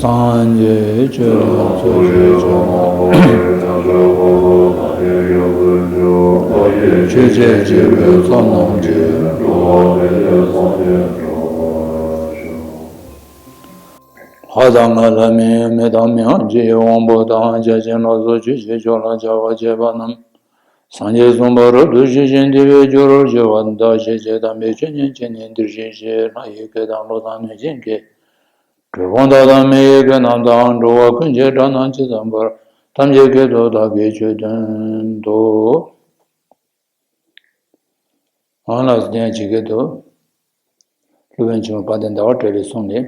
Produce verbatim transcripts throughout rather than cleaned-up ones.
སངས་རྒྱས་ཆོས་དང་ཚོགས་ཀྱི་མཆོག། ཆོས་འཆད་བྱེད་པའི་ཚོགས་རྣམས་ཀྱིས། ལྷ་དང་ལྷ་མིན་མི་དང་མི་དབང་ཆེ་དབང་པོ་དང་བརྒྱ་བྱིན་ལ་སོགས་ཆོས་ཀྱི་མཆོག་ལ་ཕྱག་འཚལ་བ་རྣམས། སངས་རྒྱས་གསུངས་པ་རབ་ཏུ་ཞི་ཞིང་བདེ་བའི་རྒྱུར་གྱུར་པ་དག་ཤེས་བྱེད་དམ་པའི་ཆོས་ཉིད་ཀྱིས་ནི་འདིར་གཤེགས་ཤིང་། ལྷ་ཡི་སྐད་དང་ཀླུ་དང་གནོད་སྦྱིན་སྐད། གྲུལ་བུམ་དག་དང་མི་ཡི་སྐད་རྣམས་དང་། འགྲོ་བ་ཀུན་གྱི་སྒྲ་རྣམས་ཇི་ཙམ་པར། ཐམས་ཅད་སྐད་དུ་བདག་གིས་ཆོས་བསྟན་ཏོ། ཨང་ལགས་སོ། དེ་ཡང་ཇི་སྐད་དུ། སློབ་དཔོན་ཆེན་པོ་དཔལ་ལྡན་ཟླ་བ་གྲགས་པའི་གསུང་ལས།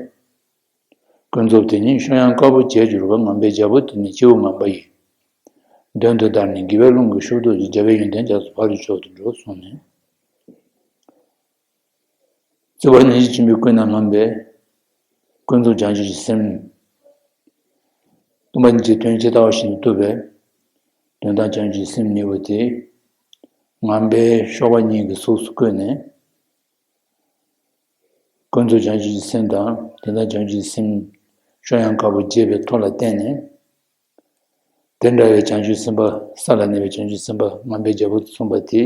ཀུན་རྫོབ་དེ་ཉིད་ཤོ་ཡང་དཀར་པོ་བྱས་གྱུར་པ། ངམ་པའི་རྒྱལ་པོ་དེ་ནི་སྤྱི་བོ་ངམ་པ་ཡི། མདུན་དུ་བདར་ནས་དགེ་བའི་རླུང་གིས་ཤུགས་ཏོག་ཅིག་རྒྱལ་བའི་ཡོན་ཏན་རྒྱ་མཚོ་ཕ་རོལ་ཕྱོགས་སུ་འགྲོ་གསུངས་ནས། རྩོད་པ་ཉིད་ཀྱིས་འཆིང་བའི་ཀུན་ནས་བསླངས་པའི་ཀུན་རྫོབ་བྱང་ཆུབ་ཀྱི་སེམས། སྟོང་པ་ཉིད་ཀྱི་དོན་ཇི་ལྟ་བ་བཞིན་དུ་རྟོགས་པའི་དོན་དམ་བྱང་ཆུབ་ཀྱི་སེམས་གཉིས་པོ་དེ། ངམ་པའི་གཤོག་པ་གཉིས་ཀྱི་གཟུགས་སུ་བཀོད་ནས། ཀུན་རྫོབ་བྱང་ཆུབ་ཀྱི་སེམས་དང་དོན་དམ་བྱང་ཆུབ་ཀྱི་སེམས་ཤོ་ཡང་དཀར་པོ་རྒྱས་པའི་ཐོག་ལ་བརྟེན་ནས། དེ་འདྲ་བའི་བྱང་ཆུབ་སེམས་དཔའ། ས་ལ་གནས་པའི་བྱང་ཆུབ་སེམས་དཔའ་ངམ་པའི་རྒྱལ་པོ་གསུངས་པ་དེ།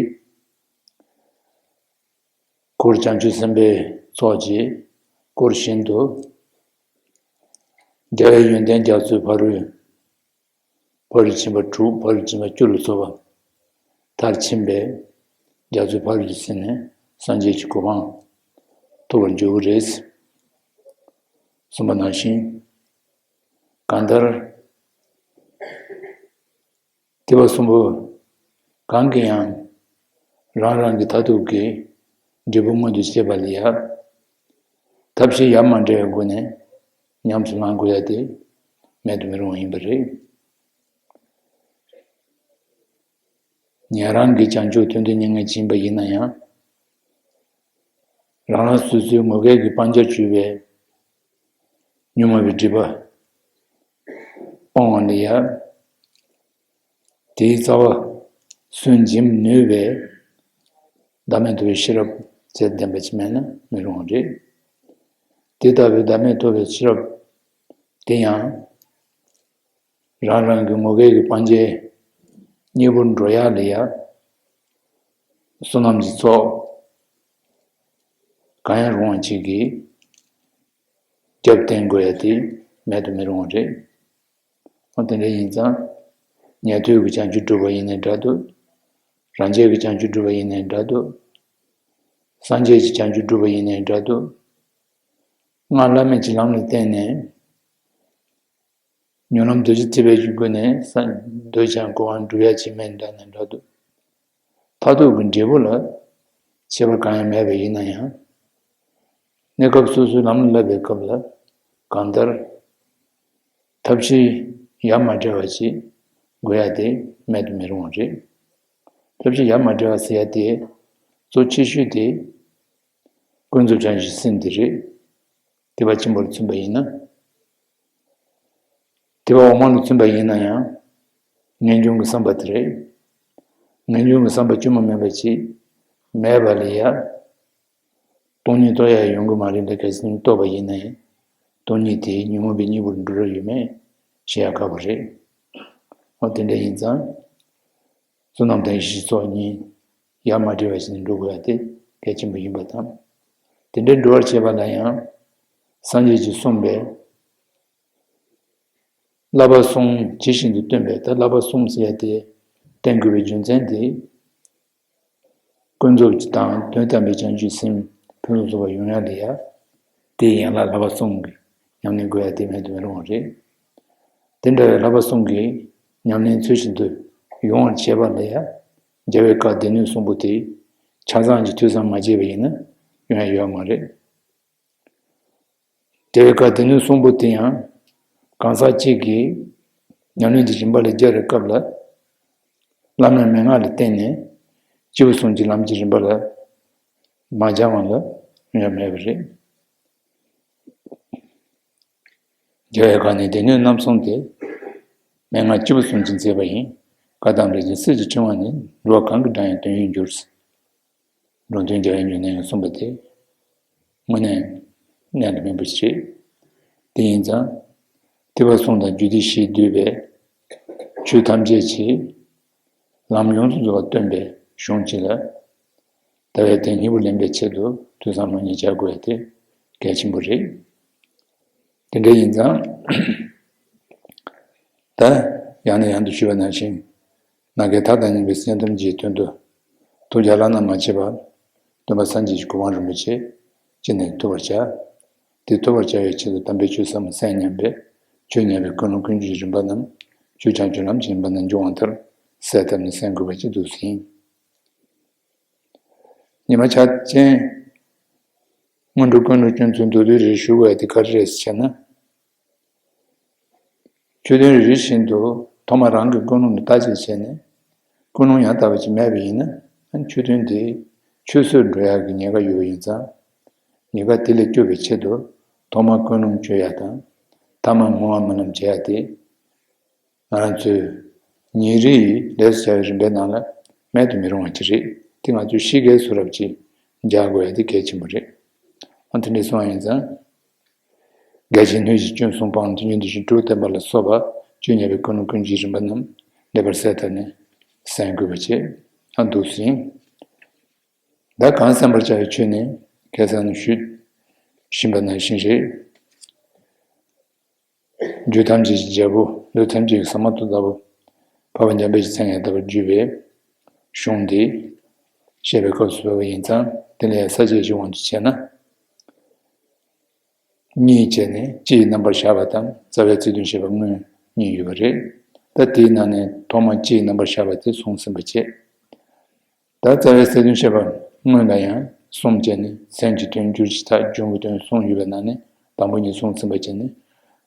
འཁོར་བྱང་ཆུབ་སེམས་དཔའི་ཚོགས་ཀྱིས་འཁོར་བཞིན་དུ་རྒྱལ་བའི་ཡོན་ཏན་རྒྱ་མཚོའི་ཕ་རོལ། ཕ་རོལ་ཕྱིན་པ་དྲུག་ཕ་རོལ་ཕྱིན་པ་བཅུ་ལ་སོགས་པ་མཐར་ཕྱིན་པའི་རྒྱ་མཚོའི་ཕ་རོལ་ཏུ་ཕྱིན་ནས་སངས་རྒྱས་ཀྱི་གོ་འཕང་ཐོབ་པར་འགྱུར་གྱི་རེད། གསུངས་པ་ནང་བཞིན། གང་ལྟར། ཐེག་པ་གསུམ་པོ་གང་གིས་ཡང་རང་རང་གི་མཐར་ཐུག་གི་འབྲས་བུ་མངོན་དུ་བྱེད་པ་ལ་ཡང་ཐབས་ཤེས་ཡ་མ་བྲལ་བའི་སྒོ་ནས་ཉམས་སུ་བླང་དགོས་ཡ་དེ་མེད་དུ་མི་རུང་བ་ཡིན་པ་རེད། ཉན་རང་གི་བྱང་ཆུབ་དོན་དུ་མྱ་ངན་བྱེད་པ་ཡིན་ན་ཡང་། རང་རང་སོ་སོའི་ངོ་སྐལ་གྱི་སྤང་བྱར་གྱུར་པའི་ཉོན་མོངས་པའི་སྒྲིབ་པ་སྤང་བ་ལ་ཡང་། དེའི་རྩ་བ་སུན་འབྱིན་ནུས་པའི་བདག་མེད་རྟོགས་པའི་ཤེས་རབ་ཚད་ལྡན་པ་ཅིག་མེད་ན་མི་རུང་བ་རེད། དེ་ལྟ་བུའི་བདག་མེད་རྟོགས་པའི་ཤེས་རབ་དེ་ཡང་། རང་རང་གི་ངོ་སྐལ་གྱི་སྤང་བྱའི་གཉེན་པོར་འགྲོ་ཡག་ལ་ཡང་བསོད་ནམས་ཀྱི་ཚོགས་གང་ཡང་རུང་བ་ཅིག་གིས་རྒྱབ་བརྟེན་དགོས་ཡ་དེ་མེད་དུ་མི་རུང་བ་རེད། འོ་དེ་འདྲ་ཡིན་ཙང་། ཉན་ཐོས་ཀྱི་བྱང་ཆུབ་སྒྲུབ་པ་ཡིན་ནའི་འདྲ་འདུག་རང་རྒྱལ་གྱི་བྱང་ཆུབ་སྒྲུབ་པ་ཡིན་ནའི་འདྲ་འདུག་སངས་རྒྱས་ཀྱི་བྱང་ཆུབ་སྒྲུབ་པ་ཡིན་ནའི་འདྲ་འདུག་སྔགས་བླ་མེད་ཀྱི་ལམ་ལ་བརྟེན་ནས། ཉོན་ལམ་རྡོ་རྗེ་ཐེག་པའི་སྒོ་ནས་ས་འདོད་ཀྱང་གོ་འཕང་སྒྲུབ་ཡ་ཅིག་མེད་འདྲ་ནས་འདྲ་འདུག་མཐར་ཐུག་གི་འབྲས་བུ་ལ་ཁྱད་པར་གང་ཡང་མེད་པ་ཡིན་ན་ཡང་། གནས་སྐབས་སོ་སོའི་ལམ་ལ་བསླབ་པའི་སྐབས་ལ་གང་ལྟར། ཐབས་ཤེས་ཡ་མ་བྲལ་བ་ཞིག་དགོས་ཡ་དེ་མེད་དུ་མི་རུང་བ་རེད། ཐབས་ཤེས་ཡ་མ་བྲལ་བ་ཟེར་ཡ་དེ་གཙོ་ཆེ་ཤོས་དེ་ཀུན་རྫོབ་བྱང་ཆུབ་སེམས་དེ་རེད། དེ་བ་ཆེན་པོར་མཚོན་པ་ཡིན་ན། དེ་བ་འོག་མ་ལ་མཚོན་པ་ཡིན་ན་ཡང་། ངེས་འབྱུང་གི་བསམ་པ་དེ་རེད། ངེས་འབྱུང་གི་བསམ་པ་བཅོས་མ་མེད་པ་ཅིག་མེད་པ་ལ་ཡ། སྟོང་ཉིད་རྟོགས་ཡ་ཡོང་གི་མ་རེད་འདྲ། གལ་སྲིད་རྟོགས་པ་ཡིན་ན་ཡང་། སྟོང་ཉིད་དེ་ཉོན་མོངས་པའི་གཉེན་པོར་འགྲོ་ར་ཡོད་མེད་ཤེས་ཡ་ཁག་པོ་རེད། འོ་དེ་འདྲ་ཡིན་ཙང་། བསོད་ནམས་དང་ཡེ་ཤེས་ཚོགས་གཉིས་ཡ་མ་བྲལ་བ་ཞིག་ནས་འགྲོ་དགོས་ཡ་དེ་གལ་ཆེན་པོ་ཡིན་པ་དང་། དེ་འདྲའི་འགྲོ་བར་བྱེད་པ་ལ་ཡང་། སངས་རྒྱས་ཀྱིས་གསུངས་པའི། བསླབ་པ་གསུམ་ཇི་བཞིན་དུ་སྟོན་པས། ད་བསླབ་པ་གསུམ་ཟེར་ཡ་དེ་བསྟན་དགོས་པའི་རྒྱུ་མཚན་དེ། ཀུན་རྫོབ་ཀྱི་དང་དོན་དམ་པའི་བྱང་ཆུབ་སེམས་ཕུན་སུམ་ཚོགས་པ་ཡོང་ཡ་ལ་ཡ། དེའི་ཡན་ལག་བསླབ་པ་གསུམ་གྱི་ཉམས་ལེན་དགོས་ཡ་དེ་མེད་དུ་མི་རུང་བ་རེད། དེ་འདྲ་བའི་བསླབ་པ་གསུམ་གྱི་ཉམས་ལེན་ཚུལ་བཞིན་དུ་ཡོང་བར་བྱེད་པ་ལ་ཡ། རྒྱལ་བའི་བཀའ་སྡེ་སྣོད་གསུམ་པོ་དེ་ཆ་ཚང་གི་ཐོས་བསམ་མ་བྱས་པ་ཡིན་ན་ཡོང་ཡ་ཡོད་མ་རེད། རྒྱལ་བའི་བཀའ་སྡེ་སྣོད་གསུམ་པོ་དེ་ཡང་གང་ཟག་གཅིག་གིས་ཉམས་ལེན་གྱི་རིམ་པ་ལ་སྦྱར་བའི་སྐབས་ལ། བླ་མའི་མན་ངག་ལ་བརྟེན་ནས་སྐྱེས་བུ་གསུམ་གྱི་ལམ་གྱི་རིམ་པ་ལ་མ་སྦྱང་བ་ལ་ཡང་མེད་པ་རེད། རྒྱལ་བའི་བཀའ་ནི་སྡེ་སྣོད་རྣམ་གསུམ་སྟེ། མན་ངག་སྐྱེས་བུ་གསུམ་གྱིས་མཛད་པ་ཡིན། བཀའ་དང་རིགས་ཀྱི་སྲོལ་གྱི་ཕྲེང་བ་ནི། འགྲོ་བ་གང་གི་དགྲ་ཡང་དོན་ཡོད་འགྱུར། འགྲོ་དོན་རྒྱལ་བའི་འབྱུང་གནས་ཡང་གསུངས་པ་དེ། དངོས་གནས་གནད་ལ་སྨིན་པ་ཞིག་རེད། དེ་ཡིན་ཙང་། ཐེག་པ་གསུམ་དང་རྒྱུད་སྡེ་བཞིས་བསྡུས་པའི་ཆོས་ཐམས་ཅད་ཀྱི་ལམ་ཡོངས་སུ་རྫོགས་པ་སྟོན་པའི་གཞུང་གཅིག་ལ། ཟླ་བའི་དོན་སྙིང་པོ་ལེན་པའི་ཆེད་དུ་ཐོས་བསམ་སློབ་གཉེར་བྱ་དགོས་ཡ་དེ་གལ་ཆེན་པོ་རེད། དེ་འདྲ་ཡིན་ཙང་། ད་ཡང་ནས་ཡང་དུ་ཞུས་པ་ནང་བཞིན། ནམ་མཁའི་མཐའ་དང་མཉམ་པའི་སེམས་ཐམས་ཅད་ཀྱི་དོན་དུ། ཐུགས་རྒྱལ་བླ་ན་མ་མཆིས་པ། སྟོན་པ་སངས་རྒྱས་ཀྱི་གོ་འཕང་རིན་པོ་ཆེ་ཅི་ནས་ཐོབ་པར་བྱ། དེ་ཐོབ་པར་བྱ་བའི་ཆེད་དུ་དམ་པའི་ཆོས་ཟབ་མོ་གསན་སྙམ་པའི་ཆོས་ཉན་པའི་ཀུན་སློང་ཀུན་སྤྱོད་ཀྱི་རིམ་པ་རྣམས་ཆོས་བྱང་ཆུབ་ལམ་གྱི་རིམ་པ་ནང་འཇུག་དབང་ལྟར་གསལ་བཏབ་ནས་གསན་དགོས་པ་ཅིག་འདུག་ཟིན། ཉི་མ་འཆར་ཅན། སྔོན་འགྲོ་ཀུན་སློང་ཀུན་སྤྱོད་མདོར་བསྡུས་རེ་ཞུ་དགོས་ཡ་དེ་ག་རེ་རེད་ཟེར་ན། ཆོས་དོན་རེ་རེ་བཞིན་དུ་ཐོག་མར་རང་གི་ཀུན་སློང་ལ་བརྟག་དཔྱད་བྱས་ནས། ཀུན་སློང་ཡང་དག་པ་ཅིག་མེད་པ་ཡིན་ན། ཆོས་དོན་དེ་ཆུད་ཟོས་འགྲོ་ཡག་གི་ཉེན་ཁ་ཡོད་པ་ཡིན་ཙང་། ཉེན་ཁ་དེ་ལས་སྐྱོབ་པའི་ཆེད་དུ་ཐོག་མར་ཀུན་སློང་བཅོས་ཡག་དང་། ཐ་མར་བསྔོ་བ་སྨོན་ལམ་བྱེད་ཡག་དེ། ང་རང་ཚོའི་ཉིན་རེའི་ལས་སུ་བྱ་བའི་རིམ་པའི་ནང་ལ་མེད་དུ་མི་རུང་བ་ཅིག་རེད། དེ་ང་ཚོས་གཤིས་ཀའི་བཟོ་འདྲ་ཅིག་འཇགས་དགོས་ཡ་དེ་གལ་ཆེན་པོ་རེད། ཨ། དེ་འདྲ་སོང་བ་ཡིན་ཙང་། རྒྱལ་ཆེན་སྣོད་བཞི་སྐྱོན་གསུམ་སྤངས་ནས་དོན་གཉེར་འདི་བཞིན་དྲུག་བསྟན་པ་ལ་སོགས་པ་ཆོས་ཉན་པའི་ཀུན་སློང་ཀུན་སྤྱོད་རིམ་པ་རྣམས་ལེགས་པར་གསལ་བཏབ་ནས་གསན་དགོས་པ་བྱས། ཨ། འདུག་ཟིན། ད་གང་གསན་པར་བྱ་བའི་ཆོས་ནི་ཁ་སང་ནས་ཞུས་བཞིན་པ་ནང་བཞིན་རེད། རྒྱུ་ཐམས་ཅད་ཀྱི་རྒྱལ་པོ། ལུས་ཐམས་ཅད་ཀྱི་ཟ་མ་ཏོག་ལྟ་བུ། འཕགས་པ་འཇམ་དཔལ་གྱི་མཚན་ཡང་དག་པར་བརྗོད་པའི་གཞུང་འདི་བཤད་པའི་སྐབས་སུ་བབས་པ་ཡིན་ཙང་། དེ་ལ་ཡང་ས་བཅད་ཀྱི་དབང་དུ་བྱས་ན། གཉིས་བྱས་ནས་སྤྱི་ཡི་རྣམ་པར་བཞག་པ་དང་རྩ་བའི་ཚིག་དོན་བཤད་པ་སྔོན་གཉིས་ཡོད་པ་རེད། ད་དེའི་ནང་ནས་ཐོག་མར་སྤྱི་ཡི་རྣམ་པར་བཞག་པ་དེ་གསུངས་ཟིན་པ་བྱས། ད་རྩ་བའི་ཚིག་དོན་བཤད་པ་སྔོན་ལ་ཡང་གསུམ་བྱས་ནས་མཚན་གྱི་དོན་སྒྱུར་བྱེད་ཐབས་སྦྱོང་གི་དོན་གསུམ་ཡོད་པའི་ནང་ནས་དང་པོ་གཉིས་གསུངས་ཟིན་པ་བྱས་ནས་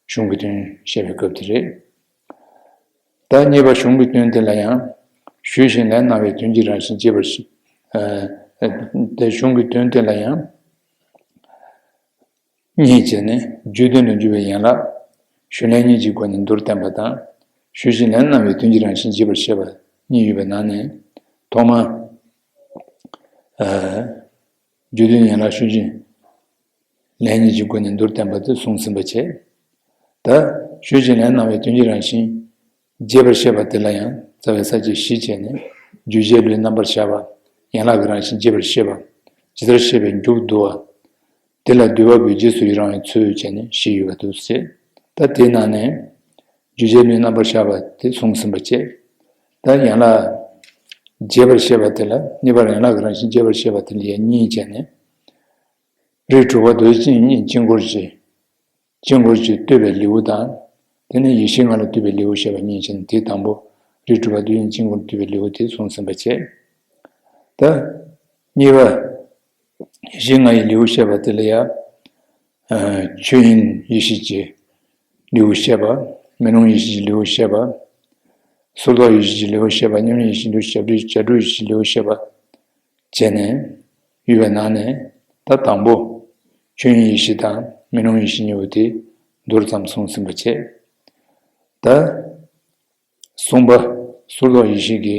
གཞུང་གི་དོན་བཤད་པའི་སྐབས་དེ་རེད། ད་གཉིས་པ་གཞུང་གི་དོན་དེ་ལ་ཡང་ཞུས་ཤིང་ལན་གནང་བའི་དོན་གྱི་རང་བཞིན་རྒྱས་པར་ཞིག་ཨ། དེ་གཞུང་གི་དོན་དེ་ལ་ཡང་། གཉིས་བྱས་ནས་རྒྱུད་དོན་དུ་འཇུག་པའི་ཡན་ལག་ཞུས་ལན་གཉིས་ཀྱི་སྒོ་ནས་མདོར་བསྟན་པ་དང་། ཞུས་ཤིང་ལན་གནང་བའི་དོན་གྱི་རང་བཞིན་རྒྱས་པར་བཤད་པ་གཉིས་ཡོད་པའི་ནང་ནས་ཐོག་མ། ཨ། རྒྱུད་དོན་ཡན་ལག་ཞུས་ཤིང་ལན་གཉིས་ཀྱི་སྒོ་ནས་མདོར་བསྟན་པ་དེ་གསུངས་ཟིན་པ་བྱས། ད་ཞུས་ཤིང་ལན་གནང་བའི་དོན་གྱི་རང་བཞིན་རྒྱས་པར་བཤད་པ་དེ་ལ་ཡང་རྩ་བའི་ས་བཅད་བཞི་བྱས་ནས། རྒྱུད་བྱས་ལུས་རྣམ་པར་བཞག་པ། ཡན་ལག་གི་རང་བཞིན་རྒྱས་པར་བཤད་པ། ཇི་ལྟར་བཤད་པའི་མཇུག་བསྡུ་བ། དེ་ལ་བསྡུ་བ་པོའི་རྗེས་སུ་ཡི་རང་བའི་ཚུལ་བྱས་ནས་བཞི་ཡོད་པ་འདུག་ཟེར། ད་དེའི་ནང་ནས་རྒྱུད་བྱས་ལུས་རྣམ་པར་བཞག་པ་དེ་གསུངས་ཟིན་པ་བྱས། ད་ཡན་ལག་རྒྱས་པར་བཤད་པ་དེ་ལ། གཉིས་པར་ཡན་ལག་གི་རང་བཞིན་རྒྱས་པར་བཤད་པ་དེ་ལ་ཡང་གཉིས་བྱས་ནས། རིགས་དྲུག་པ་རྡོ་རྗེ་སྤྱི་གཉིས་དཀྱིལ་འཁོར་གྱི། དཀྱིལ་འཁོར་གྱི་བསྟོད་པའི་ལེའུ་དང་། དེ་ནས་ཡེ་ཤེས་ལྔ་ལ་བསྟོད་པའི་ལེའུ་བཤད་པ་གཉིས་བྱས་ནས། དེའི་དང་པོ་རིགས་དྲུག་པ་རྡོ་རྗེ་དཀྱིལ་འཁོར་བསྟོད་པའི་ལེའུ་དེ་གསུངས་ཟིན་པ་བྱས། ད་གཉིས་པ་ཡེ་ཤེས་ལྔ་ཡི་ལེའུ་བཤད་པ་དེ་ལ་ཡང་། ཨ། ཆོས་དབྱིངས་ཡེ་ཤེས་ཀྱི་ལེའུ་བཤད་པ། མེ་ལོང་ཡེ་ཤེས་ཀྱི་ལེའུ་བཤད་པ། སོར་རྟོག་ཡེ་ཤེས་ཀྱི་ལེའུ་བཤད་པ། ཉམས་ལེན་ཡེ་ཤེས་ཀྱི་ལེའུ་བཤད་པ། བྱ་སྒྲུབ་ཡེ་ཤེས་ཀྱི་ལེའུ་བཤད་པ། བྱས་ནས་ཡོད་པའི་ནང་ནས། ད་དང་པོ་ཆོས་དབྱིངས་ཡེ་ཤེས་དང་མེ་ལོང་ཡེ་ཤེས་གཉིས་པོ་དེ་མདོར་ཙམ་གསུངས་ཟིན་པ་བྱས། ད་གསུམ་པ་སོར་རྟོག་ཡེ་ཤེས་ཀྱི་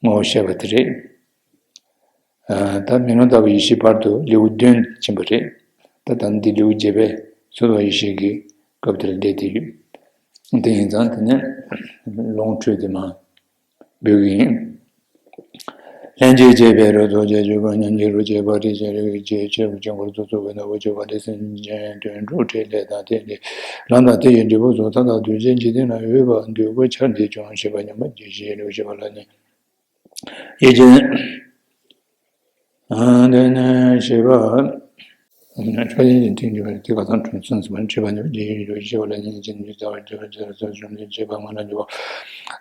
ངོ་བོ་བཤད་པ་དེ་རེད། ཨ། ད་མེ་ལོང་ལྟ་བུའི་ཡེ་ཤེས་བར་དུ་ལེའུ་བདུན་ཕྱིན་པ་རེད། ད་ད་འདི་ལེའུ་བརྒྱད་པའི་སོར་རྟོག་ཡེ་ཤེས་ཀྱི་སྐབས་དེར་བསྡད་དེ་ཡོད། དེ་ཡིན་ཙང་དེ་ནས་ལོངས་སྤྲོད་དེ་མ་འབུལ་གྱི་ཡིན། ལྷན་ཅིག་སྐྱེས་པའི་རོ་ཐོག་བཅས་བཅུ་སྐོར་མཉམ་གྱི་རོ་བཅས་པ་རིགས་ཅན་རིགས་ཀྱི་ཆོས་ཀྱི་དཀྱིལ་འཁོར་སོ་སོ་བའི་ནང་དབུ་ཆོས་པ་ཏི་སེམས་ཅན་དོན་གྲུབ་ཕྲིན་ལས་དང་ཐིག་ལེ་ལམ་དང་དེ་ཡི་འབྲས་བུ་སོགས་མཐའ་དག་གདུལ་བྱའི་འཇིག་རྟེན་ན་ཡོད་པ་འདོད་དགུ་ཆར་འདི་ཀྱང་ཞེས་པ་ཉམས་པར་གྱིས་ཤིག་ལེའུ་བཞི་པ་ལ་ནི། ཡིད་ཀྱི། ཨ། དེ་ནས་བཞི་པ། ཕྱོགས་ཡིན་གྱི་ཐིག་འགྱུར་བའི་ཐིག་ག་དང་དྲུང་གསུམ་ཟིན་པ་འཁྲིད་པ་ནི་རྒྱལ་ཡུལ་ཡོད་ཞེས་པ་ལ་ཉིན་གཅིག་འདི་ལྟ་བར་བྱེད་པ་བྱེད་ར་ཚོད་བྱུང་སྟེ་བྱེད་པ་ང་ལ་འགྱུར་བ།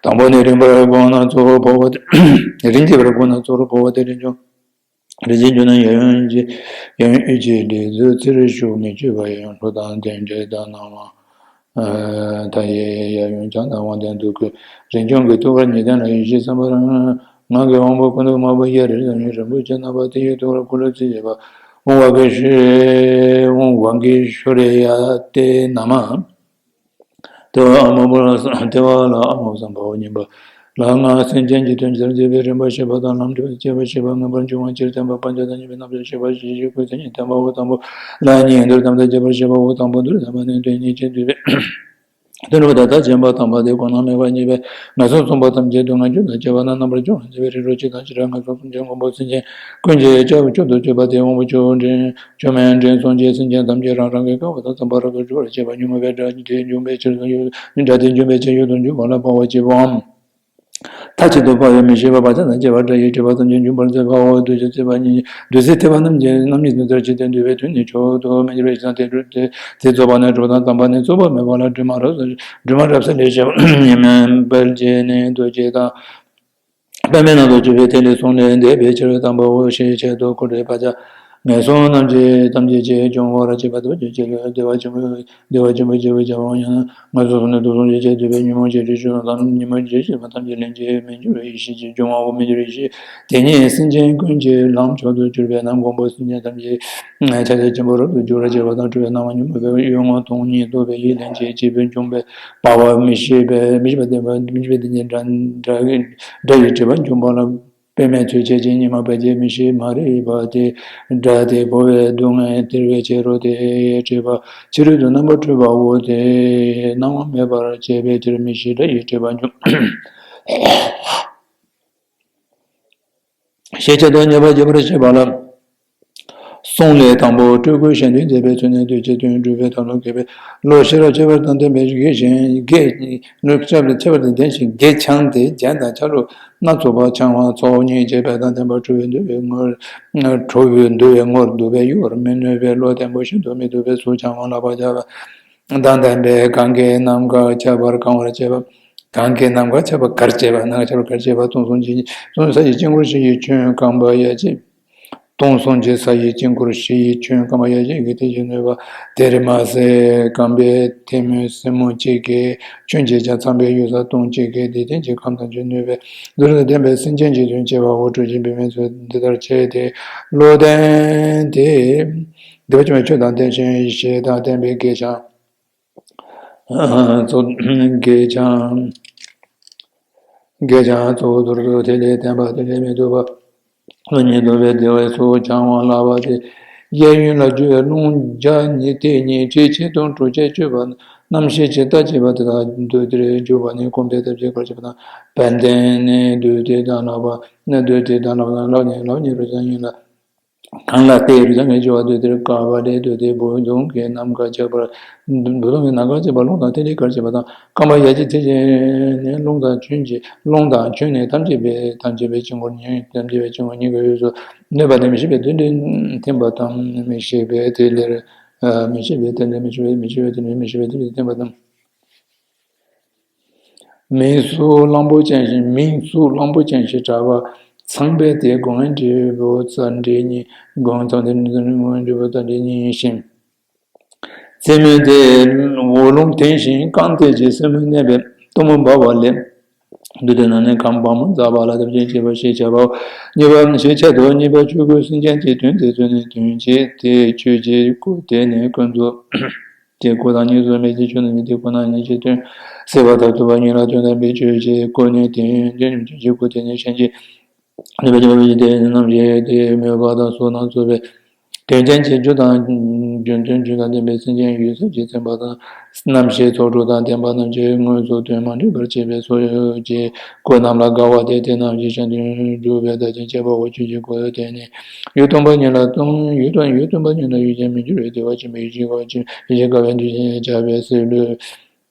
དང་པོ་ནི་རིམ་པར་སྤོང་ན་གཙོ་བོ་འཕོ་བ་སྟེ། རིམ་གྱིས་པར་སྤོང་ན་གཙོ་བོ་འཕོ་བ་སྟེ་རིམ་བྱུང་། རིམ་གྱིས་འགྱུར་ན་ཡབ་ཡུམ་གྱི་ཡབ་ཡུམ་དབུས་ཀྱི་ལས་ཚུལ་རྩེ་རུ་ཞུགས་མི་བསྐྱོད་པ་ཡབ་ཡུམ་ལྷོ་དང་དེ་འདྲའི་དང་སྣང་བ། མཐའ་ཡས་ཡབ་ཡུམ་བྱང་དང་དབང་ལྡན་དུ་བཀོད། རིན་འབྱུང་གི་ཐུགས་ཀར་ཉི་ཟླ་ལ་ཡེ་ཤེས་བསམ་པར། ངང་གིས་དབང་པོ་ཀུན་ཏུ་དམར་པོ་གཡའ་རི་དང་ཉི་རིན་པོ་ཆེ་རྣམ་པ་དེ་ཡི་ཐུགས་ཀར་འཁོར་ལོ་རྩིབས་བརྒྱད་པ། དབུ་བ་གི་ཤུ། དབུ་བ་གི་ཤུ་རེ་ཡ་སྟེ་ན་མ། ལྟེ་བ་དམར་པོ་ལ་ལྟེ་བ་ལ་དམར་པོ་བསམ་པའོ། གཉིས་པ་ལ་ང་སེམས་ཅན་གྱི་དོན་ཅིར་བྱེད་པའི་རིམ་པ་ཤེས་པ་དང་ལམ་འཁྲིད་པ་སྐྱེ་བ་ཤེས་པ་ངེས་པར་འབྱུང་བ་སྤྱིར་བསྟན་པ་སྤང་བྱ་དང་ཉེས་པའི་རྣམ་གཞག་ཤེས་པ་ཞེས་བཞི་བཀོད་དེ་ཉིད་བསྟན་པའོ། དང་པོ་ལ་གཉིས་འདིར་དམ་དང་ཁྱད་པར་ཤེས་པའོ། དང་པོ་འདིར་དམ་པ་ནི་དོན་གཉིས་ཆེན་བསྡུས་པའི་ དོན་གྲུབ་པ་དང་མཐར་ཕྱིན་པ་དམ་པ་དེ་ཁོ་ན་མེད་པར་མཉེས་པས་ངན་སོང་གསུམ་པོ་ཐམས་ཅད་སྡུག་བསྔལ་རྒྱུ་དང་བཅས་པ་རྣམས་རྣམ་པར་སྦྱོང་བར་མཛད་པའི་རིགས་དྲུག་སྤྱི་དང་བྱེ་བྲག་ངན་སོང་གསུམ་ཆོས་མགོན་པོ་སེམས་ཅན་ཀུན་གྱི་སྐྱབས་མཆོག་ཏུ་གྱུར་པ་དེ་དབང་པོ་མཆོག་འདྲེན་མཆོག་མིན་འདྲེན་སོང་རྗེས་སེམས་ཅན་ཐམས་ཅད་རང་རང་གི་དཀའ་བ་དང་འཚམ་པར་རབ་ཏུ་འཇུག་པར་བྱེད་པ་ཉོན་མོངས་པའི་དགྲ་དེ་འཇོམས་པའི་ཕྱིར་དུ་ཡུལ་དགྲ་དེ་འཇོམས་པའི་ཕྱིར་ཡུལ་དུ་འཇུག་པ་ལ་དཔའ་བར་བྱེད་པའམ། མཐའ་གཅིག་ཏུ་དཔའ་བའི་མི་ཤེས་པ་བག་ཆགས་དང་བཅས་པ་དགྲ་ཡིས་བསྒྲིབས་པ་ཐམས་ཅད་འཇོམས་པར་མཛད་པའོ། བདུད་རྩི་བརྩེགས་པ་ཉིད་བདུད་རྩི་བརྩེགས་པ་རྣམས་ཀྱི་རྣམ་སྨིན་དོན་མཐར་ཕྱིན་ཏེ་འདུལ་བའི་དོན་ནི་མཆོག་ཏུ་མི་འགྱུར་བའི་ཕྱིར་དང་། དེ་སྒྲུབ་དེ་རྩོད་པ་ནི་གྲུབ་པ་དང་དམ་པ་ནི་རྩོད་པ་མེད་པ་ལ་སྒྲོལ་མ་རབ་སྒྲོལ་མ་རབ་གསལ་ལས་བྱེད་པ་ཉི་མའི་དཔལ་གྱིས་ནི་རྡོ་རྗེ་དང་། པདྨའི་ནང་དུ་གྱུར་པའི་ཐིག་ལེ་གསུམ་ལས་འདས་པའི་ཕྱིར་དམ་པའོ། ཞེས་བྱ་དོ། འཁོར་བའི་བག་ཆགས་ངན་སོང་རྣམས་ཀྱིས་ཐམས་ཅད་ཀྱིས་སྦྱོང་བར་བྱེད་པ་ཐམས་ཅད་ཀྱི་བདེ་བ་ཆེན་པོ་བདེ་བ་ཆེན་པོ་ཞེས་བྱ་བ་ཡང་ན་ངན་སོང་གསུམ་ནས་སྡུག་བསྔལ་ཆེ་ཆེར་འདས་པའི་ཉོན་མོངས་ཆེ་ཆེར་ཞི་བ་དང་ཉོན་མོངས་ཆེ་ཆེར་ཞི་བ་ཐམས་ཅད་ལན་གཅིག་མི་འགྱུར་བའི་ཡེ་ཤེས་ཀྱིས་སྦྱོང་བའོ། མི་འགྱུར་བའི་ཡེ་ཤེས་དེ་ཉིད་སེམས་ཅན་ཀུན་གྱི་ལམ་མཆོག་ཏུ་གྱུར་པས་ན་མགོན་པོ་སེམས་ཅན་ཐམས་ཅད་ཕྱག་རྒྱ་ཆེན་པོ་རབ་ཏུ་འཇུག་པར་བྱེད་པ་དང་སྤྲུལ་པའི་སྣང་བ་ཉོན་མོངས་པའི་གཡོ་ངོ་སྟོང་ཉིད་རྟོགས་པའི་ཡིད་ལན་གཅིག་གཅིག་པུས་འཇོམས་པའི་དཔའ་བོ་མི་ཤེས་པའི་མི་ཤེས་པ་དེ་མི་ཤེས་པའི་དེ་ཉིད་དགྲ་དགྲ་དགྲ་ཡིས་བསྒྲིབས་པ་འཇོམས་པ་ལ། པདྨས་མཆོད་བྱེད་ཅིང་ཉི་མ་བར་གྱི་མི་ཤེས་མ་རིག་པ་དེ་དགྲ་དེ་འཁོར་བའི་སྡུག་བསྔལ་སྟེར་བའི་ཕྱིར་རོ། དེ་ཡིས་བསྒྲིབས་པ་ཕྱི་རོལ་དུ་རྣམ་པར་འཕྲུལ་པའོ། དེ་སྣང་བ་མེད་པར་བྱེད་པའི་ཕྱིར་མི་ཤེས་དགྲ་ཡིས་བསྒྲིབས་པ་འཇོམས། ཞེས་བྱ་དོ། མཉེས་པ་རྒྱས་པར་བཤད་པ་ལ། གསུང་ལས་དང་པོ་སྤྲུལ་སྐུའི་གཞན་དོན་མཛད་པའི་ཚུལ་ནི་གདུལ་བྱའི་དོན་སྒྲུབ་པའི་དོན་ལ་མཁས་པའི་བློ་ཤེས་རབ་ཁྱད་པར་དང་ལྡན་པའི་དགེ་གཞན་དགེ་བློ་ཤེས་རབ་ཁྱད་པར་དང་ལྡན་ཞིང་དགེ་འཆང་སྟེ་རྒྱན་དང་ཆ་ལུགས་སྣ་ཚོགས་པ་འཆང་བ་ཚོགས་གཉིས་བྱེད་པ་དང་ལྡན་པ་ཁྲོ་བོའི་འདུལ་བའི་ངོར་ཁྲོ་བོའི་འདུལ་བའི་ངོར་འདུལ་བའི་ཡུལ་མི་གནོད་པའི་བློ་བརྟན་པོ་ཤིན་ཏུ་མི་སྡུག་པའི་ཚུལ་འཆང་བ་ལག་པ་བརྐྱང་བ་དང་ལྡན་པའི་གང་གིས་ནམ་མཁའ་ཁྱབ་པར་གང་བར་བྱེད་པ། གང་གིས་ནམ་མཁའ་ཁྱབ་པར་གར་བྱེད་པ། ནམ་མཁའ་ཁྱབ་པར་གར་བྱེད་པ་སྟོང་གསུམ་གྱི་སྟོང་གསུམ་ས་ཡི་དཀྱིལ་འཁོར་བཞི་ཡི་ཁྱོན་རྐང་པ་ཡ་གཅིག་སྟོང་གསུམ་གྱི་ས་ཡི་དཀྱིལ་འཁོར་བཞི་ཡི་ཁྱོན་རྐང་པ་ཡ་གཅིག་གི་མཐིལ་གྱིས་གནོན་པ། དེར་མ་ཟད་རྐང་པའི་མཐེ་མོ་སེན་མོ་གཅིག་གིས་ཁྱོན་བརྒྱད་ཀྱང་ཚངས་པའི་གཡུལ་ས་སྟོང་གཅིག་གི་བདེ་ཆེན་གྱི་ཁམས་ཐམས་ཅད་གནོན་པའི་མདོར་ན་བསྟན་པའི་སེམས་ཅན་གྱི་དོན་བྱེད་པའོ། སྤྲུལ་གཞི་བུད་མེད་ཚུལ་འདི་ལྟར་བྱས་ཏེ། བློ་ལྡན་དེ། བདེ་བ་ཆེན་པོའི་ཆོས་དང་ལྡན་ཞིང་ཞེས་དང་ལྡན་པའི་དགེ་བྱང་། གཙོ་དགེ་བྱང་། དགེ་བྱང་གཙོ་བོ་མདོར་བསྡུ་ཐིག་ལེ་བརྟན་པ་ཐིག་ལེ་མི་སྡུག་པ། བློ་ཉིད་རྟོགས་པའི་བདེ་བའི་ཚོགས་འཆང་བ་ལག་པ་དེ། གཡས་གཡོན་ལ་རྒྱུ་བའི་རླུང་བརྒྱ་ཉིད་དེ་ཉིད་དྲི་ཆེ་དང་དྲོ་ཆེ་གཅོད་པ་རྣམ་ཤེས་ཀྱི་རྟ་བཅད་པ་དེ་དག་མདུན་དེར་འཇུག་པ་ནི་གོམ་པའི་སྟབས་ཀྱིས་གར་བྱེད་པ་དང་། དཔལ་ལྡན་ནི་མདུན་དེ་དང་ལག་པ་ནི་མདུན་དེ་དང་ལག་པ་དང་ལག་ནི་ལག་ཉིད་རུ་ཆ་ཉིད་ལ། གང་ལ་སྟེ་རུས་ཀྱང་ངེས་འགྱུར་བ་འདོད་དེར་དཀའ་བ་ལས་འདོད་དེ་བུ་སྡོང་གི་ནམ་མཁའ་ཁྱབ་པར། བུ་སྡོང་གི་ནམ་མཁའ་ཁྱབ་པར་རླུང་དང་ཐིག་ལེ་གར་བྱེད་པ་དང་། རྐང་པ་ཡ་གཅིག་ཐིག་ཅན་ནི་རླུང་དང་ཆོས་ཀྱི་རླུང་དང་ཆོས་ནི་ཐམས་ཅད་པའི་ཐམས་ཅད་པའི་དཀྱིལ་འཁོར་ཉིད་ཐམས་ཅད་པའི་དཀྱིལ་འཁོར་ཉིད་ཀྱི་དབུས་སུ་གནོན་པ་ནི་མི་ཤེས་པའི་རྡུལ་ཕྲན་འཐིམ་པ་དང་། མི་ཤེས་པའི་ཐིག་ལེར། མི་ཤེས་པའི་ཐིག་ལེ་མི་ཤེས་པའི་མི་ཤེས་པའི་ཐིག་ལེ་མི་ཤེས་པའི་ཐིག་ལེ་འཐིམ་པ་དང་། མིང་གཟུགས་གླང་པོ་ཅན་ཞེས་མིང་གཟུགས་གླང་པོ་ཅན་ཞེས་གྲགས་པ་ཚངས་པས་དེ་སྒོ་ངའི་འབྲས་བུ་རྩ་འབྲས་གཉིས། སྒོ་ངའི་ཚངས་པས་དེ་ནི་སྒོ་ངའི་འབྲས་བུ་རྩ་འབྲས་གཉིས་ཡིན་ཞིང་། རྩེ་མོ་དེ་འོག་རླུང་ཐིམ་ཞིང་རྐང་མཐིལ་གྱི་སེན་མོ་གནས་པའི་གཏུམ་མོ་འབར་བ་ལས། མདུན་དེ་ན་ནི་ཁམས་དཔའ་མོ་འཛག་པ་ལ་ཐབས་ཤེས་བྱེད་པ་ཞེས་བྱ་བའོ། གཉིས་པ་ཞེས་བྱ་དོ། གཉིས་པ་ཆོས་སྐུ་སེམས་ཅན་གྱི་དོན་དེ་ཚོ་ནི་དོན་བྱེད་དེ་ཆོས་ཀྱི་སྐུ་དེ་ནི་ཀུན་རྫོབ། ཀྱི་སྐུ་དང་གཉིས་སུ་མེད་ཀྱི་ཆོས་རྣམས་ཀྱི་སྐུ་རྣམས་ཉིད་ཀྱི་དོན། སྲིད་པ་མཐར་ཐུག་པ་ཉིད་ལ་དོན་དམ་པའི་ཆོས་ཀྱི་སྐུ་ནི་དེ་ཡིན། དེ་ཉིད་ཆོས་ཀྱི་སྐུ་དེ་ནི་གཞན་གྱི་ནུས་པ་ཅན་པ་ཡིན་ཏེ། རྣམ་ཤེས་དེ་མོས་པ་དང་གཟུགས་སྣ་ཚོགས་པའི་དོན་ཅན་གྱི་རྒྱུ་དང་རྒྱུ་མཐུན་རྒྱུ་དང་ལྡན་པའི་སེམས་ཅན་ཡུལ་ས་ཀྱི་སེམས་པ་དང་། རྣམ་ཤེས་ཚོགས་དྲུག་དང་ལྡན་པ་རྣམས་ཀྱི་དངོས་སུ་དོན་མ་འགྲུབ་པར་བྱེད་པའི་ཚོགས་ཀྱི་སྐུ་རྣམས་ལ་དགའ་བ་སྟེ། དེ་རྣམས་ཀྱི་གཞན་དོན་སྒྲུབ་པའི་བདག་ཅིང་སྐྱེ་བའོ། ཆོས་ཀྱི་སྐུ་དེ་ནི་ཡུལ་སྟོང་པ་ཉིད་ལ་སྟོང་ཡུལ་སྟོང་ཡུལ་སྟོང་པ་ཉིད་ལ་ཡུལ་ཅན་མི་འགྱུར་བའི་བདེ་བ་ཆེན་པོའི་ཡེ་ཤེས་དགའ་བ་ཆེན་ཡེ་ཤེས་དགའ་བའི་འདུ་ཤེས་བྱ་བའི་སྲེད་བློས་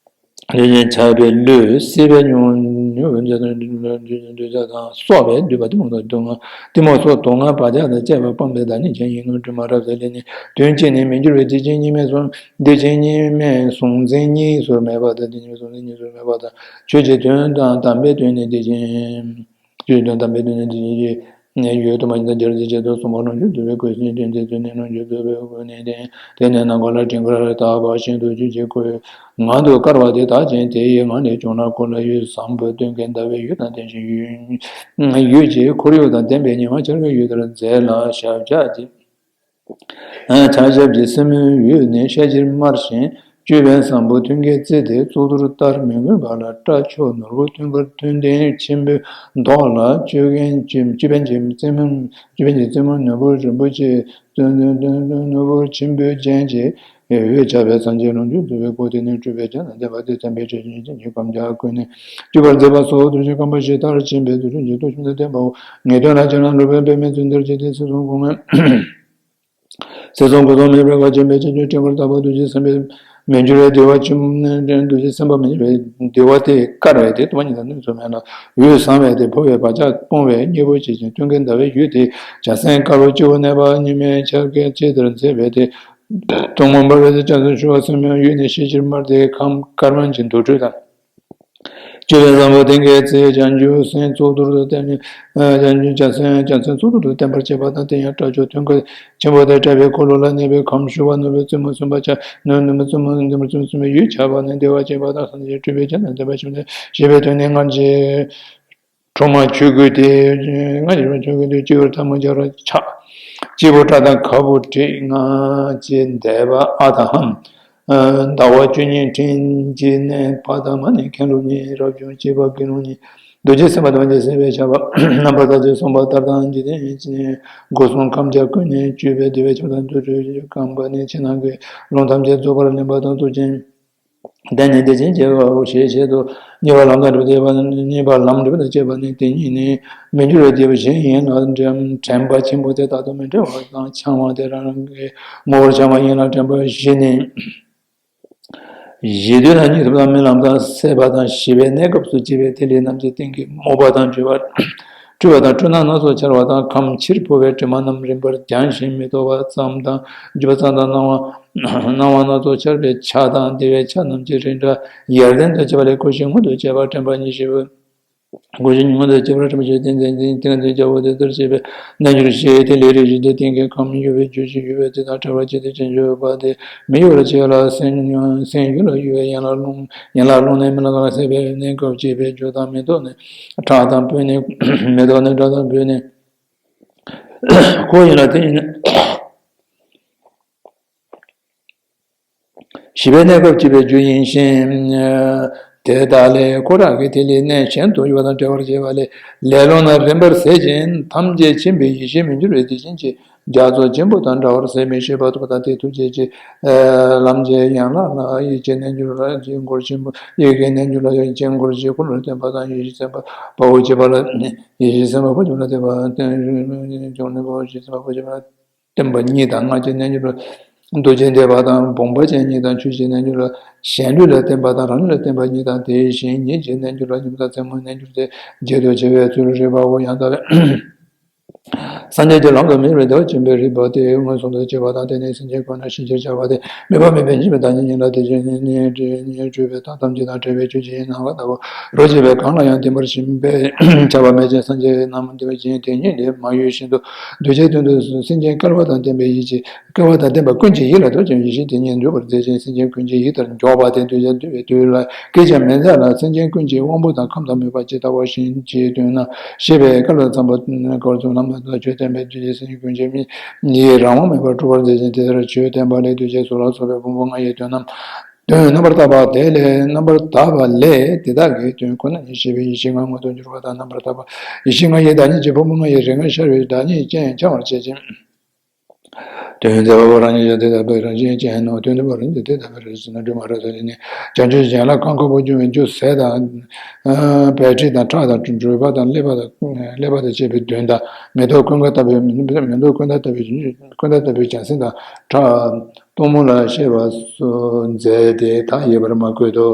ཡེ་ཤེས་བྱ་བའི་བློས་སྲེད་པའི་ཉོན་ཉོན་འདོད་ཆགས་དང་སོགས་པའི་འདུས་པ་གཏི་མུག་དང་སྡུག་བསྔལ་གཏི་མུག་སོགས་དུག་ལྔ་བག་ཆགས་དང་བཅས་པ་སྤངས་པའི་བདག་ཉིད་ཅན་ཡིན་ནོ། སྒྲོལ་མ་རབ་གསལ་ལས་ནི་དོན་གཅིག་ནི་མི་འགྱུར་བའི་བདེ་ཆེན་གཉིས་མེད་གསུང་བདེ་ཆེན་གཉིས་མེད་གཟུང་འཛིན་གཉིས་སུ་མེད་པ་དང་། བདེ་ཆེན་གཉིས་སུ་མེད་པ་དང་། ཆོས་ཀྱི་དོན་དང་དམ་པའི་དོན་ནི་བདེ་ཆེན། ཆོས་དོན་དམ་པའི་དོན་ནི་བདེ་ཆེན་གྱི་ཡུལ་དུ་མ་ཡིན་དང་སྦྱར་ཏེ་བྱེད་དུ་གསུངས་པ་ལོངས་སྤྱོད་རྫོགས་པའི་སྐུ་ཞེས་དོན་དེ་དོན་ནི་ལོངས་སྤྱོད་རྫོགས་པའི་སྐུ་ནི་སྟེ། དེ་ནས་ནམ་མཁའ་ལ་སྤྲིན་དཀར་དག་པ་བཞིན་དུ་ཆོས་ཀྱི་སྐུའི་ངང་དུ་དཀར་བ་དེ་དག་ཅིང་དེ་ཡི་ངང་ལས་བྱུང་ལ་སྐུ་ལ་ཡུལ་བཟང་པོ་སྟོན་ཀའི་ཟླ་བའི་འོད་དང་ལྡན་ཞིང་ཡུལ་ཡུལ་གྱི་ཁོར་ཡུག་དང་ལྡན་པའི་ཉི་མ་འཆར་ཀའི་འོད་ལྟར་མཛེས་ལ་ཞབས་བཅགས་ཀྱི། ཕྱག་ཞབས་ཀྱི་སེན་མོའི་འོད་ནི་ཤར་གྱིས་དམར་ཞིང་ཅོད་པན་བཟང་པོ་མཐིང་གའི་རྩེ་སྟེ་གཙུག་ཏོར་ལྟར་མི་མངོན་པ་ལ་སྐྲ་མཆོག་ནོར་བུ་ཐུན་དཀར་ཐུན་ལྡན་ཆེན་པོའི་མདོག་ལ། ཅོད་པན་གྱི་ཅོད་པན་གྱི་རྩེ་མོ་ཅོད་པན་གྱི་རྩེ་མོ་ནོར་བུ་རིན་པོ་ཆེ་ནོར་བུ་ཆེན་པོའི་རྒྱན་གྱིས་ འོད་ཆགས་པའི་སངས་རྒྱས་ལོངས་སྤྱོད་རྫོགས་པའི་སྐུ། དེ་ནས་སྤྲུལ་པའི་སྤྱན་དང་ལྡན་པ་སྟེ། མཚན་དཔེའི་ཁྲིད་ཀྱི་རྒྱན་གྱིས་ཁམས་བརྒྱ་ཀུན་ནས་སྤྲུལ་པར་མཛད་པ་སོགས། རྡོ་རྗེ་རྐང་པ་བཞི་མཐར་ཕྱིན་པའི་དུས་སུ་ཡང་ཏོག་ཙམ་དུ་བསྟན་པའོ། ངེས་དོན་ལ་སྤྱན་དྲངས་སྒྲུབ་པའི་པདྨས་བརྫུས་མཐར་ཕྱིན་ཏེ། ཚེ་བཟང་སྒོ་ལྔའི་ཚེ་བཟང་སྒོ་གསུམ་མེ་འབར་བ། སྤྱན་མེད་ཅིང་ཆོས་སྤྲིན་དཀར་ལྟ་བུ། རྡོ་རྗེ་སེམས་དཔའི་མི་འགྱུར་བའི་བདེ་བ་ཆེན་པོ། རྡོ་རྗེ་སེམས་དཔའ་མི་འགྱུར་བའི་བདེ་བ་དེས་དཀར་བས་དེ་དུ་མ་ཉིད་དང་གནོད་ཚུལ་མེད་ལ། འོད་བཟང་བས་དེ་འཕོ་བའི་བག་ཆགས་སྤོང་བའི་གཉེན་པོ་བྱེད་ཅིང་། སྟོན་ཀའི་ཟླ་བའི་འོད་དེས་བྱ་སེམས་དཀར་པོ་སྤྱི་བོར་གནས་པ། ཉི་མའི་འཆར་ཀའི་ཕྱེད་དེར་མཛེས་པས་དེ། གཏུམ་མོ་འབར་བས་དེ་བྱ་སེམས་ཤུགས་པ་སེམས་དཔའི་འོད་ནི་ཤེལ་གྱིས་དམར་ཏེ་ཁམས་དཀར་དམར་གྱི་དུར་ཁྲོད་དང་། སྤྱི་བོའི་བཟང་པོ་སྟེང་གི་ཚེ་བྱང་ཆུབ་སེམས་གཙུག་ཏོར་དུ་བསྟན། བྱང་ཆུབ་བྱ་སེམས་བྱང་སེམས་གཙུག་ཏོར་དུ་བསྟན་པར་བྱེད་པ་དང་། དེ་ཡང་སྐྲ་མཆོག་མཐིང་ག་ཆེན་པོ་དེ་དཔྲལ་བའི་འཁོར་ལོ་ལ་གནས་པའི་ཁམས་ཞུ་བ་ནོར་བུའི་རྩེ་མོ་གསུམ་པ་ཆ་ནོར་བུའི་རྩེ་མོ་གསུམ་པའི་འོད་ཆགས་པ་ནི་བདེ་བ་ཆེན་པོ་དང་། སངས་རྒྱས་སྤྲུལ་པའི་སྤྱན་དང་ལྡན་པ་ཆེན་པོ་ཞེས་པའི་དོན་ནི་སྔར་གྱི་ཁྲོ་མ་ཆོས་སྐུ་སྟེ། སྔར་གྱི་ཁྲོ་མ་ཆོས་སྐུ་སྟེ། སྤྱི་བོར་ཐལ་མོ་སྦྱར་བ་ཆགས། སྤྱི་བོ་སྐྲ་དང་ཁ་སྤུ་གྲི་ལྔ་ཅན་འདས་པ་ཨ་ཏ་ཧམ། ཟླ་བ་བཅུ་གཉིས་སྤྲིན་གྱིས་གནས་པ་དང་མ་ནི་མཁན་སློབ་གཉིས། རབ་བྱུང་བྱེད་པ་དགེ་སློང་གཉིས། རྡོ་རྗེ་སེམས་དཔའ་དང་རྗེ་སེམས་དཔའི་ཆགས་པ། རྣམ་པར་ཐར་ཅིང་གསུངས་པ་ལྟར་དང་། འཇིག་རྟེན་གྱི་སྒོ་གསུམ་ཁམས་བརྒྱ་ཀུན་ནས་སྤྲུལ་པའི་བདེ་བའི་ཆོས་དང་དུར་ཁྲོད་ཀྱི་ཁམས་པ་ནི་ཕྱི་ནང་གི་ལུང་ཐམས་ཅད་རྫོགས་པར་གླེང་བ་དང་། གཙུག་ཅན་དེ་ནི་བདེ་ཆེན་སྐྱེ་བའོ་ཞེས་བཤད་དོ། གཉིས་པ་ལམ་དང་སྒྲིབ་པ་སྐྱེས་པ་ནི། གཉིས་པ་ལམ་སྒྲིབ་པ་སྐྱེས་པ་ནི་དེ་ཉིད་ནི་མི་འགྱུར་བའི་རྒྱལ་པོ་གཞན་ཡིན་ལ། དྲན་དྲན་པ་ཆེན་པོ་དེ་རྟག་ཏུ་མི་འབྲལ་བ་དང་། འཆིང་བ་དེ་རང་རང་གི་ངོ་བོར་འཆིང་བ་ཡིན་ལ། དྲན་པ་བཞི་ནི། གཞི་དུས་དང་གཉིད་སོགས་དང་རྨི་ལམ་དང་སད་པ་དང་། ཞི་བའི་གནས་སྐབས་སུ་སྐྱེས་པའི་ཐིག་ལེ་རྣམས་ཀྱི་སྟེང་གི་མུན་པ་དང་འཁྲུལ་པ། འཁྲུལ་པ་དང་འཁྲུལ་སྣང་སྣ་ཚོགས་འཆར་བ་དང་། ཁམས་ཕྱིར་འཕོ་བའི་དྲི་མ་རྣམས་རིམ་པར་སྦྱངས་ཤིང་མི་རྟོག་པ་ཙམ་དང་། འགྱུ་བ་ཙམ་དང་། སྣང་བ་སྣང་བ་སྣ་ཚོགས་འཆར་བའི་ཆ་དང་། བདེ་བའི་ཆ་རྣམས་ཀྱི་རིགས་འདྲ་ཡར་ལྡན་དུ་སྐྱེ་བ་ལས་འཁོར་ཞིང་མངོན་དུ་སྐྱེ་བ་དྲན་པ་ཉེར་བཞི་པོ། འཁོར་ཞིང་མངོན་དུ་སྐྱེ་བ་དྲན་པ་ཉེར་བཞི་པོ་དེ་ནི་དེ་ལྟར་བྱེད་པའི་རྣལ་འབྱོར་ཞེས་ཏེ། ལས་རིགས་བཞི་སྟེ་སྟེང་གི་ཁམས་གཡོ་བའི་རྒྱུ་ཞིག་གཡོ་བའི་ཚུལ་དང་། བྲལ་བར་བྱེད་དེ་ཅན་གཡོ་བ་དེ་མི་གཡོ་བར་བྱེད་ལ། སེམས་སེམས་གཡོ་ལ་གཡོ་བའི་ཡན་ལག་རླུང་ཡན་ལག་རླུང་ནི་རྨི་ལམ་ལ་སད་པའི་གནས་སྐབས་སྐྱེས་པའི་རྒྱུ་དང་། མི་རྟོག་ནི་ཁྲག་དང་སྤུ་ནི། མི་རྟོག་ནི་ཁྲག་དང་སྤུ་ནི། འཁོར་ཡིན་ལ་དེ་ཡིན། ཞི་བའི་གནས་སྐབས་སྐྱེས་པའི་རྒྱུ་ཡིན་ཞིང་། དེ་དག་ལས་འཁོར་རང་གི་ཐིག་ལེའི་གནས་གཞན་དུ་གཡོ་བ་དང་བྲལ་བར་བྱེད་པ་ལས། ལས་རླུང་རྣམས་རིམ་པར་ཟད་ཅིང་ཐམས་ཅད་མཁྱེན་པའི་ཡེ་ཤེས་མི་འགྱུར་བའི་བདེ་ཆེན་གྱི་རྒྱ་མཚོ་ཆེན་པོ་དང་འདྲ་བར་ཟད་མི་ཤེས་པ་ཐུབ་པ་དང་། དེ་ཐུགས་རྗེ་ཆེ། ལམ་གྱི་ཡན་ལག་ལ་ཡིད་ཀྱི་རྣལ་འབྱོར་ལ་ཡིད་ཀྱི་འཁོར་ཆེན་པོ། ཡིད་ཀྱི་རྣལ་འབྱོར་ལ་ཡིད་ཀྱི་འཁོར་ཆེན་པོ་ལ་བརྟེན་པ་དང་། ཡེ་ཤེས་སེམས་དཔའ་དཔའ་བོ་སྐྱེས་པ་ལ་ཡེ་ཤེས་སེམས་དཔའ་དཔའ་བོ་ལ་བརྟེན་པ་དང་། ཡེ་ཤེས་སེམས་དཔའ་དཔའ་བོ་སྐྱེས་པ་ལ་བརྟེན་པ་གཉིས་དང་། སྔར་གྱི་རྣལ་འབྱོར་ལ་རྡོ་རྗེ་འདེབས་པ་དང་། བུམ་པ་ཅན་གཉིས་དང་། ཆོས་ཀྱི་རྣལ་འབྱོར་ལ་གཞན་ལུས་ལ་བརྟེན་པ་དང་། རང་ལུས་ལ་བརྟེན་པ་གཉིས་དང་། དེ་བཞིན་ཉིད་ཀྱི་རྣལ་འབྱོར་ལ་ཉིམ་དང་མཚན་མོའི་རྣལ་འབྱོར་ཏེ། འཇིག་ཏུ་སྐྱེ་བའི་ཚུལ་རིག་པའོ། ཡང་དག་པའི་སངས་རྒྱས་ཀྱི་ལམ་དུ་མི་འགྱུར་བའི་བདེ་བ་ཆེན་པོའི་རིག་པ་དེ་མངོན་སུམ་དུ་སྐྱེ་བ་དང་། དེ་ནི་སེམས་ཅན་ཀུན་ལ་ཤེས་བྱར་བྱ་བ་སྟེ། མེད་པ་མེད་པའི་འཇིག་པའི་བདག་ཉིད་ཉིད་ལ། དེ་བཞིན་ཉིད་ཉིད་སྤྲོས་པའི་བདག་ཐམས་ཅད་དང་བྲལ་བའི་ཆོས་ཅན། ནམ་མཁའ་ལྟ་བུ་རོ་གཅིག་པའི་གང་ལ་ཡང་བརྟེན་པར་ཞེན་པས་ཁྱབ་པ་མེད་ཅིང་། སངས་རྒྱས་རྣམས་དེ་བཞིན་དེ་ཉིད་ལས་མ་གཡོས་བཞིན་དུ། གདུལ་བྱའི་དོན་དུ་སེམས་ཅན་སྐལ་བ་དང་ལྡན་པའི་ཡིད་ཀྱིས། སྐལ་བ་དང་ལྡན་པ་ཀུན་གྱི་ཡིད་ལ་གཏོད་ཅིང་། ཡེ་ཤེས་དེ་ཉིད་འདུལ་བར་མཛད་ཅིང་། སེམས་ཅན་ཀུན་གྱི་ཡིད་ལྟར་འཇོག་པ་དེ་གདུལ་བྱ་འདུལ་བའི་དུས་ལ་སྐད་ཅིག་མི་མཛད་ལ། སེམས་ཅན་ཀུན་གྱི་དབང་པོ་དང་ཁམས་དང་མོས་པ་ཇི་ལྟ་བ་བཞིན་གྱི་དོན་རྣམས་ཤེས་པའི་སྐལ་བ་ཙམ་པ་སྐལ་བ་ཙམ་ལམ་དང་ཆོས་བསྟན་པས་གདུལ་བྱའི་སེམས་ཅན་ཀུན་གྱི་མི་ཡི་རང་དབང་མེད་པར་སྤྲུལ་པར་མཛད་ཅིང་། དེ་ལྟར་ཆོས་བསྟན་པ་ལས་གདུལ་བྱའི་ཚོགས་ལ་སོགས་པའི་ཕུང་པོ་ལྔ་ཡི་དོན་རྣམས། དོན་རྣམ་པར་དག་པ་དེ་ལས་རྣམ་པར་དག་པ་ལས་དེ་དག་གི་དོན་ཁོ་ན་ཉིད་ཤེས་པའི་ཡེ་ཤེས་ལྔ་མངོན་དུ་གྱུར་པ་དང་། རྣམ་པར་དག་པ་ཡེ་ཤེས་ལྔ་ཡི་བདག་ཉིད་ཀྱི་ཕུང་པོ་ལྔ་ཡི་རིགས་ལྔ་ཤར་བའི་བདག་ཉིད་ཅན་འཆང་བར་བྱེད་ཅིང་། དོན་མཛད་པ་པོ་རང་ཉིད་ཀྱང་དེ་ལྟ་བུའི་རང་བཞིན་ཅན་ནོ། དོན་མཛད་པ་རང་ཉིད་དེ་ལྟ་བུའི་རང་བཞིན་ནོ། སྒྲོན་མ་རབ་ཏུ་ནི་བྱང་ཆུབ་ཡན་ལག་གང་གོ་བོ་འབྱུང་བའི་རྒྱུ་ཟས་དང་། ཨ་བད་མཁྲིས་དང་ཁྲག་དང་གྲོད་པ་དང་ཀླད་པ་དང་ཀླད་པ་དང་བཅས་པའི་དོན་དང་། མེ་ཏོག་ཀུན་དགའ་ལྟ་བུའི་མེ་ཏོག་ཀུན་དགའ་ལྟ་བུའི་ཀུན་དགའ་ལྟ་བུའི་བྱང་སེམས་དང་ཁྲག་གཏུམ་མོ་ལ་ཤེས་པ་སོགས་མཛད་དེ་མཐའ་ཡས་པར་མ་བཀོད་དོ།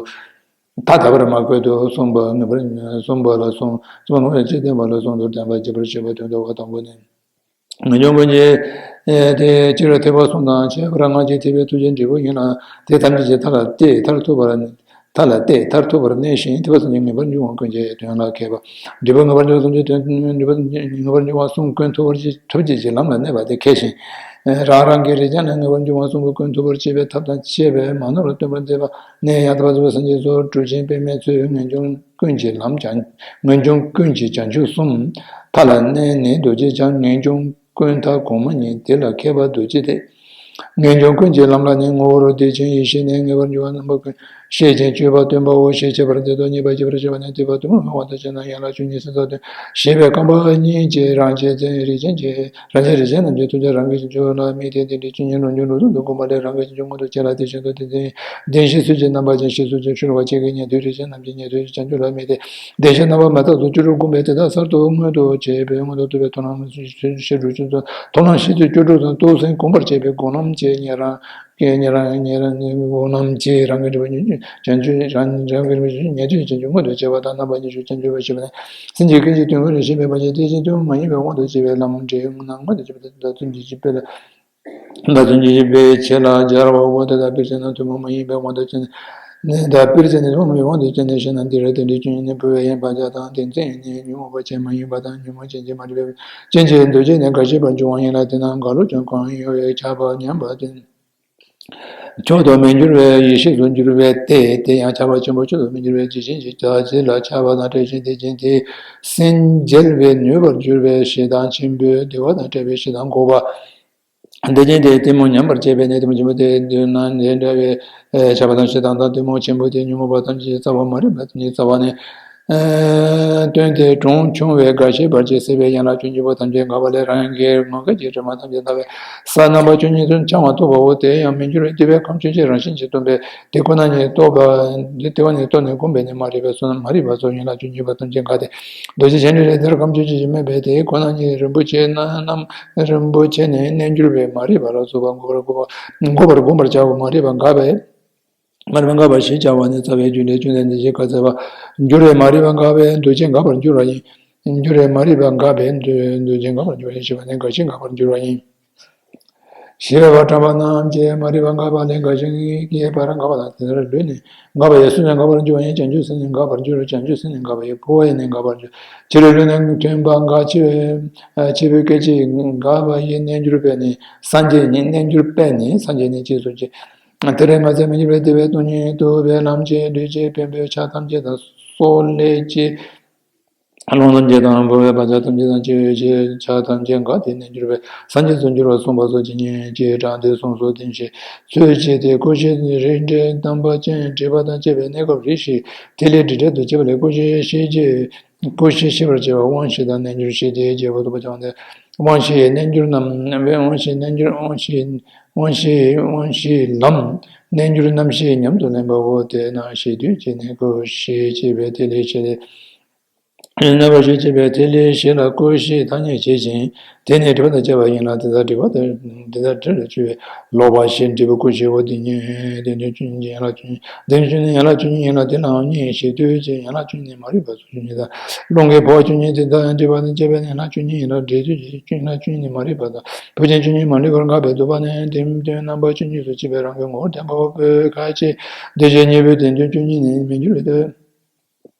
མཐའ་དག་པར་མ་བཀོད་དོ། གསུངས་པ་ངེས་པར་གསུངས་པ་ལ་གསུངས། གསུངས་པ་ངེས་པར་ཅི་བསྟན་པ་ལ་གསུངས་དོར་བསྟན་པ་རྒྱས་པར་བཤད་པ་དོན་དུ་བ་དང་པོ་ནི། ངེས་འབྱུང་ཀུན་གྱི་དེ་སྤྱིར་ཐེག་པ་གསུམ་དང་ཁྱད་པར་སྔགས་ཀྱི་ཐེག་པའི་ཐུགས་རྗེ་འབྲས་བུ་ཡིན་ལ། དེ་ཐམས་ཅད་ཀྱི་མཐའ་ལ་གཏད་མཐར་ཐུག་པར་མཐའ་ལ་གཏད་མཐར་ཐུག་པར་གནས་ཤིང་། ཐེག་པ་གསུམ་གྱི་ངེས་པར་འབྱུང་བ་ཀུན་གྱི་དོན་ལ་མཁས་པ། འབྲས་བུ་ངེས་པར་འབྱུང་གསུམ་གྱི་དོན། འབྲས་བུ་ངེས་པར་འབྱུང་བ་གསུམ་ཀུན་ཐུབ་པར་ཐུབ་བྱེད་ཀྱི་ལམ་ལ་གནས་པ་དེ་མཁས་ཤིང་། རང་རང་གི་རིགས་ཀྱང་ནི་ངེས་པར་འབྱུང་བ་གསུམ་པོ་ཀུན་ཐུབ་པར་བྱེད་པའི་ཐབས་དང་བཅས་པས་མ་ནོར་བར་སྟོན་པར་མཛད་པ་ནི། ཡང་དག་པར་རྫོགས་པའི་སངས་རྒྱས་སོགས་གྲུབ་ཆེན་པདྨས་མཚོན་ངེས་འབྱུང་ཀུན་གྱི་ལམ་བྱང་། ངེས་འབྱུང་ཀུན་གྱི་བྱང་ཆུབ་གསུམ། མཐའ་ལ་གནས་ནས་རྡོ་རྗེ་འཆང་། ངེས་འབྱུང་ཀུན་མཐའ་གོང་མ་ཉིད། དེ་ལ་མཁས་པ་རྡོ་རྗེ་སྟེ། ངེས་འབྱུང་ཀུན་གྱི་ལམ་ལ་ནི། ངོ་བོ་རུ་བདེ་ཆེན་ཡེ་ཤེས་ནི། ངེས་པར་འབྱུང་བ་རྣམ་པ་ཀུན་ ཤེས་བྱའི་སྤྱོད་པ་སྟོན་པའོ། ཞེས་བྱ་བར་འདི་དང་གཉིས་པ་བརྗེ་བར་བྱ་བ་ནི་སྡིག་པ་དུ་མ་སྨོས་པ་དང་བཅས་ན་ཡན་ལག་བཅུ་གཉིས་སེམས་ཙམ་སྟོན། ཞེས་པས་རྐང་པ་གཉིས་ཀྱིས་རང་གཅེས་འཛིན་རིགས་ཅན་གྱི་རང་གཅེས་རིགས་ཅན་རྣམས་ཀྱི་ཐམས་ཅད་རང་གི་བྱང་ཆུབ་ལ་དམིགས་ཏེ། དེ་འདྲའི་བཅུ་གཉིས་རང་རྒྱུད་ལུགས་ཙམ་དུ་བསྒོམ་པ་ལས་རང་གི་བྱང་ཆུབ་མངོན་དུ་བྱེད་ལ། དེ་བཞིན་དུ་དེ་བདེན་བཞི་ཚུལ་གྱིས་རྣམ་པར་བྱང་། ཞེས་ཚུལ་གྱིས་ཕྱི་རོལ་པ་ཆོས་ཀྱི་ཉན་ཐོས་རིགས་ཅན་རྣམས་ཀྱི་ཉན་ཐོས་བྱང་ཆུབ་ལ་དམིགས་ཏེ། བདེན་བཞི་རྣམ་པར་མི་རྟོག་ཚུལ་བཅུ་དྲུག་བསྒོམས་པས་དེ་དག་གསར་དུ་མངོན་དུ་བྱེད་པའི་མངོན་དུ་བསྡུ་བའི་མཐོང་ལམ་ཞེས་བྱ་བཅུ་ཚོ་མཐོང་ལམ་ཞེས་བྱ་བཅུ་ཚོ་མཐོང་ལམ་ཞེས་བྱ་བཅུ་དྲུག་དང་རྟོགས་ཟིན་བསྒོམ་པར་བྱེད་པའི་སྒོམ་ལམ་གྱི་ཉན་རང་ཉན་རང་ཉན་རང་སྒོམ་ལམ་གྱིས་རང་གི་སྒྲིབ་པ་ཉེས་བྱང་ཆུབ་རང་རང་གི་སྒྲིབ་པ་ཉེས་བྱང་ཆུབ་མངོན་དུ་བྱེད་པ་དང་། རྣམ་པ་ཉི་ཤུ་བྱང་ཆུབ་པ་ཞེས་པ་ནི། སེམས་ཀྱི་སྐད་ཅིག་དོན་ཀུན་ལས་གཞན་མེད་པ་ཞིག་སྟེ། གཞན་དོན་མ་ཡིན་པའི་དབང་དུ་བྱས་པའི་ལམ་འབྲས་རྣམས་མངོན་དུ་བྱེད་པ་དེ་ལ་ཚུལ་གྱིས་ཕྱི་ལ་ཚུལ་གྱིས་ཕྱི་ལ་སྦྱར་བའོ། དེ་དག་སྤེལ་ཚིག་ནི་ཐུན་མོང་མ་ཡིན་པའི་དབང་དུ་བྱས་ནས། ནི་དག་སྤེལ་ཚིག་ནི་ཐུན་མོང་མའི་དབང་དུ་བྱས་ནས་བཤད་ན། འདིར་དེ་འདྲའི་བཅུ་གཉིས་ནི་འབུལ་བའི་ཡན་ཕར་ཕྱིན་དང་། དེ་མཚོན་ནི་ཉོན་མོངས་པ་ཅན་མ་ཡིན་པ་དང་། ཉོན་མོངས་ཅན་གྱི་མ་རིག་པའི་རྐྱེན་གྱིས་འདུ་བྱེད་ནི་འགའ་ཞིག་པར་འགྱུར་བ་ཡིན་ལ། དེ་རྣམས་འགའ་ལོག་ཀྱང་གང་ཡོད་ཁྱབ་པ་ཉམས་པ་ཅན། མཆོག་ཏུ་མི་འགྱུར་བའི་ཡེ་ཤེས་སུ་འགྱུར་བའི་སྟེ། དེ་ཡང་ཁྱབ་པ་ཆེན་པོ་མཆོག་ཏུ་མི་འགྱུར་བའི་ཇི་བཞིན་གྱི་བྱ་བྱེད་ལ་ཁྱབ་པ་དང་བྲལ་ཞིང་། དེ་བཞིན་དེའི་སེམས་འཇལ་བའི་ནུས་པར་གྱུར་པའི་ཞེ་སྡང་ཆེན་པོས་བདེ་བ་དང་བྲལ་བའི་ཞེ་སྡང་འགོག་པ། དེ་བཞིན་དེའི་གཏི་མུག་ཉམས་པར་བྱེད་པའི་གནས་གཏི་མུག་ཆེན་པོ་དེ་མདུན་ན་དེ་འདྲ་བའི་ཁྱབ་པ་དང་ཞེ་སྡང་དང་གཏི་མུག་ཆེན་པོ་དེ་ཉོན་མོངས་པ་ཐམས་ཅད་རྩ་བ་མ་རིག་པ་ཉིད་རྩ་བ་ནས། སྟོན་ཏེ་གྲོང་ཆུང་བས་འགའ་ཞིག་བར་ཆད་སེལ་བའི་ཡན་ལག་བཅུ་གཉིས་པོ་ཐམས་ཅད་འགགས་པ་ལས་རང་གི་ངང་གིས་ཀྱི་དྲི་མ་ཐམས་ཅད་འདག་པའི་ས་རྣམ་པ་བཅུ་གཉིས་སུ་འཆང་བ་རྟོགས་པའོ། དེ་ཡང་མི་འགྱུར་བའི་སྡིག་པའི་ཁམས་བཅུ་གཅིག་རང་བཞིན་གྱིས་སྟོན་པས་དེ་ཁོ་ན་ཉིད་རྟོགས་པ་འདི་ལྟེ་བ་ནས་གཏོར་ནས་བསྒོམས་པས་ནི་མ་རིག་པའི་བསོད་ནམས་མ་རིག་པ་སོགས་ཡན་ལག་བཅུ་གཉིས་པ་ཐམས་ཅད་འགགས་ཏེ། རྡོ་རྗེ་སྤྱན་རས་གཟིགས་དེར་ཁམས་བཅུ་གཅིག་གིས་སྨྲས་པས། དེ་ཁོ་ན་ཉིད་རིན་པོ་ཆེ་རྣམ་རིན་པོ་ཆེ་ནི་རྣལ་འབྱོར་པས་མ་རིག་པ་ལ་སོགས་པ་འགོག་པར་འགོག་པ་འགོག་པར་བསྒོམ་པར་བྱའོ། མ་རིག་པ་འགགས་པས། མ་རིག་པ་འགགས་པ་ཞེས་བྱ་བ་ནི་རྩ་བའི་རྒྱུད་ལས་བཅོམ་ལྡན་འདས་ཀྱིས་བཀའ་སྩལ་པ། འགྱུར་བས་མ་རིག་པ་འགགས་པས་འདུ་བྱེད་འགག་པར་འགྱུར་བ་ཡིན། འགྱུར་བས་མ་རིག་པ་འགགས་པས་འདུ་འདུ་བྱེད་འགག་པར་འགྱུར་བ་ཡིན་ཞེས་པ་ནི་རྒ་ཤི་འགག་པར་འགྱུར་བ་ཡིན། ཞེས་པའི་བར་ཕྲ་བ་རྣམས་ཀྱིས་མ་རིག་པ་འགགས་པ་ལས་རྒ་ཤི་ཡི་བར་འགག་པ་དང་། དེ་ལྟར་ལུས་ནི་འགགས་པ་ཡི་སེམས་ནི་འགག་པར་འགྱུར་བ་ཡིན། བྱང་ཆུབ་སེམས་ནི་འགག་པར་འགྱུར། བྱང་ཆུབ་སེམས་ནི་འགགས་པ་ཡི་འཕོ་བ་ཡིས་ནི་འགག་པར་འགྱུར། ཕྱི་རོལ་ལུས་ནི་མཐུན་པ་འགག། འཆི་བའི་འཆི་བའི་སྐད་ཅིག་འགག་པ་ཡི་རྣལ་འབྱོར་པས་ནི་སངས་རྒྱས་ཉིད། རྣལ་འབྱོར་པས་ནི་སངས་རྒྱས་ཉིད་ཅེས་སོགས་ཀྱི། དེ་ལས་མ་ཟད་མི་འགྱུར་བའི་བདེ་བའི་སྟོང་ཉིད་རྟོགས་པའི་ལམ་གྱི་བདུད་ཀྱི་བེམ་པོའི་ཆ་ཐམས་ཅད་དང་སྲོག་ལས་ཀྱི་རླུང་ཐམས་ཅད་དང་འབུ་བའི་བག་ཆགས་ཐམས་ཅད་དང་འཆི་བའི་ཆ་ཐམས་ཅད་འགགས་ཏེ་རྣལ་འབྱོར་པས་སངས་རྒྱས་སུ་འགྱུར་བར་གསུངས་པ་སོགས་ཀྱི་ཉིད་ཀྱི་གྲངས་ཏེ་གསུངས་སོ། དེ་བཞིན་ཚུལ་གྱིས་ཏེ། ཀུན་ཤེས་རིགས་འགྲེ་དམ་པ་ཅན་འགྲེལ་པ་དང་བཅས་པའི་གནས་སྐབས་རེ་ཞིག་ཐིག་ལེ་དྲི་བྲལ་དུ་བྱེད་པ་ལས་ཀུན་ཤེས་ཤེས་བྱེད། ཀུན་ཤེས་ཤེས་པར་བྱེད་པ་དབང་ཤེས་དང་རྣལ་འབྱོར་ཤེས་ཏེ་རྒྱལ་པོ་ཐོབ་པར་བྱ་བ་སྟེ། དབང་ཤེས་རྣལ་འབྱོར་རྣམས། དབང་ཤེས་རྣལ་འབྱོར་དབང་ཤེས་དབང་ཤེས་དབང་ཤེས་ལམ། རྣལ་འབྱོར་རྣམ་ཤེས་ཉམས་སུ་ལེན་པའོ། དེས་ན་ཤེས་འདོད་ཀྱིས་ནི་ཀུན་ཤེས་ཞེས་པའི་ཐིག་ལེ་ཤེས་ཏེ། གནས་པ་ཞེས་བྱ་བའི་ཐིག་ལེ་ཤེས་ལ་ཀུན་ཤེས་ཐ་སྙད་བྱེད་ཅིང་། དེ་ནི་སྒྲིབ་པ་དང་བཅས་པ་ཡིན་ལ། དེ་དག་སྒྲིབ་པ་དང་དེ་དག་སྒྲིབ་ལ་སྤྱོད་པའི་ལོག་པ་ཞེས་འབྲས་བུ་ཀུན་ཤེས་པོ་དེ་ཉིད་དེ་ནི་བཅུ་གཉིས་ཡན་ལག་བཅུ་གཉིས། དེ་ནི་བཅུ་གཉིས་ཡན་ལག་བཅུ་གཉིས་ཡིན་ལ། དེ་ལའང་གཉིས་ཤེས་འདོད་ཀྱི་ཡན་ལག་བཅུ་གཉིས་ནི་མ་རིག་པ་སོགས་བཅུ་གཉིས་དང་། རླུང་གི་འཕོ་བ་བཅུ་གཉིས་དེ་དག་ཡང་སྒྲིབ་པ་དང་བཅས་པའི་ཡན་ལག་བཅུ་གཉིས་ཡིན་ལ། འབྲས་དུས་ཀྱི་ཡན་ལག་བཅུ་གཉིས་མ་རིག་པར་འགགས་པས་འདོད་པ་ནི་དེ་དོན་རྣམ་པ་བཅུ་གཉིས་སུ་སྐྱེས་པའི་རང་གི་ངོ་བོར་ལྡན་པའོ། བོད་ཁ་ཆེ་འདུས་བྱས་གཉིས་པོའི་དོན་བཅུ་གཉིས་ནི་མི་འགྱུར་བའི་དོན།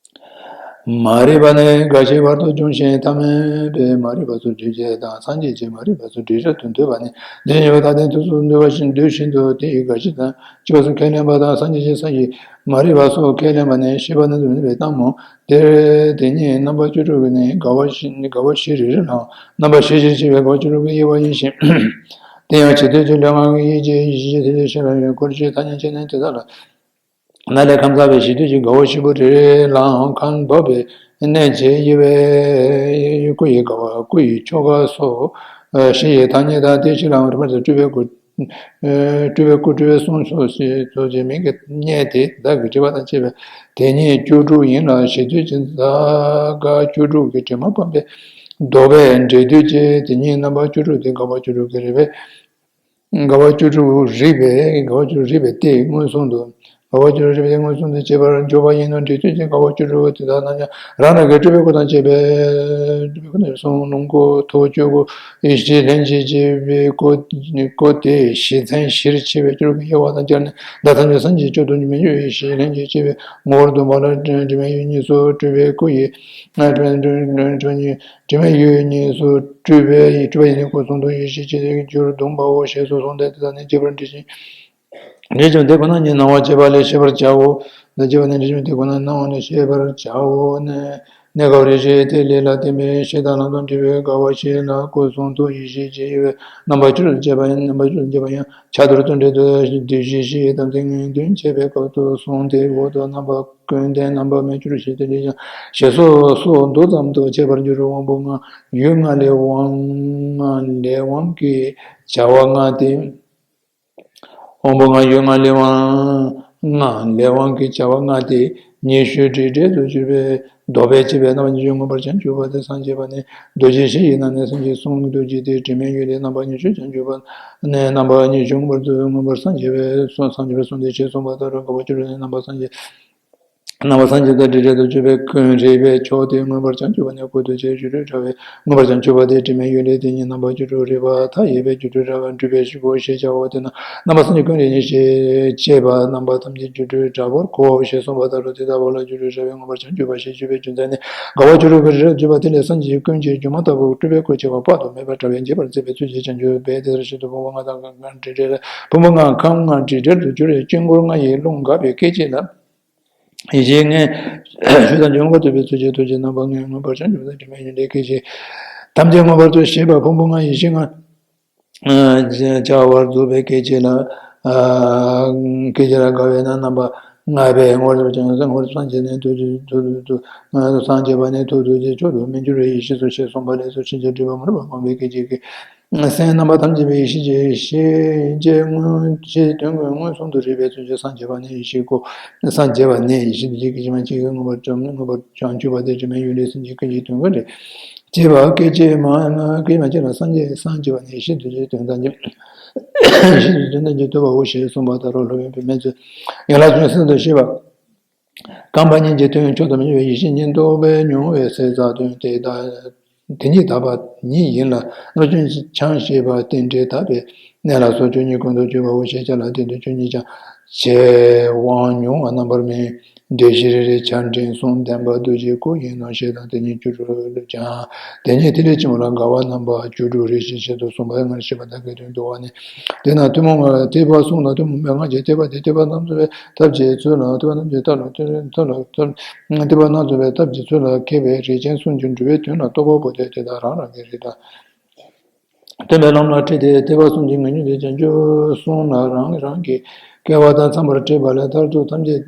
མ་རིག་པ་ནི་རྒ་ཤིའི་བར་དུ་འབྱུང་ཞིང་ཐ་མལ་པའི་མ་རིག་པ་སོགས་སྒྲིབ་བྱེད་དང་། སངས་རྒྱས་ཀྱི་མ་རིག་པ་སོགས་སྒྲིབ་བྱེད་དུ་འདོད་པ་ནི། འདི་གཉིས་པོ་ཐ་དད་དུ་སུ་འདུ་བ་ཞིག་འདུ་བཞིན་དུ་དེ་ཡི་རྒ་ཤི་དང་སྐྱེ་བ་སོགས་ཁས་ལེན་པ་དང་། སངས་རྒྱས་ཀྱི་སངས་ཀྱི་མ་རིག་པ་སོགས་ཁས་ལེན་པ་ནི་ཤེས་པ་ནི་དུ་མིན་པའི་གཏམ་མོ། དེར་དེ་ཉིད་རྣམ་པ་བཅུ་དྲུག་གི་ནི་དགའ་བ་བཞི་དགའ་བ་བཞི་རེ་རེ་ལའང་རྣམ་པ་བཞི་བཞིར་ཕྱེ་བའི་དགའ་བ་བཅུ་དྲུག་གི་དབྱེ་བ་ཡིན་ཞིང་། དེ་ཡང་བྱེད་འདོད་ཀྱི་ལུས་ངག་གི་ཡིད་ཀྱི་ཡིད་ཀྱི་ཐིག་ལེ་ཤེས་རབ་ཡིན། ཀུན་ཤེས་ཐ་སྙད་བྱས་ནས་དེ་དག་ལ། ནཱ་ལས་ཁམས་གསུམ་པའི་བྱེད་འདོད་ཀྱི་དགའ་བ་བཞི་པོ་རེ་རེ་ལའང་ཁམས་འབབ་པའི་གནས་ཀྱི་དབྱེ་བའི་སྐུ་ཡི་དགའ་བ་སྐུ་ཡི་ཆོ་ག་སོགས་བཞི་ཡི་ཐ་སྙད་དང་། དེ་བཞི་ལའང་རིམ་པར་སྤྲུལ་པའི་སྐུ་སྤྲུལ་པའི་སྐུ་སྤྲུལ་པའི་གསུང་སོགས་ཞེས་སོགས་ཀྱི་མིང་གིས་བསྙད་དེ་བདག་གི་སྒྲིབ་པ་དང་བཅས་པའི་དེ་ཉིད་བཅུ་དྲུག་ཡིན་ལ། བྱེད་འདོད་ཀྱི་འཛག་སྒྲ་བཅུ་དྲུག་གི་དྲི་མ་སྤངས་པས་ལྡོག་པའི་འབྲས་དུས་ཀྱི་དེ་ཉིད་རྣམ་པ་བཅུ་དྲུག་སྟེ། དགའ་བ་བཅུ་དྲུག་གི་རེ་བས། དགའ་བ་བཅུ་དྲུག་རིགས་པས་དགའ་བ་བཅུ་དྲུག་རིགས་པས་ཏེ་མངོན་སུམ་དུ། དགའ་བ་བཅུ་དྲུག་རིགས་པས་ཏེ་མངོན་སུམ་དུ་བྱེད་པར་འགྱུར་བ་ཡིན་ནོ། འབྲས་དུས་ཀྱི་དགའ་བ་བཅུ་དྲུག་དེ་དག་རྣམས་ཀྱང་རང་རང་གི་སྤྲུལ་པའི་སྐུ་དང་བཅས་པའི་སྤྲུལ་པའི་སྐུ་དང་གསུང་ལོངས་སྐུ་ཐུགས་སྤྱོད་སྐུ་ཡེ་ཤེས་ལྷན་ཅིག་སྐྱེས་པའི་སྐུ་སྐུ་སྟེ་བཞི་ཚན་བཞིར་ཕྱེ་བའི་སྤྲུལ་སྐུའི་དབྱེ་བ་དང་སྦྱར་ནས་བདག་ཐམས་ཅད་སངས་རྒྱས་མཆོག་ཏུ་མི་འགྱུར་བའི་ཡེ་ཤེས་ལྷན་ཅིག་སྐྱེས་པའི་ངོ་བོར་ལྡན་པ་ལ་དྲི་མེད་ཡུལ་གཉིས་སུ་སྤྲུལ་པའི་སྐུ་ཡི། དྲི་མེད་ཡུལ་གཉིས་སུ་སྤྲུལ་པའི་སྤྲུལ་པ་ཡི་ནི་སྐུ་གསུང་ཐུགས་ཡེ་ཤེས་ཀྱི་རྒྱུར་ལྡན་པའོ་ཞེས་སོགས་གསུངས་ཏེ། དེ་དག་ནི་རྒྱས་པར་འགྲེལ་ཞིང་། འགྲེལ་བྱུང་དེ་ཁོ་ན་ཉིད་སྣང་བ་སྐྱེས་པ་ལས་ཤེས་པར་བྱའོ། ལ་སྐྱེས་པ་ནི་འགྲེལ་བྱུང་དེ་ཁོ་ན་སྣང་བ་ལས་ཤེས་པར་བྱའོ་ནི། གནས་སྐབས་རེ་ཞིག་དེ་ལས་ལ་བརྟེན་པའི་ཤེས་དང་ལམ་དང་འབྲེལ་བའི་དགའ་བ་ཞིག་ལ་སྐུ་གསུང་ཐུགས་ཡེ་ཤེས་ཀྱི་དབྱེ་བས་རྣམ་པ་བཅུ་དྲུག་ཏུ་བྱས་པ་ཡང་རྣམ་པ་བཅུ་དྲུག་ཏུ་བྱས་པ་ཡང་ཆ་རྡོར་དུ་འགྲེལ་དུ་བདུད་བཞི་ཞེས་དམ་ཚིག་ངེས་བསྟན་བྱེད་པའི་སྐབས་སུ་གསུངས་ཏེ། འོག་ཏུ་རྣམ་པ་ཀུན་ལྡན་རྣམ་པ་མེད་བཅུ་དྲུག་ཞེས་དེ་འདྲ་ཡང་ཞེས་སོགས་སོགས་མདོ་ཙམ་དུ་བྱས་པར་འགྱུར་རོ། དབང་པོ་ལྔ་ཡུལ་ལྔ་ལས་དབང་ལྔ་ལས་དབང་གི་བྱ་བ་ལྔ་སྟེ། དབང་པོ་ལྔ་ཡུལ་ལྔ་ལས་དབང་ལྔ་ལས་དབང་གི་བྱ་བ་ལྔ་སྟེ། ཉི་ཤུ་སྒྲིལ་སྒྲིལ་དུ་གྱུར་པའི་ལྡོག་པས་ཕྱེ་བའི་རྣམ་པ་ཉི་ཤུ་མངོན་པར་བྱང་ཆུབ་པ་སྟེ། སངས་རྒྱས་པ་ནི་རྡོ་རྗེ་བཞི་ཡི་ནང་ནས་སངས་རྒྱས་གསུང་རྡོ་རྗེ་སྟེ། དྲི་མེད་ཡུལ་ལས་རྣམ་པ་ཉི་ཤུ་བྱང་ཆུབ་པ་ནས་རྣམ་པ་ཉི་ཤུ་མངོན་པར་མངོན་པར་སངས་རྒྱས་པའི་སངས་རྒྱས་པའི་གསུང་སྟེ་ཞེས་གསུངས་པ་ལྟར། དགའ་བ་བཅུ་དྲུག་ནི་རྣམ་པ་སངས་རྒྱས། རྣམ་པ་སངས་རྒྱས་དང་སྒྲིལ་སྒྲིལ་དུ་གྱུར་པའི་ཀུན་རིག་པའི་མཆོག་སྟེ། མངོན་པར་བྱང་ཆུབ་པ་ནི་སྐུ་རྡོ་རྗེ་བཅུ་དྲུག་དྲ་བས་མངོན་པར་བྱང་ཆུབ་པ་སྟེ། དྲི་མེད་ཡུལ་ལས་དེ་ཉིད་རྣམ་པ་བཅུ་དྲུག་རིག་པ་མཐའ་ཡས་པའི་བཅུ་དྲུག་དྲ་བ་སྒྲུབ་པའི་སྐུ་ཞེས་བྱའོ། དེས་ན་རྣམ་པ་སངས་རྒྱས་ཀུན་རིག་ཉིད་ཞེས་བྱ་བ་རྣམ་པ་ཐམས་ཅད་བཅུ་དྲུག་དྲ་བར་གོ་ཞེས་གསུངས་པ་ལྟར་རོ། དེ་ལྟ་བུ་ལ་བཅུ་དྲུག་དྲ་བས་མངོན་པར་བྱང་ཆུབ་པ་ཞེས་བརྗོད་པའི་རྒྱུ་མཚན་ནི། དགའ་བ་བཅུ་དྲུག་གི་རིགས་ལ་བརྗོད་པ་དེ་ལས་སངས་རྒྱས་ཀུན་གྱི་སྒྱུ་མ་ལྟ་བུ་སྤྲུལ་པའི་སྐུ་བྱེ་བ་དཔག་ཏུ་མེད་པའི་དྲ་བས་འགྱེད་པར་མཛད་པའི་ཚུལ་གྱིས་བྱང་ཆུབ་པའི་དེ་ལྟར་ཞིག་ཏུ་ཕུང་པོ་ལྔ་དང་ཁམས་ལྔ་སྒྲིལ་སྒྲིལ་ཕུང་པོ་ལྔ་ཁམས་ལྔ་སྒྲིལ་སྒྲིལ་དུ་གྱུར་པའི་དཀྱིལ་འཁོར་ལྔ་ཡི་རླུང་འགགས་པའི་སྐད་ཅིག་ལ། ཡེ་ཤེས་ལྔའི་ཆོས་དང་འཇུག་པ་ཐུབ་པའི་ཚུལ་གྱིས་ཐུགས་ཀྱི་རྣམ་པ་ལྔའི་མངོན་པར་བྱང་ཆུབ་དང་དྲི་མེད་ཡུལ་ལས་སྐད་ཅིག་ཐམས་ཅད་མངོན་པར་རྫོགས་ཞེས་པ་ཕུང་པོ་ལྔ་ཡེ་ཤེས་ལྔ་བྱ་བར་རྫོགས་པའི་སྐད་ཅིག་ལ། སྐད་ཅིག་ལ་དགའ་བས་ན་རྣམ་པ་ལྔ་པའི་ངོར་སངས་རྒྱས་ནས་ཐུགས་རྗེ་ཐུགས་རྗེ་ཐུགས་སངས་རྒྱས་པ་ནི་ཐུགས་རྡོ་རྗེ་མཆོག་ཏུ་མི་འགྱུར་བའི་ཡེ་ཤེས་སོ་ཞེས་གསུངས་པ་ལས་སོ། ཕྱིན་ཅི་སྒྲིབ་པ་མ་རིག་པ་སྤངས་པའི་སྐད་ཅིག་གིས། སེམས་རྣམ་པ་ཐམས་ཅད་པའི་ཡེ་ཤེས་ཀྱི་ཤེས་བྱའི་དངོས་ཀྱི་དོན་ཀུན་མངོན་སུམ་དུ་རིག་པའི་ཚུལ་གྱིས་སངས་རྒྱས་པ་ནི་ཡེ་ཤེས་སྐུ། སངས་རྒྱས་པ་ནི་ཡེ་ཤེས་རྡོ་རྗེ་སྐད་ཅིག་མ་གཅིག་གིས་མངོན་པར་བྱང་མངོན་པར་བྱང་ཆུབ་པ་སྟེ། དྲི་མེད་ཡུལ་ལས་སེམས་ཀྱི་སྐད་ཅིག་དོན་ཀུན་རིག་ཅེས་པ་སྐད་ཅིག་མ་སྐད་མ་གཅིག་ལ་སངས་རྒྱས་སངས་རྒྱས་པ་ནི་ཡེ་ཤེས་རྡོ་རྗེའི་དོན་དམ་གྱི་ཡེ་ཤེས་རྡོ་རྗེའི་དོན་དམ་གྱི་ཐུབ་པའོ་ཞེས་གསུངས་པ་ལྟར་རོ། སློབ་དཔོན་པདྨས་མཛོད། ཡན་ལག་ཚོན་གསུམ་དུ་བཤད་པ། རྐང་པ་གཉིས་ཀྱི་དོན་མཆོག་ཏུ་མི་འགྱུར་བའི་ཡེ་ཤེས་ཉིད་རྟོགས་པས་མྱོང་བའི་ཚེ་རྩ་དོན་དེ་དག་དེ་ཉིད་དག་པ་ཉིད་ཡིན་ལ། རྣམ་བཅུ་འཆང་ཞེས་པ་རྟེན་འབྲེལ་དག་པའི་གནས་ལ་སོགས་བཅུ་གཉིས་ཀུན་ཏུ་སྤྱོད་པའོ་ཞེས་བྱ་ལ། དེ་དུས་བཅུ་གཉིས་ཀྱང་ཆེ་དབང་མྱོང་བ་རྣམ་པར་སྨིན། འགྲེལ་བཤད་རེ་རེ་ཆ་འདྲེན་གསུམ་ལྡན་པ་རྡོ་རྗེའི་སྐུ་ཡིན་ནོ་ཞེས་དང་། དེ་ཉིད་བཅུ་དྲུག་ལུགས་ཀྱང་། དེ་ཉིད་ཐིག་ལེ་ཆེན་པོ་ལ་དགའ་བ་རྣམ་པ་བཅུ་དྲུག་རེ་ཞིག་བྱེད་དུ་གསུངས་པ་སྔར་བཤད་པ་དག་གི་དོན་བསྡུ་བ་ནི། དེས་ན་ཐུན་མོང་བ་ཐེག་པ་གསུམ་ལ་ཐུན་མོང་མའི་སྔགས་ཀྱི་ཐེག་པ་དེ་ཐེག་པ་རྣམ་རྫོགས་པའི་ཐབས་ཀྱི་ཚུལ་ལ་ཐེག་པ་རྣམ་རྫོགས་ཐབས་ལ་ཐེག་པ་རྣམ་རྫོགས་པའི་ཐབས་ཀྱི་ཚུལ་ལ་མཁས་པའི་རིགས་ཅན་གསུམ་གྱིས་འགྲོ་བའི་དོན་ལ་རྟོགས་པ་པོ་དེ་དེ་དག་རང་རང་གི་རིགས་དང་། སྟོན་པའི་ལམ་ལ་ཁྲིད་དེ་ཐེག་པ་གསུམ་གྱི་ངེས་འབྱུང་དེ་བྱང་ཆུབ་གསུམ་ལ་རང་རང་གི་སྐལ་བ་དང་འཚམ་པར་ཁྲིད་པ་ལས་མཐར་ཐུག་ཐམས་ཅད་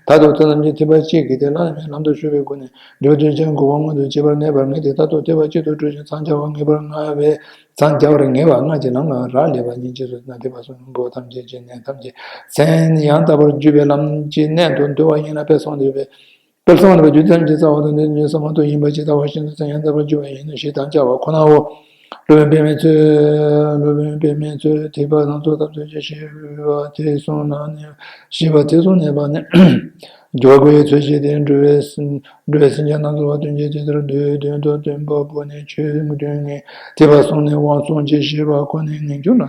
མཐར་ཐུག་ཐབས་ཐམས་ཅད་ཐེག་པ་གཅིག་གི་དེ་ལ་ལམ་དུ་ཞུགས་པའི་སྒོ་ནས་འབྲས་བུ་ཐོབ་ཕྱིར་གོ་བ་མངོན་དུ་བྱེད་པར་གནས་པར་ངེས་ཏེ། མཐར་ཐུག་ཐེག་པ་གཅིག་ཏུ་གྲོལ་ཞིང་འཚང་རྒྱ་བར་ངེས་པར་ངེས་པའི་འཚང་རྒྱ་བར་ངེས་པ་ལྔ་གྱི་ལམ་ལ་རག་ལས་པ་ཉིད་ཅེས་སོ། ན་ཐེག་པ་གསུམ་པོ་ཐམས་ཅད་ཀྱི་གནད་ཐམས་ཅད་མཚན་ཡང་དག་པར་བརྗོད་པའི་ལམ་གྱི་གནད་དུ་འདུ་བ་ཡིན་ལ། དཔེར་གསུངས་ཏེ། དཔེར་གསུངས་པའི་རྒྱུ་ཐམས་ཅད་རྩ་བ་དང་ལྡན་ཏེ་ཉོན་མོངས་པ་མ་གཏོགས་ཡིན་པ་ཇི་ལྟ་བ་བཞིན་དུ་མཚན་ཡང་དག་པར་བརྗོད་པ་ཡིན་ནོ་ཞེས་དམ་བཅའ་བ་ཁོ་ནའོ། སློབ་དཔོན་པདྨས་མཛོད། སློབ་དཔོན་པདྨས་མཛོད་ཐེག་པ་སྣ་ཚོགས་ཐམས་ཅད་ཀྱི་ཞེས་པ་དེ་གསུངས་ན་ནི། ཞེས་པ་དེ་གསུངས་ནས་པ་ནི། འགྱུར་བ་དགུ་ཡི་ཚུལ་བཞིན་ཏེ། འགྲོ་བའི་འགྲོ་བའི་སེམས་ཅན་སྣ་ཚོགས་པ་དོན་གྱི་ཆེད་དུ་འདོད་དོན་དང་སྟོན་པ་པོ་ནི་ཆོས་དོན་ངེས། ཐེག་པ་གསུམ་ནི་དབང་གསུམ་གྱི་ཞེས་པ་ཁོ་ནའི་ངེས་འབྱུང་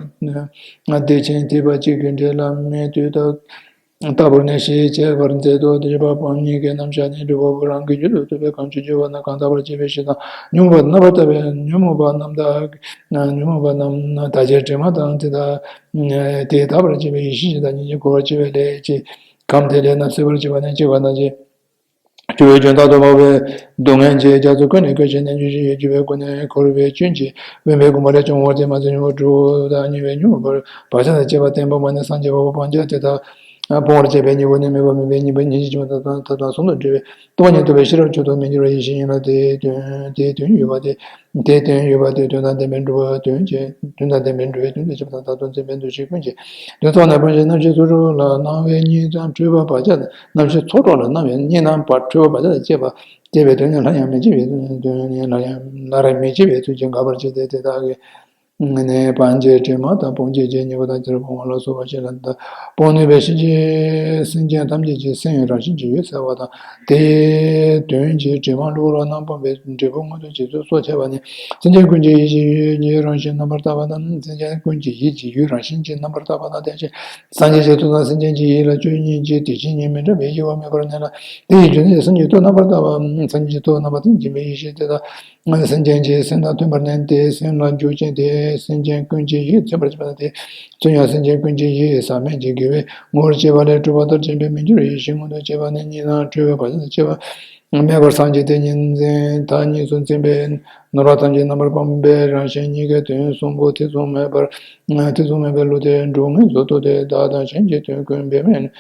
ལ་བདེ་ཆེན་ཐེག་པ་གཅིག་གི་འབྲས་ལ་མི་ལྟོས་ལྟ། ལྟ་བུར་ནི་ཞེས་བྱ་བར་མཛད་དོ། ཐེག་པ་སྤངས་ཉིད་ཀྱི་རྣམ་གཞག་ནི། སྒྲུབ་པ་པོ་རང་གི་རྒྱུད་དུ་ཐུབ་པའི་གང་ཆོས་སྤྱོད་པ་རྣམས་གང་དག་པར་བྱེད་པའི་ཕྱིར་དང་། ཉོན་མོངས་པ་རྣམ་པར་དག་པའི་ཉོན་མོངས་པ་རྣམས་དག་ཉོན་མོངས་པ་རྣམས་དག་ཕྱིར་དྲི་མ་དང་དེ་དག་དེ་དག་པར་བྱེད་པའི་ཡེ་ཤེས་ཀྱི་བདག་ཉིད་ཀྱིས་གོ་བར་བྱེད་པའི་ལས་ཀྱི་ཁམས་དེ་ལས་རྣམ་སེལ་བར་བྱེད་པ་ནི་གཅིག་པ་དང་གཅིག་སྤྱོད་པའི་སྐྱོན་དག་ཏུ་འབབ་པའི་སྡུག་བསྔལ་གྱི་རྒྱ་མཚོ་ཀུན་ནས་བསྐོལ་ཞིང་རྣལ་འབྱོར་ཞི་བའི་སྤྱོད་པའི་སྒོ་ནས་འཁོར་བའི་སྐྱོན་གྱིས་དབེན་པའི་དགོངས་པ་ལས་བྱུང་བ་དེ་མ་ཚད་ཉོན་མོངས་དྲུག་དང་ཉེ་བའི་ཉོན་མོངས་པར་བག་ཆགས་དང་བཅས་པ་བརྟན་པོ་མ་ནི་སངས་རྒྱས་པ་པོ་སྤང་བྱ་དེ་དག་སྤོང་བར་བྱེད་པའི་གཉེན་པོ་ནི་མེད་པ་མེད་པའི་གཉེན་པོ་ཉིད་ཀྱི་སྤྱི་བོ་དང་ཐབས་དང་གསུམ་དུ་འབྲེལ་བའི་སྟོང་པ་ཉིད་རྟོགས་པའི་ཤེས་རབ་མཆོག་ཏུ་མི་འགྱུར་བའི་ཡེ་ཤེས་ཡིན་ལ། དེའི་དོན་དེའི་དོན་ཡོད་པ་དེ་དེའི་དོན་ཡོད་པ་དེ་དོན་དང་ལྡན་པའི་འགྲོ་བའི་དོན་གྱི་དོན་དང་ལྡན་པའི་འགྲོ་བའི་དོན་དུ་བྱེད་པ་དང་། ད་དུང་མཚན་དཔེ་འདུ་བྱེད་ཀུན་གྱི་དོན་ཐོག་ནས་སྤོང་བྱེད་རྣམ་ཤེས་ཚོགས་དྲུག་ལ་སྣང་བའི་གཉིད་དང་འཁྲུལ་པ་བག་ཆགས་དང་། རྣམ་ཤེས་ཚོགས་དྲུག་ལ་སྣང་བའི་གཉིད་དང་བག་འཁྲུལ་པ་བག་ཆགས་དང་བཅས་པ་སྐྱེས་པའི་དོན་ནི་སླར་ཡང་མི་སྐྱེ་བའི་དོན་ནི་སླར་ཡང་སླར་མི་སྐྱེ་བའི་ཚུལ་གྱིས་དགག་པར་བྱེད་དེ། དེ་དག་གི་ནི་སྤང་བྱའི་དྲི་མ་དང་སྤོང་བྱེད་ཀྱི་གཉེན་པོ་དང་། དེར་སྤོང་བ་ལ་སོགས་པ་ཞེས་ལ་འདི་སྤོང་ནུས་པའི་ཕྱིན་ཅི་སེམས་ཅན་ཐམས་ཅད་ཀྱི་སེམས་རང་བཞིན་གྱིས་ཡོད་ཟེར་བ་དང་། དེའི་དོན་གྱི་དྲི་མ་གློ་བུར་རྣམས་སྤངས་པའི་འབྲས་བུ་མངོན་དུ་བྱེད་ཚུལ་སོགས་འཆད་པ་ནི། སེམས་ཅན་ཀུན་གྱི་ཡིད་ཀྱི་ཡུལ་ཡུལ་རང་བཞིན་རྣམ་པར་དག་པ་དང་། སེམས་ཅན་ཀུན་གྱི་ཡིད་ཀྱི་ཡུལ་རང་བཞིན་གྱིས་རྣམ་པར་དག་པ་དང་། དེ་བཞིན་སངས་རྒྱས་ཀྱི་ཐུགས་དང་སེམས་ཅན་གྱི་ཡིད་ལ་ཆོས་ཉིད་ཀྱི་དེ་བཞིན་ཉིད་མི་འདྲ་བའི་དབྱེ་བ་མེད་པར་གནས་ལ། དེ་ཡི་རྒྱུ་ནི་སེམས་ཀྱི་སྟོབས་རྣམ་པར་དག་པ། སེམས་ཀྱི་སྟོབས་རྣམ་པ་དང་འཇིག་པའི་ཡེ་ཤེས་དེ་དག་སེམས་ཅན་གྱི་སེམས་དང་མཐུན་པར་གནས་ཏེ། སེམས་ལ་འཇུག་ཅིང་དེས་སེམས་ཅན་ཀུན་གྱི་ཡིད་ཚིམ་པར་བྱེད་པ་དང་། དེ་ཚུལ་ཡང་སེམས་ཅན་ཀུན་གྱི་ཡིད་ཟག་མེད་ཀྱི་དགེ་བའི་ངོ་བོར་སྐྱེ་བ་ལས་གྲུབ་པ་ལྟར་བྱས་པའི་མི་འགྱུར་བའི་ཡེ་ཤེས་མངོན་དུ་བྱེད་པ་ནི། གཉིད་དང་འཁྲུལ་པའི་བག་ཆགས་དང་བཅས་པ། མེད་པར་སངས་རྒྱས་དེ་ཉིད་འཛིན། མཐའ་གཉིས་སུ་འཛིན་པའི་ནོར་བ་ཐམས་ཅད་རྣམ་པར་སྤངས་པའི་རང་བཞིན་ཉིད་ཀྱི་དོན་གསུམ་པོ་ཐེ་ཚོམ་མེད་པར། ཐེ་ཚོམ་མེད་པའི་བློ་དེ་འགྲོ་ངེས་སུ་རྟོགས་ཏེ། བདག་དང་གཞན་གྱི་དོན་ཀུན་འབད་མེད།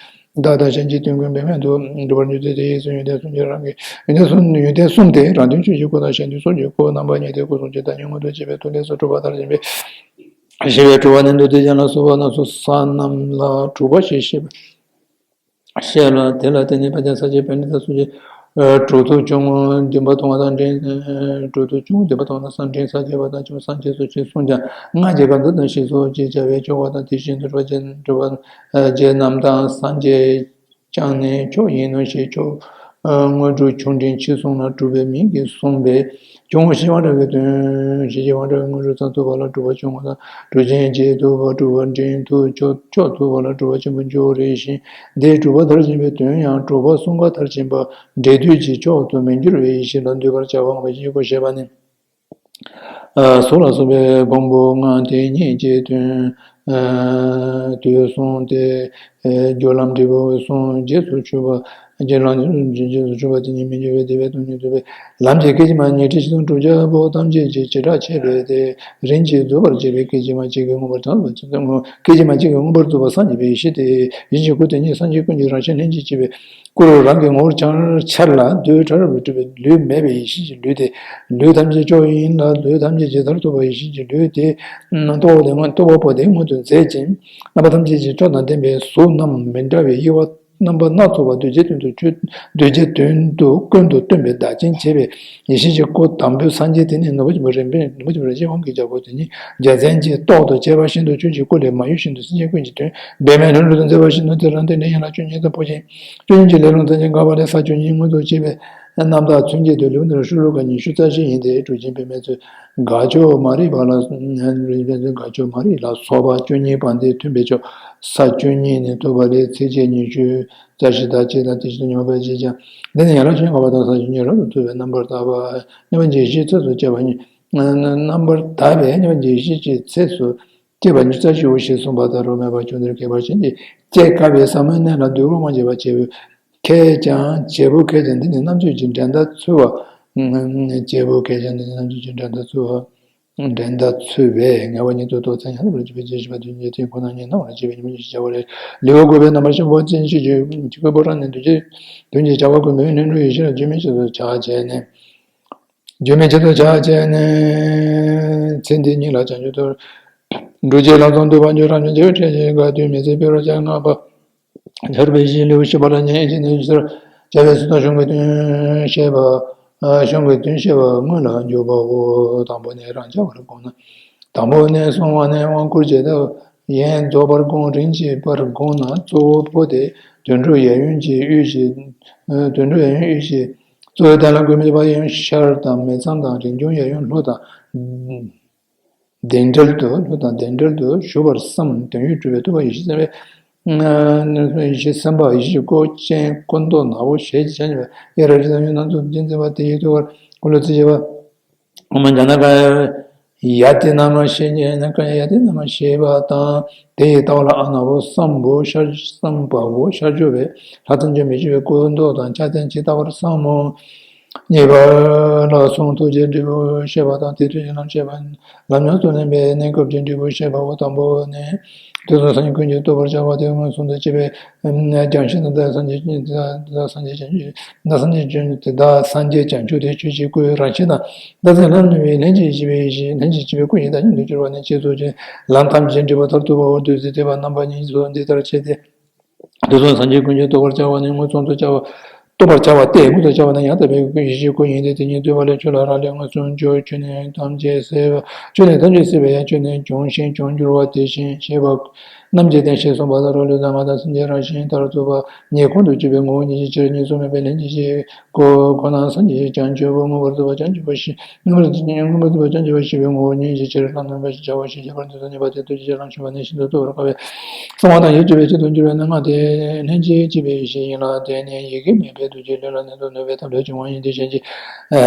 བདག་དང་གཞན་གྱི་དོན་ཀུན་འབད་མེད་དུ་འགྲུབ་པར་འགྱུར་ཏེ། དེ་ཡི་ཚེ་ཡོན་ཏན་གསུམ་གྱི་རང་གི་ཡོན་ཏན་གསུམ། ཡོན་ཏན་གསུམ་དེ་རང་དོན་ཆོས་ཀྱི་སྐུ་དང་གཞན་དོན་ཚོགས་ཀྱི་སྐུ། རྣམ་པ་གཉིས་དེ་སྐུ་གསུམ་གྱི་བདག་ཉིད་མངོན་དུ་བྱས་པའི་ཐུགས་ལས་སུ་གྲུབ་པ་ལྟར་བཞེངས་པའི་ཞེས་པའི་དྲུག་པ་ནི་མདོ་སྡེ་རྒྱན་ལ་སོགས་པ་རྣམས་སུ་ས་རྣམས་ལ་དྲུག་པ་ཞེས་བཤད་པ། ཞེས་ལ། དེ་ལ་བརྟེན་ནས་ཕལ་ཆེར་ས་སྐྱའི་པཎྜི་ཏ་སོགས་ཀྱིས། ཨ། གྲུབ་ཐོབ་བཅུ་དགུ་འདུན་པ་གཏོང་བ་དང་འབྲེལ། ཨ། གྲུབ་ཐོབ་བཅུ་དགུ་འདུན་པ་གཏོང་བ་དང་སངས་འབྲིང་ས་སྐྱ་པ་དང་བཅོམ་སངས་རྒྱས་སོགས་ཀྱིས་གསུངས་ཀྱང་། སྔགས་ཀྱི་གང་ཟག་དང་ཞེས་སོགས་ཀྱིས་བྱ་བའི་ཆོ་ག་དང་། དེ་བཞིན་དུ་གྲུབ་པ་ཅན་གྲུབ་པ་ཅན་རྣམས་དང་། སངས་རྒྱས་ཀྱང་ནི་མཆོག་ཡིན་ནོ་ཞེས་མཆོག་དངོས་གྲུབ་ཆུང་འབྲིང་ཕྱིར་གསུངས་ལ། གྲུབ་པའི་མིང་གིས་གསུངས་པས། ཆུང་ངུ་ཞེས་དབང་དྲག་གི་དོན། ཞེས་བྱ་བ་དང་དངོས་གྲུབ་ཙམ་ཐོབ་པ་ལ་གྲུབ་པ་ཆུང་ངུ་དང་། གྲུབ་ཆེན་བརྒྱད་ཐོབ་པ། གྲུབ་པ་འབྲིང་ཐོབ། མཆོག་མཆོག་ཐོབ་པ་ལ་གྲུབ་པ་ཆེན་པོ་འབྱུང་བ་རེ་ཞིང་། འདིར་གྲུབ་པ་མཐར་ཕྱིན་པའི་དོན་ཡང་གྲུབ་པ་གསུམ་ཀ་མཐར་ཕྱིན་པ་འབྲས་དུས་ཀྱི་མཆོག་ཏུ་མི་འགྱུར་བའི་ཡེ་ཤེས་ལ་འདུས་པར་བྱ་བའམ་ཡེ་ཤེས་སྐུ་ཞེས་པ་ནི། ཨ། གཟུགས་ལ་སོགས་པའི་ཕུང་པོ་ལྔ་དེ་ཉིད་ཀྱི་དོན། ཨ། དུས་གསུམ་སྟེ། ཨ། སྦྱོར་ལམ་འབྲས་བུ་གསུམ་རྗེས་སུ་ཆུད་པ། རྗེས་ལམ་རྗེས་སུ་ཆུད་པ་དེ་ཉིད་མི་འགྱུར་བའི་བདེ་བའི་སྟོང་ཉིད་རྟོགས་པའི་ལམ་གྱི་སྐད་ཅིག་མ་ཉི་ཁྲི་བཞི་སྟོང་དྲུག་བརྒྱ་པོ་ཐམས་ཅད་ཀྱི་བྱེ་བྲག་ཕྱེད་པས་ཏེ། རིམ་གྱིས་རྫོགས་པར་བྱེད་པའི་སྐད་ཅིག་མ་གཅིག་གིས་མངོན་པར་རྫོགས་པ། སྐད་ཅིག་མ་གཅིག་གིས་མངོན་པར་རྫོགས་པ་སངས་རྒྱས་པའི་ཡེ་ཤེས་ཏེ། ཡེ་ཤེས་སྐུ་དེ་ཉིད་སངས་རྒྱས་ཀུན་གྱི་རང་བཞིན་ལྷན་ཅིག་སྐྱེས་པའི་སྐུ་རང་གི་ངོ་བོར་འཆར་འཆར་ལ། རྡུལ་ཕྲ་རབ་ལས་གྲུབ་པའི་ལུས་མེད་པའི་ཡེ་ཤེས་ཀྱི་ལུས་ཏེ། ལུས་ཐམས་ཅད་མཆོག་ཡིན་ལ། ལུས་ཐམས་ཅད་ཀྱི་མཐར་ཐུག་པ་ཡེ་ཤེས་ཀྱི་ལུས་དེ། རྟོགས་པ་དེ་རྟོགས་པ་པོ་དེ་མངོན་དུ་མཛད་ཅིང་། རྣམ་པ་ཐམས་ཅད་ཀྱི་སྤྲོས་དང་ལྡན་པའི་གཟུགས་རྣམས་མི་འདྲ་བའི་དབྱེ་བ་རྣམ་པ་སྣ་ཚོགས་པ་གདུལ་བྱའི་དོན་དུ་ཆོས། གདུལ་བྱའི་དོན་དུ་ཀུན་ཏུ་སྟོན་པའི་བདག་ཅན་བྱེད་པའི་ཡེ་ཤེས་ཀྱི་སྐུ་དང་པོའི་སངས་རྒྱས་དེ་ནི་ནུས་པ་ཆེན་པོ་རིམ་པས་ནུས་པ་ཆེན་པོ་རིན་ཆེན་དབང་གི་རྒྱལ་པོ་དེ་ཉིད་རྒྱལ་མཚན་གྱིས་ཏོག་ཏུ་བྱས་པ་བཞིན་དུ་ཆོས་ཀྱི་སྐུ་ལས་མ་གཡོས་བཞིན་དུ་སེམས་ཅན་ཀུན་གྱི་དོན་འབད་མེད་ལྷུན་གྲུབ་ཏུ་མཛད་པ་བཞིན་དུ། དེ་རང་སྟེང་ནས་ཡན་ལག་བཅུ་གཉིས་དང་པོ་ཆེན། བཅུ་གཉིས་ཀྱི་ལས་རླུང་ཐམས་ཅད་འགགས་པ་ལས་ས་བཅུ་གཉིས་མངོན་དུ་བྱས་པའི་རྣམ་དག་མཚོན་བྱེད་དུ་ལེའུ་འདིར་ཤོ་ལོ་ཀ་ཉི་ཤུ་རྩ་བཞི་ཡིན་ཏེ། གྲུབ་ཆེན་པདྨས་མཚོན་དགའ་ཕྱོགས་མ་རིག་པ་ལ། དགའ་ཕྱོགས་མ་རིག་ལ་སོགས་པ་བཅུ་གཉིས་པ་སྟེ་མཐུན་པའི་ཕྱོགས་ས་བཅུ་གཉིས་ནས་ཐོབ་པ་ལས་ཚིགས་བཅད་ཉི་ཤུ་རྩ་བཞི་དང་གཅིག་དང་དེ་བཞིན་དུ་མཉམ་པར་བྱེད་ཀྱང་། འདི་ནི་ཡན་ལག་བཅུ་གཉིས་འགགས་པ་དང་ས་བཅུ་གཉིས་རབ་ཏུ་ཐོབ་པའི་རྣམ་པར་དག་པ། གཉིས་པ་འཇིགས་བྱེད་ཚིགས་སུ་བཅད་པ་ཉིད། རྣམ་པར་དག་པའི་གཉིས་པ་འཇིགས་བྱེད་ཀྱི་ཚིགས་སུ་བཅད་པ་ཉིད་རྩ་བཞིའོ་ཞེས་གསུངས་པ་ལྟར་རོ། མེད་པར་ཕྱོགས་འདིར་ཁྱད་པར་ཅན་གྱི་བཅད་དཀའ་བའི་ཟབ་མོའི་གནད་ལ་འདོད་པ་མ་བྱས་པ་བྱེད་པོ། ཁས་ཀྱང་བྱེད་པོ་ཁས་ཀྱང་འདི་ནི་རྣམ་དཔྱོད་ཀྱི་འགྲན་ཟླ་འཚོལ་བ། བྱེད་པོ་ཁས་ཀྱང་འདི་ནི་རྣམ་དཔྱོད་ཀྱི་འགྲན་ཟླ་འཚོལ་བ། འགྲན་ཟླ་འཚོལ་བས་ངེས་པ་ཉིད་དུ་རྟོགས་ཚད་ཡང་དག་པར་རྗོད་པའི་རྗེས་ཤེས་པ་དོན་གྱི་དོན་ཁོ་ན་ཉིད་སྣང་བར་བྱེད་པའི་ཉོན་མོངས་ཀྱི་བྱ་བ་རེད། ལེའུ་དགུ་པའི་རྣམ་པར་ཤེས་པ་ཅན་ཞིག་བརྗོད་ཀྱི་སྐུའི་ཕོ་བྲང་ནས་འདུལ་བྱེད་དོན་གྱི་བྱ་བ་ཀུན་མི་མངོན་ལྷུན་གྲུབ་ཡེ་ཤེས་ལ་བརྗོད་མེད་ཆེད་དུ་ཕྱག་བྱས་ནས། བརྗོད་མེད་ཆེད་དུ་ཕྱག་བྱས་ནས། ཚེ་འདི་ཉིད་ལ་བྱང་ཆུབ་ཐོབ། འགྲོ་བྱེད་ལམ་གསུམ་འདུལ་བ་འགྱུར། རང་བྱུང་བྱེ་བྲག་ཕྲད་ཀྱི་དགའ་སྟོན་མི་ཚེ་འཕེལ་བར་བྱ། ལྔ་པ། ཆར་པའི་གཞི་ལེའུ་བཞི་པ་ལ་ཉན་ཅིང་ནས་ཕྱིར་བྱ་བའི་ཚུལ་དང་གཞུང་གི་དོན་བཤད་པ། གཞུང་གི་དོན་བཤད་པ་སྔོན་ལ་འཇུག་པའོ། དང་པོ་ནས་རང་བྱ་བར་དགོངས་ན། དང་པོ་ནས་གསུང་བ་ནས་དབང་བསྐུར་བྱེད་ཐབས་ཡིན། རྫོགས་པར་དགོངས་རིམ་གྱིས་པར་དགོངས་ན། གཙོ་བོ་པོ་དེ་དོན་གྲུབ་གཡས་གཡོན་གྱི་དབུས་ཀྱི། དོན་གྲུབ་གཡས་གཡོན་དབུས་ཀྱི། གཙོ་བོའི་གདན་ལ་གུས་མེད་པ་གཡོན་ཤར་དང་མེ་མཚམས་དང་རིང་ཆུང་གཡས་གཡོན་ལྷོ་དང་། གདན་འབྲེལ་དུ། ལྷོ་དང་གདན་འབྲེལ་དུ་བཞུགས་པར་བསམ། དོན་ཡོད་གྲུབ་པའི་ཐུབ་པ་ཡེ་ཤེས་སེམས་དཔའི། ཡེ་ཤེས་སེམས་དཔའ་ཡེ་ཤེས་ཀྱི་སྐུ་ཅན་སྐུ་མདོག་ནག་པོ་ཞལ་གྱི་ཕྱག་གཉིས་པ། གཡས་ར་རི་དང་གཡོན་ན་གཙུག་ཏོར་འཛིན་པ་དེ་ཡི་ཐུགས་ཀར་འཁོར་ལོ་རྩིབས་བརྒྱད་པ། ཨོཾ་ཛྙཱ་ན་ཀཱ་ཡ་ཏི་ན་མ་ཤེས་ཉན་ན་ཀཱ་ཡ་ཏི་ན་མ་ཤེས་པ་དང་། དེ་ཡི་ལྟ་བ་ལ་ཨ་ནག་པོ་སམ་བྷོ་ཤར་སམ་བྷ་བྷོ་ཤར་བྱུང་བའི་ལྷ་ཐམས་ཅད་མི་མཆོད་པའི་སྐུ་མདོག་དང་ཕྱག་མཚན་ཇི་ལྟ་བར་བསམ་མོ། གཉིས་པ་ལ་གསུང་ཐུགས་ཀྱི་འབྲས་བུ་བཤད་པ་དང་དེ་དུས་ཀྱི་ལམ་བཤད་པ། ལམ་ཡོངས་སུ་ལེན་པའི་གནས་སྐབས་ཀྱི་འབྲས་བུ་བཤད་པའོ། དང་པོ་ནི། དུས་གསུམ་སངས་རྒྱས་ཀུན་གྱིས་རྟོགས་པར་བྱ་བ་དེ་མངོན་སུམ་དུ་བྱེད་པའི་སྦྱང་གཞི་དང་། དེ་དག་སངས་རྒྱས་དེ་དག་སངས་རྒྱས་དེ་དག་སངས་རྒྱས་བྱང་ཆུབ་དེ་ཆོས་ཀྱི་སྐུའི་རང་བཞིན་དང་། བདག་ཚེ་ལྷ་ནུས་པའི་ལྷན་ཅིག་སྐྱེས་པའི་ཡེ་ཤེས། ལྷན་ཅིག་སྐྱེས་པའི་སྐུ་ཡི་བདག་ཉིད་དུ་གྱུར་པ་ནི་ཅེས་སོགས་ཀྱི་ལམ་ཐམས་ཅད་འབྲས་བུ་མཐར་ཐུག་པའོ། བདུད་རྩི་ཐེག་པ་རྣམ་པ་གཉིས་སུ་འདི་ལྟར་ཕྱེ་སྟེ། དུས་གསུམ་སངས་རྒྱས་ཀུན་གྱིས་རྟོགས་པར་བྱ་བ་ནི་མངོན་སུམ་དུ་བྱ་བ། རྟོགས་པར་བྱ་བ་སྟེ། མངོན་དུ་བྱ་བ་ནི་ཡང་དག་པའི་ཡེ་ཤེས་སྐུ་ཡིན་ཏེ། དེ་ཉིད་ཐོས་པ་ལས་ཆོས་ལ་རག་ལས་མངོན་སུམ་གྱུར། ཆོས་ནི་ཐམས་ཅད་སེལ་བ། ཆོས་ནི་ཐམས་ཅད་སེལ་བས་ཡང་། ཆོས་ནི་བྱུང་ཞིང་བྱུར་འགྱུར་བ་དེ་བཞིན་གཤེགས་པ་རྣམས་ཀྱི་སྟེང་ཞེས་གསུངས་པ་ལྟར་རོ། ལུས་དང་ངག་དང་སེམས་ཀྱི་རང་བཞིན་མཐར་ཐུག་པ་ཉིད་ཁོང་དུ་ཆུད་པའི་ངོ་བོ་ཉིད་ཀྱི་ཕྱིར་གཉིས་སུ་མེད་པའི་ལྷན་ཅིག་སྐྱེས་སྐུ་ཁོ་ན་སངས་རྒྱས་བྱང་ཆུབ་པ་མངོན་པར་རྫོགས་པ་བྱང་ཆུབ་པ་ཞེས། མངོན་པར་མངོན་པར་རྫོགས་པ་བྱང་ཆུབ་པ་ཞེས་པའི་ངོ་བོ་ཉིད་ཀྱི་ཕྱིར་ལྷ་ནུས་པ་ཞེས་བྱའོ། ཞེས་ཁྱད་པར་དུ་གསུངས་ནུས་པ་དེ་ཐུགས་རྗེ་ཆེ་རང་བྱུང་བ་ནས་ཤིན་ཏུ་རྟོགས་པར་དཀའ་བས། གསང་བ་དང་ཡིད་སྤྲོས་པའི་ཆེད་དུ་འགྱུར་བ་ནི་སྔགས་དེ་ལྷན་ཅིག་སྐྱེས་པའི་ཡེ་ཤེས་ཡིན་ལ། དེ་ནི་ཡི་གེ་མེད་པའི་དུས་ཀྱི་ལུས་ལ་གནས་སུ་གནས་པའི་ཐབས་ལས་བྱུང་བ་ཡིན་ཏེ། གཞན་གྱི་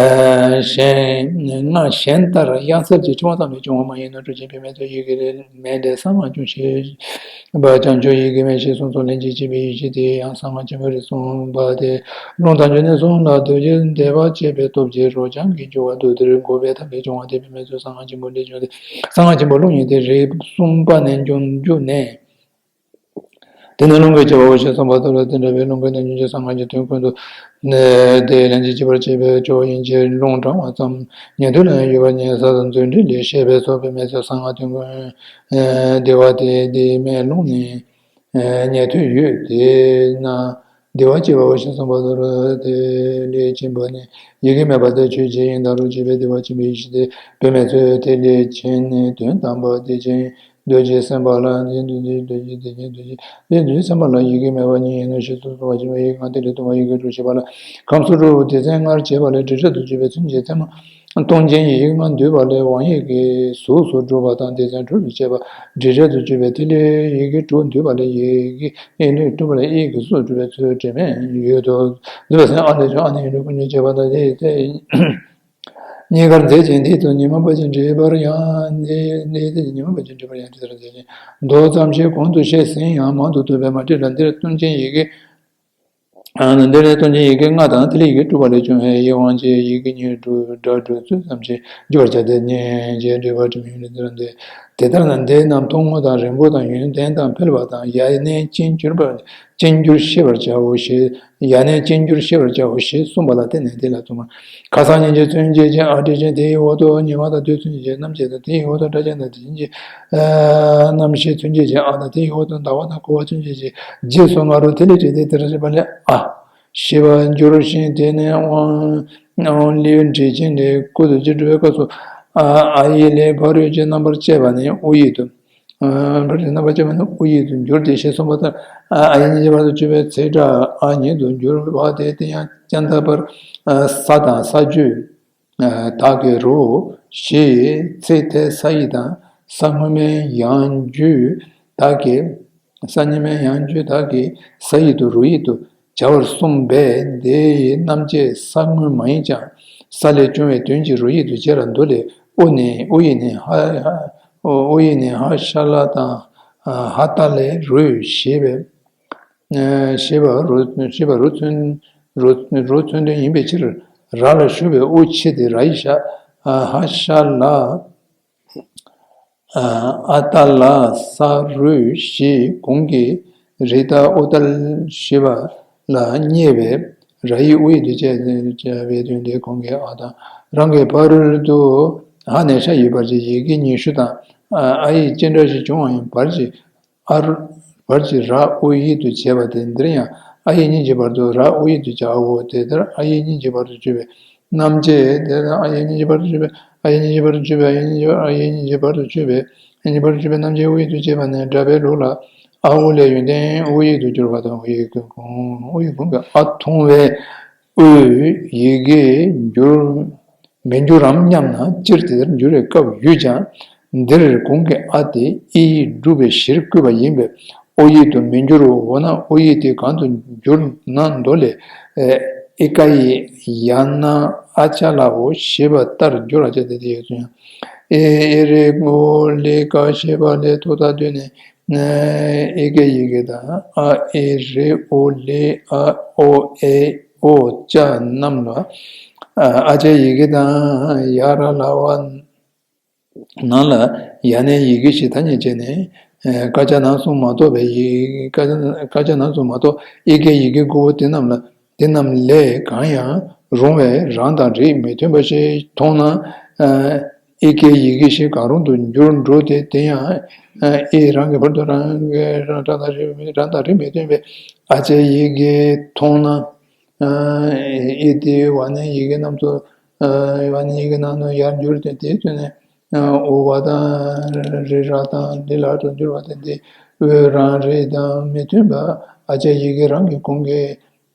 གཞན་སྔགས་གཞན་ལྟར་དབྱངས་གསལ་གྱི་ཕྲེང་བ་ཙམ་ལས་བྱུང་བ་མ་ཡིན་ནོ། གྲུབ་ཆེན་པདྨས་མཚོན་ཡི་གེ་མེད་ལས་གསང་སྔགས་བྱུང་ཞེས་ པ་བྱང་ཆུབ་ཡིད་ཀྱི་མེ་ཞེས་གསུངས་སོ། ལན་གཅིག་བྱེད་པའི་ཡེ་ཤེས་དེ་ཡང་གསང་སྔགས་ཆེན་པོ་རེད་གསུངས་པ་སྟེ། ལུང་དང་རྒྱུ་ནས་གསུངས་ལ། རྡོ་རྗེ་བཟླས་པ་བྱས་པའི་སྟོབས་ཀྱིས་རོ་རྐྱང་གི་རྒྱུ་བ་བསྡུ། དེར་འགོད་པའི་ཐབས་ལས་བྱུང་བ་དེ་དཔེ་མེད་ཚུལ་གསང་སྔགས་ཆེན་པོ་འདི་བྱུང་སྟེ། གསང་སྔགས་ཆེན་པོ་ལུགས་གཉིས་ཏེ། རིགས་གསུམ་པ་ནས་འབྱུང་རྒྱུ་ནས། དེ་ནི་ལུང་གིས་བྱས་པའོ་ཞེས་གསུངས་པ་ལྟར་ལ། དེ་འདྲ་བའི་ལུང་གི་ནང་བྱུང་གི་གསང་སྔགས་ཀྱི་དོན་ཀུན་ཏུ་དེ་ལན་གཅིག་གཅིག་པར་བྱེད་པའི་ཕྱོགས་ཡིན་ཕྱིར། ལུང་དྲངས་པ་ཙམ་ཉན་ཐོས་ལ་ཡང་ཡོད་པ་ཉན་ས་དང་མཛོད་འགྲེལ་ལས་བཤད་པའི་ཚོགས་དཔེ་མེད་ཚུལ་གསང་སྔགས་དོན་ཀུན་བདེ་བ་སྟེ་བདེ་མེད་ལུང་ནི་ཉན་ཐོས་ཡོད། དེས་ན་བདེ་བ་སྐྱེ་བའོ་ཞེས་གསུངས་པ་ལྟར་དེ་ལས་ཕྱིན་པ་ནི་ཡི་གེ་མེད་པ་སྟེ་ཆོས་ཅན་ཡིན་ད་རུང་སྐྱེས་པའི་བདེ་བ་ཆེན་པོའི་ཡེ་ཤེས་དེ་དཔེ་མེད་ཚུལ། དེ་ལས་ཕྱིན་ནས་དོན་དམ་པ་དེ་ཅན། རྡོ་རྗེ་སེམས་དཔའ་ལ་འདི་འདི་འདི་རྡོ་རྗེ་དེ་ཉིད་རྡོ་རྗེ་འདི་རྡོ་རྗེ་སེམས་དཔའ་ལ་ཡི་གེ་མེད་པ་ཉིད་ཡིན་ནོ་ཞེས་སོ་སོ་བ་ཅན་ཡི་གེ་ལྔ་དེ་ལས་སྟོང་པ་ཡི་གེ་དྲུག་བྱེད་པ་ལ། ཁམས་གསུམ་དྲུག་སྡེ་ཚན་ལྔར་བྱེད་པ་ལས་སྒྲིབ་བྲལ་དུ་གྱུར་པའི་མཚོན་བྱེད་ཚད་མ་སྟོང་ཆེན་ཡི་གེ་ལྔ་འདུས་པ་ལས་དབང་ཡི་གེ་གཟུགས་སུ་གྲུབ་པ་དང་སྡེ་ཚན་དྲུག་ལས་བྱེད་པ་སྒྲིབ་བྲལ་དུ་གྱུར་པའི་ཐིག་ལེ་ཡི་གེ་དྲུག་འདུས་པ་ལས་ཡི་གེ་ཨེ་ལས་གྲུབ་པ་ལས་ཨི་གེ་གཟུགས་གྲུབ་པའི་ཚུལ་དྲི་མེད་ཡོད་དོ། འདུས་པ་སེམས་ཨ་ནི་བྱུང་ཨ་ནི་ཡིན་དྲུག་ཀུན་གྱི་བྱེད་པ་དང་དེ་ཡི་ཚེ། གཉིས་ཀར་མཛད་ཅིང་དེའི་དོན་ཉི་མ་པ་ཅིག་འདྲིས་པར་ཡང་། འདི་འདི་ཉི་མ་པ་ཅིག་འདྲིས་པར་ཡང་དེ་ལྟར་མཛད་ཅིང་མདོ་ཙམ་ཞིག་གོང་དུ་བཤད་ཟིན་ཡང་མང་དུ་བསྡུས་པས་མ་བྲིས་ལ། འདིར་སྟོང་ཆེན་ཡི་གེ་འདིར་སྟོང་ཆེན་ཡི་གེ་ལྔ་དང་ཐིག་ལེ་ཡི་གེ་དྲུག་པ་ལས་བྱུང་བའི་ཡིད་དབང་གིས་ཡི་གེ་གཉིས་སྒྲུབ་སྒྲ་སྒྲུབ་ཚུལ་ཙམ་ཞིག་བསྒྱུར་བར་བྱ་སྟེ། ཉན་ཞེས་འདྲིས་པར་དྲི་མི་ཡོང་ལ་དེ་ལྟར་འདི། དེ་ལྟར་ན་འདི་རྣམས་ཐུང་ངུ་དང་རིང་པོ་དང་ཡོན་ཏན་དང་འཕེལ་བ་དང་ཡ་ནས་ཅན་གྱུར་པ་ཅན་གྱུར་ཤེས་པར་བྱའོ་ཞེས། ཡ་ནས་ཅན་གྱུར་ཤེས་པར་བྱའོ་ཞེས་གསུངས་པ་ལ་བརྟེན་ནས་དེ་ལ་གསུངས། ཁ་སང་ཉིན་གྱི་མཚོན་བྱེད་ཅན་ཨ་འབྲས་ཅན་དེའི་འོག་ཏུ་ཉི་མ་དང་དུས་མཚོན་བྱེད་ཅན་རྣམ་བྱེད་དང་། དེའི་འོག་ཏུ་སྒྲ་གཅན་དང་དེ་བཞིན་གྱི་རྣམ་ཤེས་མཚོན་བྱེད་ཅན་ཨ་དང་། དེའི་འོག་ཏུ་ཟླ་བ་དང་འཁོར་བ་མཚོན་བྱེད་ཅན། རྗེས་སུ་ང་རོ་དེ་ལས་བྲིས་ཏེ་དེར་བྱེད་པ་ལས་ཨ། ཞེས་པ་འགྱུར་ཞིང་དེ་ནས་དབང་དབང་ལུས་འབྲས་ཅན་ལས་སྐུ་རྡོ་རྗེ་སྒྲུབ་པའི་སྐབས་སུ་ཨ་ཨ་ཡིག་ལས་ཕ་རོལ་གྱི་རྣམ་པར་བཅད་པ་ནི་ཨོ་ཡིག་ཏུ། ཨ་བར་གྱི་རྣམ་པ་ཅན་མ་ནི་ཨོ་ཡིག་ཏུ་འགྱུར་ཏེ་ཞེས་གསུངས་པ་ལྟར། ཨ་ཨ་ཡིག་གཉིས་ཀྱི་བར་དུ་གྱུར་པའི་ཚེག་སྒྲ་ཨ་ཉིད་དུ་འགྱུར་བ་དེ་དེ་ཡང་ཀྱང་ད་པར་ས་དང་ས་བརྗོད་དག་གི་རོ། ཞེས་ཚེག་མཐའི་ས་ཡིག་དང་ས་སྔོན་མའི་ཡང་བརྗོད་དག་གི་ས་སྔོན་མའི་ཡང་བརྗོད་དག་གི་ས་ཡིག་ཏུ་རོ་ཡིག་ཏུ་བྱ་བར་གསུངས་པས། དེ་ཡི་རྣམ་བཅད་ས་སྔོན་མ་ཡིན་ཀྱང་ས་ལས་བྱུང་བའི་དོན་གྱིས་རོ་ཡིག་ཏུ་བྱས་ལ་འདུག་ལས། ཨོ་ནི་ཨོ་ཡིག་ནི་ཧ་ཧ་ཨོ་ཨོ་ཡིག་ནི་ཧ་ཤ་ལ་དང་ཧ་ཏ་ལས་རོས་ཞེས་པའི་ཞེས་པ་རོ་ཞེས་པ་རོ་མཚོན་རོ་རོ་མཚོན་དོན་ཡིན་པའི་ཕྱིར། ར་ལ་ཞུགས་པའི་ཨོ་ཕྱི་དེ་ར་ཡིག་ཤ་ཧ་ཤ་ལ། ཨ་ཏ་ལ་ས་རོས་ཞེས་གོང་གི་རི་ཏ་ཨོ་ཏ་ཞེས་པ་ལ་བསྙད་པའི་ར་ཡིག་ཨོ་ཡིག་ཏུ་བྱས་བྱ་བའི་དོན་དེ་གོང་གི་ཨ་དང་རང་གི་ཕ་རོལ་ཏུ་ཧ་ནས་ཤ་ཡི་བར་གྱི་ཡི་གེ་ཉི་ཤུ་དང་ཨ་ཡིག་ཅི་འདྲ་ཞིག་བྱུང་བ་ཡང་བར་གྱི་ཨ་རུ་བར་གྱི་ར་ཨོ་ཡིག་ཏུ་བྱས་པ་དེ་འདིར་ཡང་ཨ་ཡིག་གཉིས་ཀྱི་བར་དུ་ར་ཨོ་ཡིག་ཏུ་བྱའོ། དེ་ལྟར་ཨ་ཡིག་གཉིས་ཀྱི་བར་དུ་གྱུར་པའི་རྣམ་བཅད་དེ་ལ་ཨ་ཡིག་གཉིས་ཀྱི་བར་དུ་གྱུར་པའི་ཨ་ཡིག་གཉིས་ཀྱི་བར་དུ་གྱུར་པའི་ཨ་ཡིག་གཉིས་ཀྱི་བར་དུ་གྱུར་པའི་ཨ་ཡིག་གཉིས་ཀྱི་བར་དུ་གྱུར་པའི་རྣམ་བཅད་ཨོ་ཡིག་ཏུ་བྱས་པ་ནི་སྒྲ་པའི་ལུགས་ལ་ཨ་ཨོ་ལས་ཡོན་ཏན་ཨོ་ཡིག་ཏུ་གྱུར་པ་དང་། ཨོ་ཡིག་གུང་ཨོ་ཡིག་གུང་གི་ཨ་མཐོང་བས། ཨོའི་ཡི་གེ་འགྱུར་མི་འགྱུར་རམ་སྙམ་ན། སྤྱིར་དེ་ལྟར་འགྱུར་བའི་སྐབས་ཡོད་ཀྱང་། འདིར་གོང་གི་ཨ་དེ་ཨི་ཡིག་སྒྲུབ་པའི་གཞིར་བཀོད་པ་ཡིན་པས་ཨོ་ཡིག་ཏུ་མི་འགྱུར་རོ། འོ་ན་ཨོ་ཡིག་དེ་གང་དུ་འགྱུར་ན་མདོ་ལས། ཨི་ཀ་ཡི་ཡ་ན་ཨ་ཅ་ལའོ་ཞེས་པ་ལྟར་འགྱུར་བ་བྱ་སྟེ་དེ་ཡོད་ཚུལ་ཡང་། ཨེ་ཨེ་རེ་ཨོ་ལེ་ཀ་ཞེས་པ་ལས་ཐོག་མཐའ་བསྡུས་ནས། ཨི་ཀའི་ཡི་གེ་དང་ཨ་ཨེ་རེ་ཨོ་ལེ་ཨ་ཨོ་ཨེ་ཨོ་ཅ་རྣམས་ལ་ཨ་ཅའི་ཡི་གེ་དང་ཡ་ར་ལ་བ་ནང་ལ་ཡ་ནའི་ཡི་གེ་ཞེས་ཐ་སྙད་བྱས་ནས་ཀ་ཅ་ནང་གསུམ་མ་གཏོགས་པའི་ཡི་ཀ་ཅ་ཀ་ཅ་ནང་གསུམ་མ་གཏོགས་ཨི་ཀའི་ཡི་གེ་དགུ་པོ་དེ་རྣམས་ལ་དེ་རྣམས་ལས་གང་ཡང་རུང་བས་རང་དང་རིགས་མི་མཐུན་པ་ཞིག་མཐོང་ན། ཨི་ཀའི་ཡི་གེ་ཞིག་གང་རུང་དུ་འགྱུར་འགྲོ་སྟེ། དེ་ཡང་ཨི་རང་གི་བར་དུ་རང་གི་རང་རང་དང་རིགས་མི་རང་དང་རིགས་མི་མཐུན་པའི་ཨ་ཅའི་ཡི་གེ་མཐོང་ན། ཨི་དེ་བ་ནི་ཡི་གེ་རྣམས་སུ་བ་ནི་ཡི་གེ་རྣམས་སུ་ཡར་འགྱུར་ཏེ་དེའི་དོན་ནི་ཨོ་བ་དང་རི་ར་དང་འདི་ལ་དུ་འགྱུར་བ་དེ་འདི་ཨོ་རང་རིགས་དང་མི་མཐུན་པ་ཨ་ཅའི་ཡི་གེ་རང་གི་གོང་གི་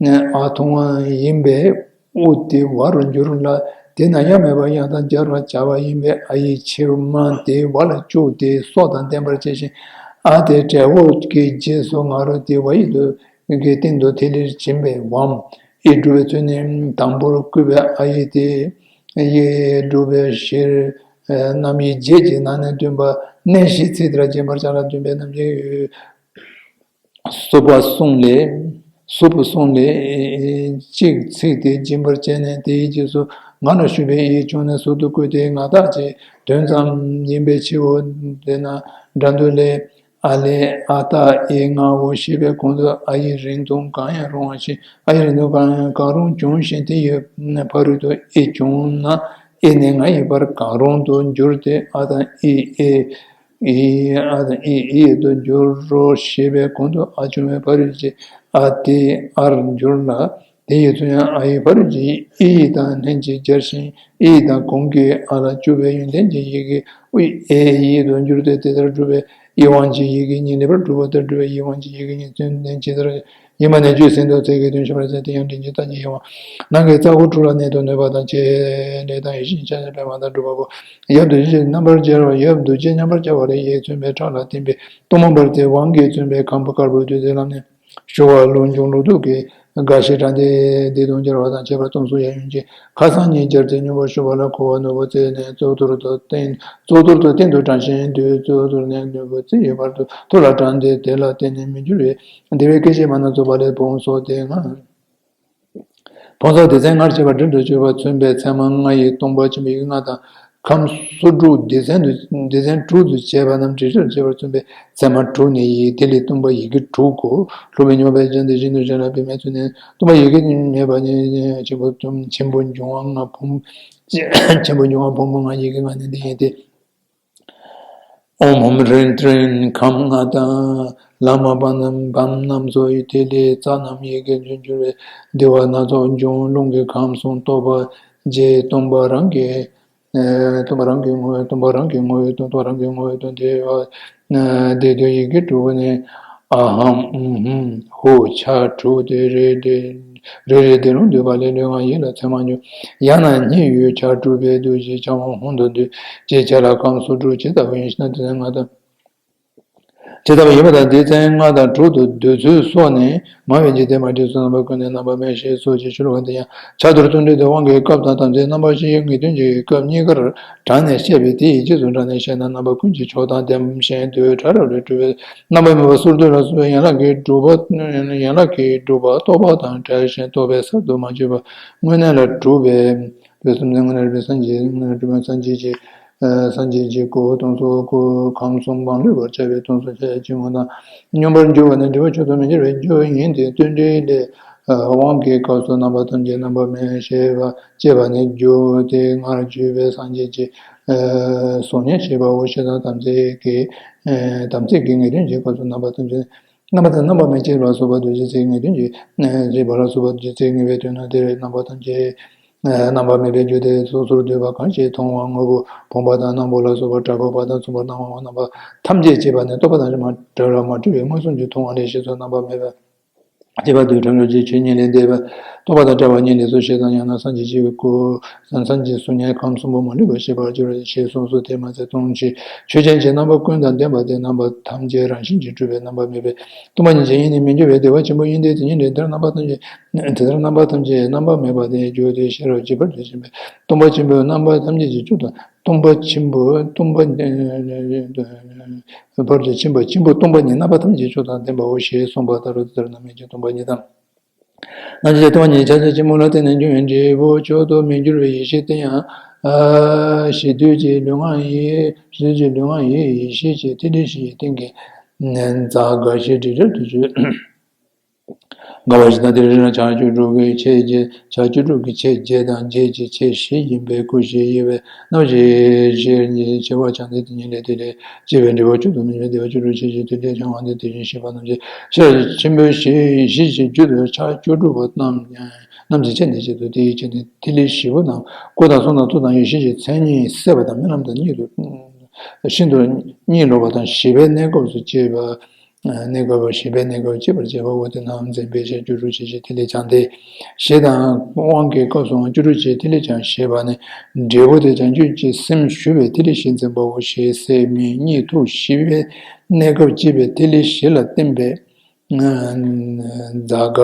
ཨ་མཐོང་བ་ཡིན་པས་ཨོ་དེ་བ་རུ་འགྱུར་ལ། དེ་ན་ཡང་མེད་པར་ཡང་དག་སྦྱར་བར་བྱ་བ་ཡིན་པས་ཨ་ཡིག་ཕྱི་མ་དེ་བ་ལ་བཅུག་སྟེ་སྲོག་དང་ལྡན་པར་བྱས་ཤིང་། ཨ་དེ་འབྲས་བུ་གི་རྗེས་སུ་ང་རོ་དེ་བ་ཡིག་ཏུ་གི་སྟེང་དུ་ཐིག་ལེར་བྱིན་པའི་བའམ། ཨི་སྒྲུབ་པའི་ཚུལ་ནི་དང་པོར་བསྐུལ་བའི་ཨ་ཡིག་དེ་ཡི་སྒྲུབ་པའི་གཞིར་ རྣམ་དབྱེ་བརྒྱད་ཀྱི་ནང་ནས་བདུན་པ། གནས་བཞི་ཚིག་དེ་ལ་སྦྱིན་པར་བྱ་ལ་བདུན་པའི་རྣམ་དབྱེ་ཡོད། སོ་པ་གསུམ་ལས། སོ་པ་གསུམ་ལས་གཅིག་ཚིག་དེ་སྦྱིན་པར་བྱས་ནས་དེའི་རྗེས་སུ་ང་ལ་ཞུགས་པའི་ཡིད་བྱུང་ནས་ཟུར་དུ་བཀོད་དེ་ང་བཏགས་ཀྱི་དོན་ཙམ་ཡིན་པའི་ཕྱིའོ། དེས་ན་སྒྲ་འདོན་ལས། ཨ་ལས། ཨ་བཏགས་ཨེ་ང་འོ་ཞེས་པའི་གོང་དུ་ཨ་ཡིག་རིང་ཐུང་གང་ཡང་རུང་བ་ཞིག་ཨ་ཡིག་རིང་ཐུང་གང་ཡང་གང་རུང་བྱུང་ཞིང་དེ་ཡི་ཕ་རོལ་ཏུ་ཨེ་བྱུང་ན་ཨེ་ནས་ང་ཡི་བར་གང་རུང་དུ་འགྱུར་ཏེ་ཨ་དང་ཨི་ཨེ། ཨི་ཨ་དང་ཨི་ཨི་དུ་འགྱུར་རོ་ཞེས་པའི་གོང་དུ་ཨ་བྱུང་བའི་ཕ་རོལ་ཏུ་ཨ་དེ་ཨར་འགྱུར་ལ། དེ་ཡི་ཚུལ་ཡང་ཨ་ཡི་ཕ་རོལ་ཏུ་ཨི་ཡི་དང་ལྷན་ཅིག་སྦྱར་ཞིང་ཨི་ཡི་དང་གོང་གི་ཨ་ལ་སྦྱོར་བའི་ཡོན་ཏན་གྱི་ཡི་གེ་ཨུ་ཨེ་ཡི་དུ་འགྱུར་ཏེ་དེ་ལྟར་སྒྲུབ་པའི་ཨི་དབང་གི་ཡི་གེ་གཉིས་ལེགས་པར་གྲུབ་པ་ལྟར་སྒྲུབ་པའི་ཡི་དབང་གི་ཡི་གེ་གཉིས་དོན་ལྡན་ཇི་ལྟར་ཡིན་པ་ནས་རྒྱུད་སྲིད་མདོ་ཚིག་གི་དོན་ཤེས་པར་བྱ་སྟེ་ཡང་དྲིན་ཅན་ལྟ་ཅི་ཡི་དབང་ནང་གི་རྩ་འཁོར་དྲུག་ལ་གནད་དུ་གནོད་པ་དང་བཅས་ལས་དང་ཡེ་ཤེས་ཅན་པདྨ་དང་གྲུབ་པ་པོ་ཡབ་རྡོ་རྗེ་རྣམ་པར་སྦྱར་བ་ཡབ་རྡོ་རྗེ་རྣམ་པར་སྦྱར་བ་ལས་ཡིད་མཚོན་པའི་ཁྲག་ལ་བརྟེན་པའི་གཏོར་མ་འབར་ཏེ་དབང་གིས་མཚོན་པའི་ཁམས་དཀར་པོ་བདུད་རྩིའི་ལམ་ནས། ཞུ་བ་ལུགས་འབྱུང་ལུགས་ལྡོག་གི་དགའ་བཞི་དྲང་སྟེ་བདེ་སྟོང་སྦྱར་བ་དང་བཅས་པ་སྟོང་གསུམ་ཡབ་ཡུམ་གྱི་ཁ་སང་གཉིས་སྦྱར་ཏེ་སྙོམས་པར་ཞུགས་པ་ལ་འཁོར་བ་ནོར་བུ་རྩེ་ནས་གཙུག་ཏོར་དུ་སྟེང་གཙུག་ཏོར་དུ་སྟེང་དུ་དྲངས་ཤིང་བདུད་གཙུག་ཏོར་ནས་ནོར་བུ་རྩེ་ཡི་བར་དུ་ཐུར་ལ་དྲངས་ཏེ་དེ་ལ་བརྟེན་ནས་མི་འགྱུར་བའི་བདེ་བའི་སྐད་ཅིག་མ་རྣམས་རྫོགས་པ་ལས་བུམ་སོགས་ཏེ་ལྔ། ཕུང་སོགས་སྡེ་ཚན་ལྔར་ཕྱེ་བ་སྒྲིལ་དུ་གྱུར་པ་མཚོན་པའི་ཚད་མ་ལྔ་ཡི་སྟོང་པ་ཆེན་པོའི་ཡིག་ལྔ་དང་། ཁམས་སོ་དྲུག་སྡེ་ཚན་དུ་སྡེ་ཚན་དྲུག་ཏུ་བྱས་པ་རྣམས་སྒྲིལ་དུ་བྱས་པར་མཚོན་པའི་ཚད་མ་དྲུག་ནི་ཡིག་དེ་ལས་སྟོང་པ་ཡི་གེ་དྲུག་གོ། ལྷུག་པའི་སྙོམས་པར་བཞག་སྟེ་ཤིན་ཏུ་གཞན་ལ་དཔེ་མེད་ཚུལ་ནི་སྟོང་པ་ཡི་གེ་མེད་པ་ཉིད་ཆེན་པོ་ཆེན་པོ་འབྱུང་བ་ལྔ་ཕུང་ཆེན་པོ་འབྱུང་བ་ཕུང་པོ་ལྔ་ཡི་གེ་ལྔ་ནི་འདི་ཡིན་ཏེ། ཨོཾ་ཧཱུྃ་ཧྲཱིཿ་ཀྲཱིཿ་ཁམས་ལྔ་དང་། ལྷག་མ་བམ་རྣམས་བམ་རྣམས་སོ་ཡི་ཐིག་ལེ་རྩ་རྣམས་ཡི་གེར་འགྱུར་བའི་བདེ་བ་སྣ་ཚོགས་འབྱུང་། རླུང་གི་ཁམས་གསུམ་རྟོག་པ་བརྒྱད། སྟོང་པ་རང་གི་ཨེ་སྟོང་པ་རང་གི་ངོ་བོས་སྟོང་པ་རང་གི་ངོ་བོས་སྟོང་པ་རང་གི་ངོ་བོས་སྟོང་བདེ་བ་བདེ་སྟོང་ཡི་གེ་དྲུག་པོ་ནི། ཨ་ཧཾ་ཨུཾ་ཧཱུྃ་ཧོ་ཆ་དྲུག་སྟེ་རེ་རེ་རེ་རེ་བདེ་རླུང་འདུས་པ་ལས་ལུས་ངག་ཡིད་ལ་ཚད་མར་འབྱུང་། ཡང་ན་སྙིང་ཡུལ་ཆ་དྲུག་པའི་རྡོ་རྗེ་འཆང་དབང་ཧཱུྃ་དུ་འདུས། ཅེས་བྱ་ལ་ཁམས་སོ་དྲུག་ཇི་ལྟ་བུ་ཡིན་ཞེ་ན། དེ་ལྟར་ང་དང་ཇི་ལྟ་བུ་ཡིན་པ་དང་སྡེ་ཚན་ལྔ་དང་དྲུག་ཏུ་འདུས་ཚུལ་སོགས་ནི། མང་བའི་འཇིག་རྟེན་མ་བྲིས་སུ་རྣམ་པ་ཀུན་ནས་རྣམ་པ་མེད་ཞེས་སོགས་ཀྱི་ཆོས་ལུགས་དེ་ཡང་ཆ་མཐུན་ལྡོག་འགྲེལ་དུ་དབང་གི་སྐབས་དང་དམ་ཚིག་རྣམ་པ་བཞིའི་ངེས་དོན་གྱི་སྐབས་གཉིས་ཀར་དྲངས་ནས་བཤད་པས་དེ་ཡི་རྗེས་སུ་འབྲངས་ནས་བཤད་ན་རྣམ་པ་ཀུན་གྱི་ཕྱོགས་དང་ལྡན་ཞིང་དུས་ཕྲ་རབ་ལས་གྲུབ་པའི་རྣམ་པ་མེད་པ་སོར་སྡུད་ལ་སོགས་པའི་ཡན་ལག་གི་སྒྲུབ་པ་ཡན་ལག་གི་སྒྲུབ་པ་རྟོགས་པ་དང་བྲལ་ཞིང་རྟོགས་པས་གསར་དུ་མ་བརྗོད་པ་དངོས་གནས་ལ་གྲུབ་པའི་བོད་སུམ་ཅུ་སྔོན་ལ་རིག་པའི་སངས་རྒྱས་སྔོན་ལ་གྲུབ་པའི་སངས་རྒྱས་ཀྱི་སངས་རྒྱས་ཀྱི་སྐུ་སྟོང་གསུམ་སྐུ་ཁམས་གསུམ་མང་ལུས་པར་བྱ་བའི་སྟོང་གསུམ་ཆ་ཡང་གཅིག་མ་དང་། སྙོམས་པར་འཇུག་པ་ནི་འབྲས་བུ་མཆོག་ཏུ་མི་འགྱུར་བའི་རྒྱུ་ཡིན་ཏེ་རྟེན་འབྲེལ་ལས། དབང་གི་སྐབས་སུ་རྣམ་པ་ཐམས་ཅད་རྣམ་པ་མེད་ཞེས་པ་ཅེས་པ་ནི་རྒྱུ་དེ་སྔར་བརྗོད་པའི་སངས་རྒྱས་ཀྱི་གཟུགས་བརྙན་ཞེས་པའོ། ཞེ་ས་དམ་ཚིག་གི་དམ་ཚིག་གི་ངེས་དོན་གྱི་སྐབས་སུ་རྣམ་པ་ཐམས་ཅད་རྣམ་པ་དང་རྣམ་པ་མེད་ཅེས་ལ་སོགས་པ་རྡོ་རྗེ་རྩེའི་ངེས་དོན་གྱི་ཞེས་པ་ལ་སོགས་པ་རྡོ་རྗེ་རྩེའི་ངེས་པའི་དོན་ནི་དེ་རྣམ་པ་ཐམས་ཅད་རྣམ་པ་མེད་པའི་རྒྱུ་དེ་སོ་སོར་འདུས་པ་གང་ཞིག་མཐོང་བ་དངོས་པོ་ཕུང་པོ་དང་རྣམ་པ་ལ་སོགས་པ་བྲལ་བ་དང་མཚུངས་པར་སྣང་བ་རྣམ་པ་ཐམས་ཅད་ཅེས་པ་ནི་རྟོག་པ་དང་བྲལ་བ་མ་གྲུབ་པའི་མངོན་སུམ་གྱིས་མཐོང་བ་ལས་གཞན་སོགས་རྣམ་པ་མེད་པ། སྐྱེས་པ་དུས་གྲངས་རབ་ཀྱི་ཆོས་ཉིད་ལས་འདས་པ། རྟོག་པ་དང་བྲལ་བ་ཉིད་ལས་སོ་ཞེས་དང་ཡང་ན་སངས་རྒྱས་ཀྱི་སྐུ། སངས་རྒྱས་གཟུགས་བརྙན་ཁམས་གསུམ་པོ་མ་ལུས་པར་ཤེས་པར་འགྱུར་ཞེས་གསུངས་སོ། དེ་མ་ཚད་སྟོང་ཆེན་ཆོས་ཅན་གྱི་རྣམ་པ་ཀུན་དང་ལྡན་པ་དེ་རྣམ་པ་ཐམས་ཅད་རང་བཞིན་གྱིས་གྲུབ་པའི་རྣམ་པ་མེད་པས་སྟོང་པ་ཉིད་ཀྱང་ཡེ་ནས་མི་འགྱུར་བའི་བདེ་བ་ཆེན་པོ་ཡིན་ཏེ། དེ་ཉིད་ལས་འདིར་རྣམ་པ་ཐམས་ཅད་དེ་ལྟར་རྣམ་པ་ཐམས་ཅད་རྣམ་པ་མེད་པ་དེ་རྒྱུ་དེ་ཤེས་རབ་ཀྱི་བར་དུ་ཕྱིན་པས་སྟོང་པ་ཆེན་པོའི་རྣམ་པ་ཐམས་ཅད་ཀྱི་བཅུད་དང་སྟོང་པ་ཆེན་པོ་སྟོང་པ་བར་དུ་ཕྱིན་པ་ཆེན་པོ་སྟོང་པ་ཉིད་རྣམ་པ་ཐམས་ཅད་ཀྱི་ཚོགས་དང་ལྡན་པའོ་ཞེས་གསུངས་པ་ལྟར་རོ། དེ་ལྟར་རྣམ་སྨིན་གྱི་སྟོང་པ་ཉིད་དང་། རྣམ་སྨིན་གྱི་སྟོང་པ་ཉིད་ཆ་ཚད་ཆེན་པོ་ལ་བརྟེན་ནས་འབྱུང་བའི་འབྲས་བུ་མཆོག་ཏུ་མི་འགྱུར་བའི་ཡེ་ཤེས་དེ་ཡང་། གཞི་དུས་ཀྱི་ལུས་ངག་ཡིད། གཞི་དུས་ཀྱི་ལུས་ངག་ཡིད་ཡེ་ཤེས་ཀྱི་ཐིག་ལེ་བཞི་ཡི་སྟེང་གི་རྩ་དགའ་བཞི་དྲིལ་དྲིལ་དུ་བརྗོད། དགའ་བ་བཞི་དང་དེ་རེ་རེ་ལ་ཆ་བཅུ་དྲུག་གི་ཕྱེད་བརྒྱད། ཆ་བཅུ་དྲུག་གི་ཕྱེད་བརྒྱད་དང་བརྒྱད་ཀྱི་ཕྱེད་བཞི་ཡིན་པས་སྐུ་བཞི་དབྱེ་བས་རྣམ་བཞི་ཕྱེད་གཉིས་ཕྱེད་པ་ཆ་འདི་དེ་ཉིད་ལས་དེ་ལས་སྐྱེས་པའི་འབྲས་བུ་མཆོག་ཏུ་མི་འགྱུར་བདེ་བ་བཅུ་དྲུག་ཕྱེད་བཞི་དེ་ལས་ཀྱང་དེ་བཞིན་གཤེགས་པ་རྣམས་ཀྱི་ཤེས་རབ་ཆེན་པོའི་གཞི་གཞི་ཀྱི་རྒྱུད་དུ་ཆ་བཅུ་དྲུག་པོ་རྣམས་རྣམས་ཀྱི་ཆ་འདི་ཆེད་དུ་དེའི་ཆ་འདི་ཐིག་ལེ་བཞི་པོ་རྣམས་སྐུ་དང་གསུང་དང་ཐུགས་དང་ཡེ་ཤེས་ཀྱི་མཚན་ཉིད་སྲེད་པ་དང་རྨི་ལམ་དང་གཉིད་དུ་ཤིན་ཏུ་གཉིད་ལོག་པ་དང་ཞི་བའི་གནས་སྐབས་སུ་སྐྱེས་པ། གནས་སྐབས་ཞི་བའི་གནས་སྐབས་སྐྱེས་པར་བྱེད་པའོ། དེ་རྣམས་འཛིན་པའི་ཆ་བཅུ་དྲུག་ཕྱེད་བཞི་ཐིག་ལེ་ཆ་འདི་ཞེས་དང་དབང་གི་སྐབས་སུའང་བཅུ་དྲུག་ཕྱེད་ཐིག་ལེ་ཆ་ཞེས་པ་ནི་འབྲས་བུ་དེ་བྱང་ཆུབ་ཀྱི་སེམས་ཞུ་བའི་ཐིག་ལེ་བཞི་འཛིན་པའོ་ཞེས་སྲེད་རྨི་གཉིད་མཐོང་ཞི་བའི་གནས་སྐབས་སྐྱེས་པའི་ཐིག་ལེ་བཞི་ལ་བརྟེན་པའི་ ཛ་ག་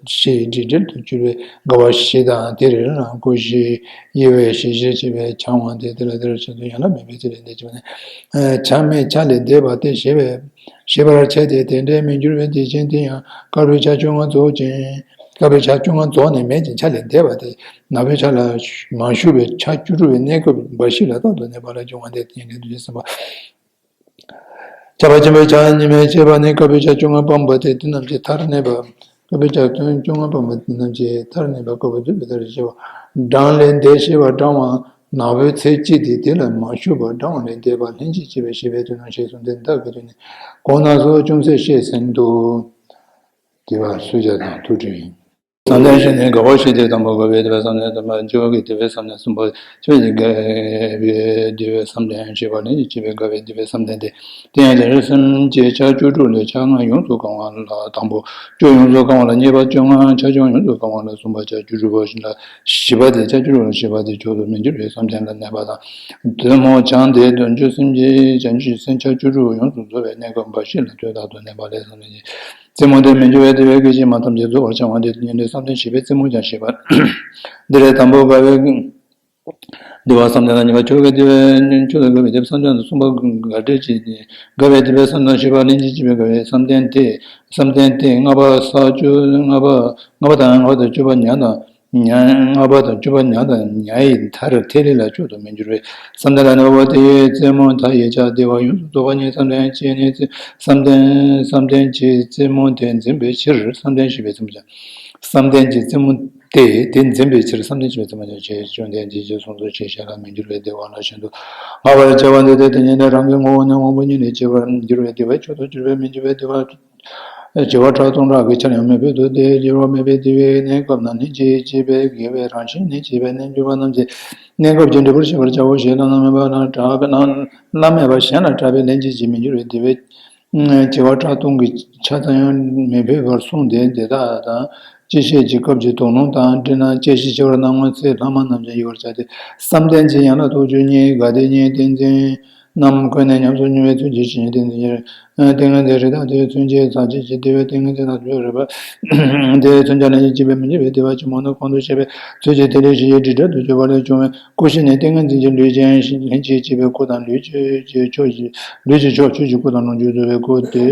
ཤེས་འབྲིང་འབྲིང་དུ་གྱུར་པའི་དགའ་བ་བཞི་དང་། དེར་ཀུ་ཤའི་དབྱེ་བས་ཞི་ཞིང་ཆེ་བའི་ཆང་བ་དེ་དེ་ལ་དེར་ཆེད་དུ་ཡང་དག་མེད་པའི་ཚུལ་ལས་འདས་ཀྱི་མ་ནས། ཆགས་མེད་ཆགས་ལས་འདས་པ་སྟེ་ཞེས་པས་ཞེས་པར་བྱ་སྟེ། དེ་འདྲའི་མི་འགྱུར་བའི་དེ་བཞིན་དེ་ཡང་དཀར་པོའི་ཆ་བཅོ་ལྔ་རྫོགས་ཅིང་། དཀར་པོའི་ཆ་བཅོ་ལྔ་རྫོགས་ནས་མེད་ཅིང་ཆགས་ལས་འདས་པ་སྟེ། ནག་པོའི་ཆ་ལ་མ་ཞུགས་པའི་ཆ་བཅུ་དྲུག་པའི་གནས་སྐབས་འབའ་ཞིག་ལ་རྟག་ཏུ་གནས་པ་ལ་འབྱུང་བ་སྟེ། དེ་ནི་དུས་གསུམ་པ། ཁྱབ་པ་ཆེན་པོའི་ཆ་གཉིས་མེད་ཅེས་པ་ནི། དཀར་པོའི་ཆ་བཅོ་ལྔ་སྤངས་པ་སྟེ། དེ་རྣམས་ཀྱི་མཐར་གནས་པ། དཀར་པོའི་ཆ་བཅོ་ལྔ་སྤངས་པ་དེ་རྣམས་ཀྱི་མཐར་གནས་པ་དཀར་པོ་བསྡུས་པའི་མཐར་ཞེས་པ། བགྲང་ལས་འདས་ཞེས་པ། བགྲང་བ་ནག་པོའི་ཚེ་གཅིག་སྟེ། དེ་ལ་མ་ཞུགས་པ་བགྲང་བ་ལས་འདས་པ་ལྷན་ཅིག་སྐྱེས་པའི་ཞེས་པའི་དོན་རྣམས་ཞེས་གསུངས་ཏེ། བདག་གི་དོན་ནི་གོང་ན་སོགས་ཅུང་ཟད་བཤད་ཟིན་ཏོ། དེ་བ་སུ་ཇ་དང་ཐུགས་ཁྲོས་ཡིན། བསམ་གཏན་བཞི་ནི་དགའ་བ་བཞི་སྟེ། དང་པོ་དགའ་བའི་བདེ་བའི་བསམ་གཏན། དང་པོ་བདེ་བའི་བསམ་གཏན། གསུམ་པ་ཆོས་ཀྱི་དགའ་བའི་བདེ་བའི་བསམ་གཏན། བཞི་པ་ལྷན་ཅིག་སྐྱེས་པའི་དགའ་བའི་བདེ་བའི་བསམ་གཏན་ཏེ། དེ་ཡང་རྒྱལ་སྲས་སེམས་ཅན་ཆ་བཅུ་དྲུག་ལས་ཆ་ལྔ་ཡོངས་སུ་གང་བ་ལ་དང་པོ། བཅུ་ཡོངས་སུ་གང་བ་ལ་གཉིས་པ། བཅོ་ལྔ་ཆ་བཅུ་ཡོངས་སུ་གང་བ་ལ་གསུམ་པ། ཆ་བཅུ་དྲུག་པ་ཞིག་ལ་བཞི་པ་སྟེ། ཆ་བཅུ་དྲུག་ལ་བཞི་པ་སྟེ། མཆོག་ཏུ་མི་འགྱུར་བའི་བསམ་གཏན་ལ་གནས་པ་དང་། གདོད་མའི་ཆ་དེ་དོན་བཅུ་སེམས་ཅན་བྱང་ཆུབ་སེམས་ཆ་བཅུ་དྲུག་ཡོངས་སུ་རྫོགས་པའི་གནས་སྐབས་འབའ་ཞིག་ལ་དུས་རྟག་ཏུ་གནས་པ་ལས་བསམ་གཏན་གྱི་རྩེ་མོ་སྟེ། མི་འགྱུར་བའི་བདེ་བའི་སྐད་ཅིག་མ་ཐམས་ཅད་རྫོགས་པར་བྱ་བ་སྟེ། དེ་ཉིད་ལས་བསམ་གཏན་བཞི་པའི་རྩེ་མོ་ཀྱང་ཞེས་པ། འདི་ལས་དང་པོ་དགའ་བའི་བདེ་བ་བསམ་གཏན་དང་། གཉིས་པ་མཆོག་གི་བདེ་བའི་མཆོག་ཏུ་དགའ་བའི་བདེ་བ་བསམ་གཏན་དང་། གསུམ་པ་དགའ་བྲལ་གྱི་དགའ་བའི་བདེ་བའི་བསམ་གཏན། བཞི་པ་ལྷན་ཅིག་སྐྱེས་པའི་དགའ་བའི་བསམ་གཏན་ཏེ། བསམ་གཏན་ཏེ། ལྔ་པ་ས་བཅུ། ལྔ་པ་ལྔ་པ་དང་ལྔ་པ་དང་བཅུ་པ་ཉ་དང་། ཉ། ལྔ་པ་དང་བཅུ་པ་ཉ་དང་ཉའི་མཐར་ཐེག་ལེ་ལ་མཆོག་ཏུ་མི་འགྱུར་བའི་བསམ་གཏན་ལ་གནས་པ་དེ་ཡི་རྩེ་མོ་མཐའ་ཡས་ཆ་བདེ་བ་ཡོངས་སུ་རྫོགས་པ་ཉིད་བསམ་གཏན་གྱི་ནི། བསམ་གཏན། བསམ་གཏན་གྱི་རྩེ་མོ་དེ་འཛིན་པའི་ཕྱིར་བསམ་གཏན་བཞི་པའི་རྩེ་མོ་ཀྱང་། བསམ་གཏན་གྱི་རྩེ་མོ་དེ་དེ་འཛིན་པའི་ཕྱིར་བསམ་གཏན་བཞི་པའི་རྩེ་མོ་ཀྱང་ཞེས་བཅོམ་ལྡན་འདས་ཀྱིས་གསུངས་སོ། ཞེས་བྱ་ལ་མི་འགྱུར་བའི་བདེ་བ་ལ་ཤིན་ཏུ་དགའ་བར་བྱ་བ་འདི་སྟེ། དེ་ཉིད་ནི་རང་གི་ངོ་བོ་ནི་དབང་པོ་ཉིད་ནས་སྐྱེ་བར་འགྱུར་བའི་བདེ་བས་མཆོག་ཏུ་གྱུར་པའི་མི་འགྱུར་བའི་བདེ་བ། བྱེ་བ་ཕྲག་སྟོང་ཕྲག་གི་ཆར་ཡང་མི་ཕོད་དོ། དེ་འགྱུར་བ་མེད་པའི་བདེ་བའི་གནས་སྐབས་ན་ལྷན་ཅིག་སྐྱེས་པའི་དགེ་བའི་རང་བཞིན་ནི་སྐྱེས་པའི་རྣལ་འབྱོར་པ་རྣམས་ཀྱི་གནས་སྐབས་ཀྱི་འབྲས་བུར་ཤེས་པར་བྱའོ། ཞེས་བླ་ན་མེད་པ་ལ་གྲགས་པའི་བླ་མེད་པ་གཞན་ལ་གྲགས་པའི་ལྷན་ཅིག་སྐྱེས་མི་འགྱུར་བའི་བདེ་བས་བྱེ་བ་ཕྲག་སྟོང་གི་ཆར་ཙམ་ཡང་མི་ཕོད་པར་གསུངས་ཏེ། དེ་དག་དང་སྐྱེད་བྱེད་ཀྱི་སྐབས་ཀྱི་དོགས་སློང་དང་བསྒྲིལ་ན། སྐྱེད་བྱེད་ཆེ་བར་སྣང་ངོ་། ཚེ་ལྷག་མ་རྣམས་ཀྱང་ཡོད་པར་བྱ་སྟེ། བསམ་གཏན་གྱི་ཡན་ལག་རྟོགས་བཅུ་གཉིས། དགའ་བདེ་གཉིས། ཏིང་འཛིན་རྣམས་ཀུན་ནས་ཉམས་སུ་མྱོང་བའི་ཚུལ་གྱིས་ཞི་ཞིང་ཏིང་འཛིན་གྱི་ཏིང་ངེ་འཛིན་རི་དྭགས་དེའི་མཚོན་བྱེད་ཟག་བཅས་ཀྱི་བདེ་བའི་ཏིང་ངེ་འཛིན་དང་ལྡན་པའི་རེག་པ་དེའི་མཚོན་བྱ་ལྷན་ཅིག་སྐྱེས་པའི་མི་འགྱུར་བའི་བདེ་བ་ཇི་མོ་ནི། གོང་དུ་བཤད་པའི་ཚུལ་གྱིས་ཐིག་ལེ་བཞི་ཡི་སྒྲིབ་བྲལ་དུ་གྱུར་པ་ལས་བྱུང་བའི་ཀུ་ཤའི་ནི་ཏིང་ངེ་འཛིན་གྱི་ལུས་ཅན་ལྷན་ཅིག་སྐྱེས་པའི་སྐུ་དང་། ལུས་ཀྱི་ཕྱོགས་ཀྱི་ལུས་ཀྱི་ཕྱོགས་ཆོས་ཀྱི་སྐུ་དང་། ལོངས་སྤྱོད་རྫོགས་པའི་སྐུ་སྟེ།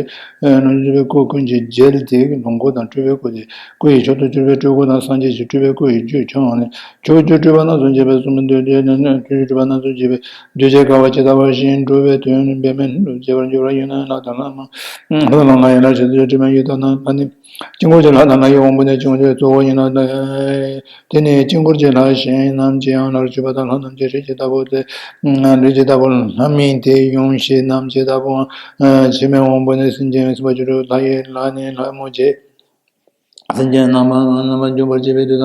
ལོངས་སྤྱོད་རྫོགས་པའི་སྐུ་ཀུན་གྱི་རྒྱན་ཏེ། ལོངས་སྐུ་དང་སྤྲུལ་པའི་སྐུ་སྟེ། སྐུ་ཡི་མཆོག་ཏུ་གྱུར་པའི་སྤྲུལ་སྐུ་དང་། སངས་རྒྱས་ཀྱི་སྤྲུལ་པའི་སྐུ་ཡི་རྒྱུ་ཆུང་བ་ནི། ཕྱོགས་བཅུའི་སྤྲུལ་པ་སྣ་ཚོགས་འབྱེད་པའི་གསུང་གི་མདོ་སྡེ་ནི། ཕྱོགས་བཅུའི་སྤྲུལ་པ་སྣ་ཚོགས་འབྱེད་པའི་གདུལ་བྱའི་དགའ་བ་ཇི་ལྟ་བ་བཞིན་འགྲུབ་པའི་དོན་འབད་མེད་ལྷུན་གྲུབ་སྐྱེ་བར་འགྱུར་བ་ཡིན་ན། ལྷ་དང་ལྷ་མོ། ལྷ་དང་ལྷ་ཡི་ལྷ་ཞེས་བྱ་སྟེ། དྲི་མ་ཡི་ལྷ་དང་ལྷ་ནི། དཀྱིལ་འཁོར་གྱི་ལྷ་དང་ལྷ་ཡི་དབང་པོ་ནི་དཀྱིལ་འཁོར་གྱི་གཙོ་བོ་ཡིན་ལ། དེ་ནི་དཀྱིལ་འཁོར་གྱི་ལྷ་གཞན་རྣམས་ཀྱིས་ཡང་ལྷར་གྱུར་པ་དང་། ལྷ་རྣམས་ཀྱི་རིགས་ཀྱི་བདག་པོ་སྟེ། རིགས་ཀྱི་བདག་པོ་ལྷ་མིན་ཏེ། ཡུམ་ཞེས་རྣམས་ཀྱི་བདག་པོའང་། ཕྱི་མའི་དབང་པོ་ནི་སེམས་ཅན་སྲིད་པ་བཅུ་དྲུག་ལྷ་ཡི་ལྷ་ནི་ལྷ་མོ་བརྒྱད། སེམས་ཅན་རྣམ་པ་རྣམ་པར་འཇོམས་པར་བྱེད་པའི་མཐུ་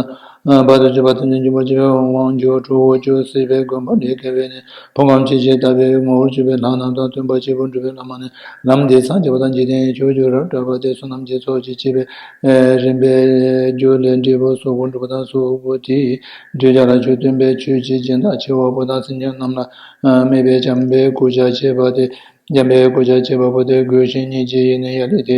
དང་། བར་དུ་གཅོད་པ་ཐམས་ཅད་འཇོམས་པར་བྱེད་པའི་དབང་ཕྱུག་གྲོགས་པོ་བཅུ། སྲིད་པའི་དགོན་པ་ལས་བརྒལ་བའི་ནི། ཕོ་ཁམས་ཆེ་ཞིང་དག་པའི་ངོ་བོར་གྱུར་པའི་ལྷ་རྣམས་དང་། སྟོན་པ་སྐྱེས་བུ་འགྲུབ་པའི་བླ་མ་ནི། ལམ་འདི་སངས་རྒྱས་པ་དང་འཇིག་རྟེན་ཕྱོགས་བཅུའི་རབ་གྲགས་པ་སྟེ། བསོད་ནམས་ཀྱི་ཚོགས་ཀྱིས་བསྐྱེད་པའི་རིམ་པས་རྒྱུ་ལས་འབྲས་བུ་གསོག་པོ་འགྲུབ་པ་དང་གཟུགས་པོ་དེས་གདུལ་བྱ་ལ་ཆོས་སྟོན་པའི་ཆོས་ཀྱི་སྦྱིན་བདག་ཆེ་བ་པོ་དང་། སེམས་ཅན་རྣམས་ལ་སྨད་པའི་བྱམས་པའི་སྐུ་ཤ་ཆེ་བ་སྟེ། བྱམས་པའི་སྐུ་ཤ་ཆེ་བ་པོ་དེ་རྒོད་ཅིང་སྙིང་རྗེ་ཡི་ནི་ཡ་ལས་ཏེ།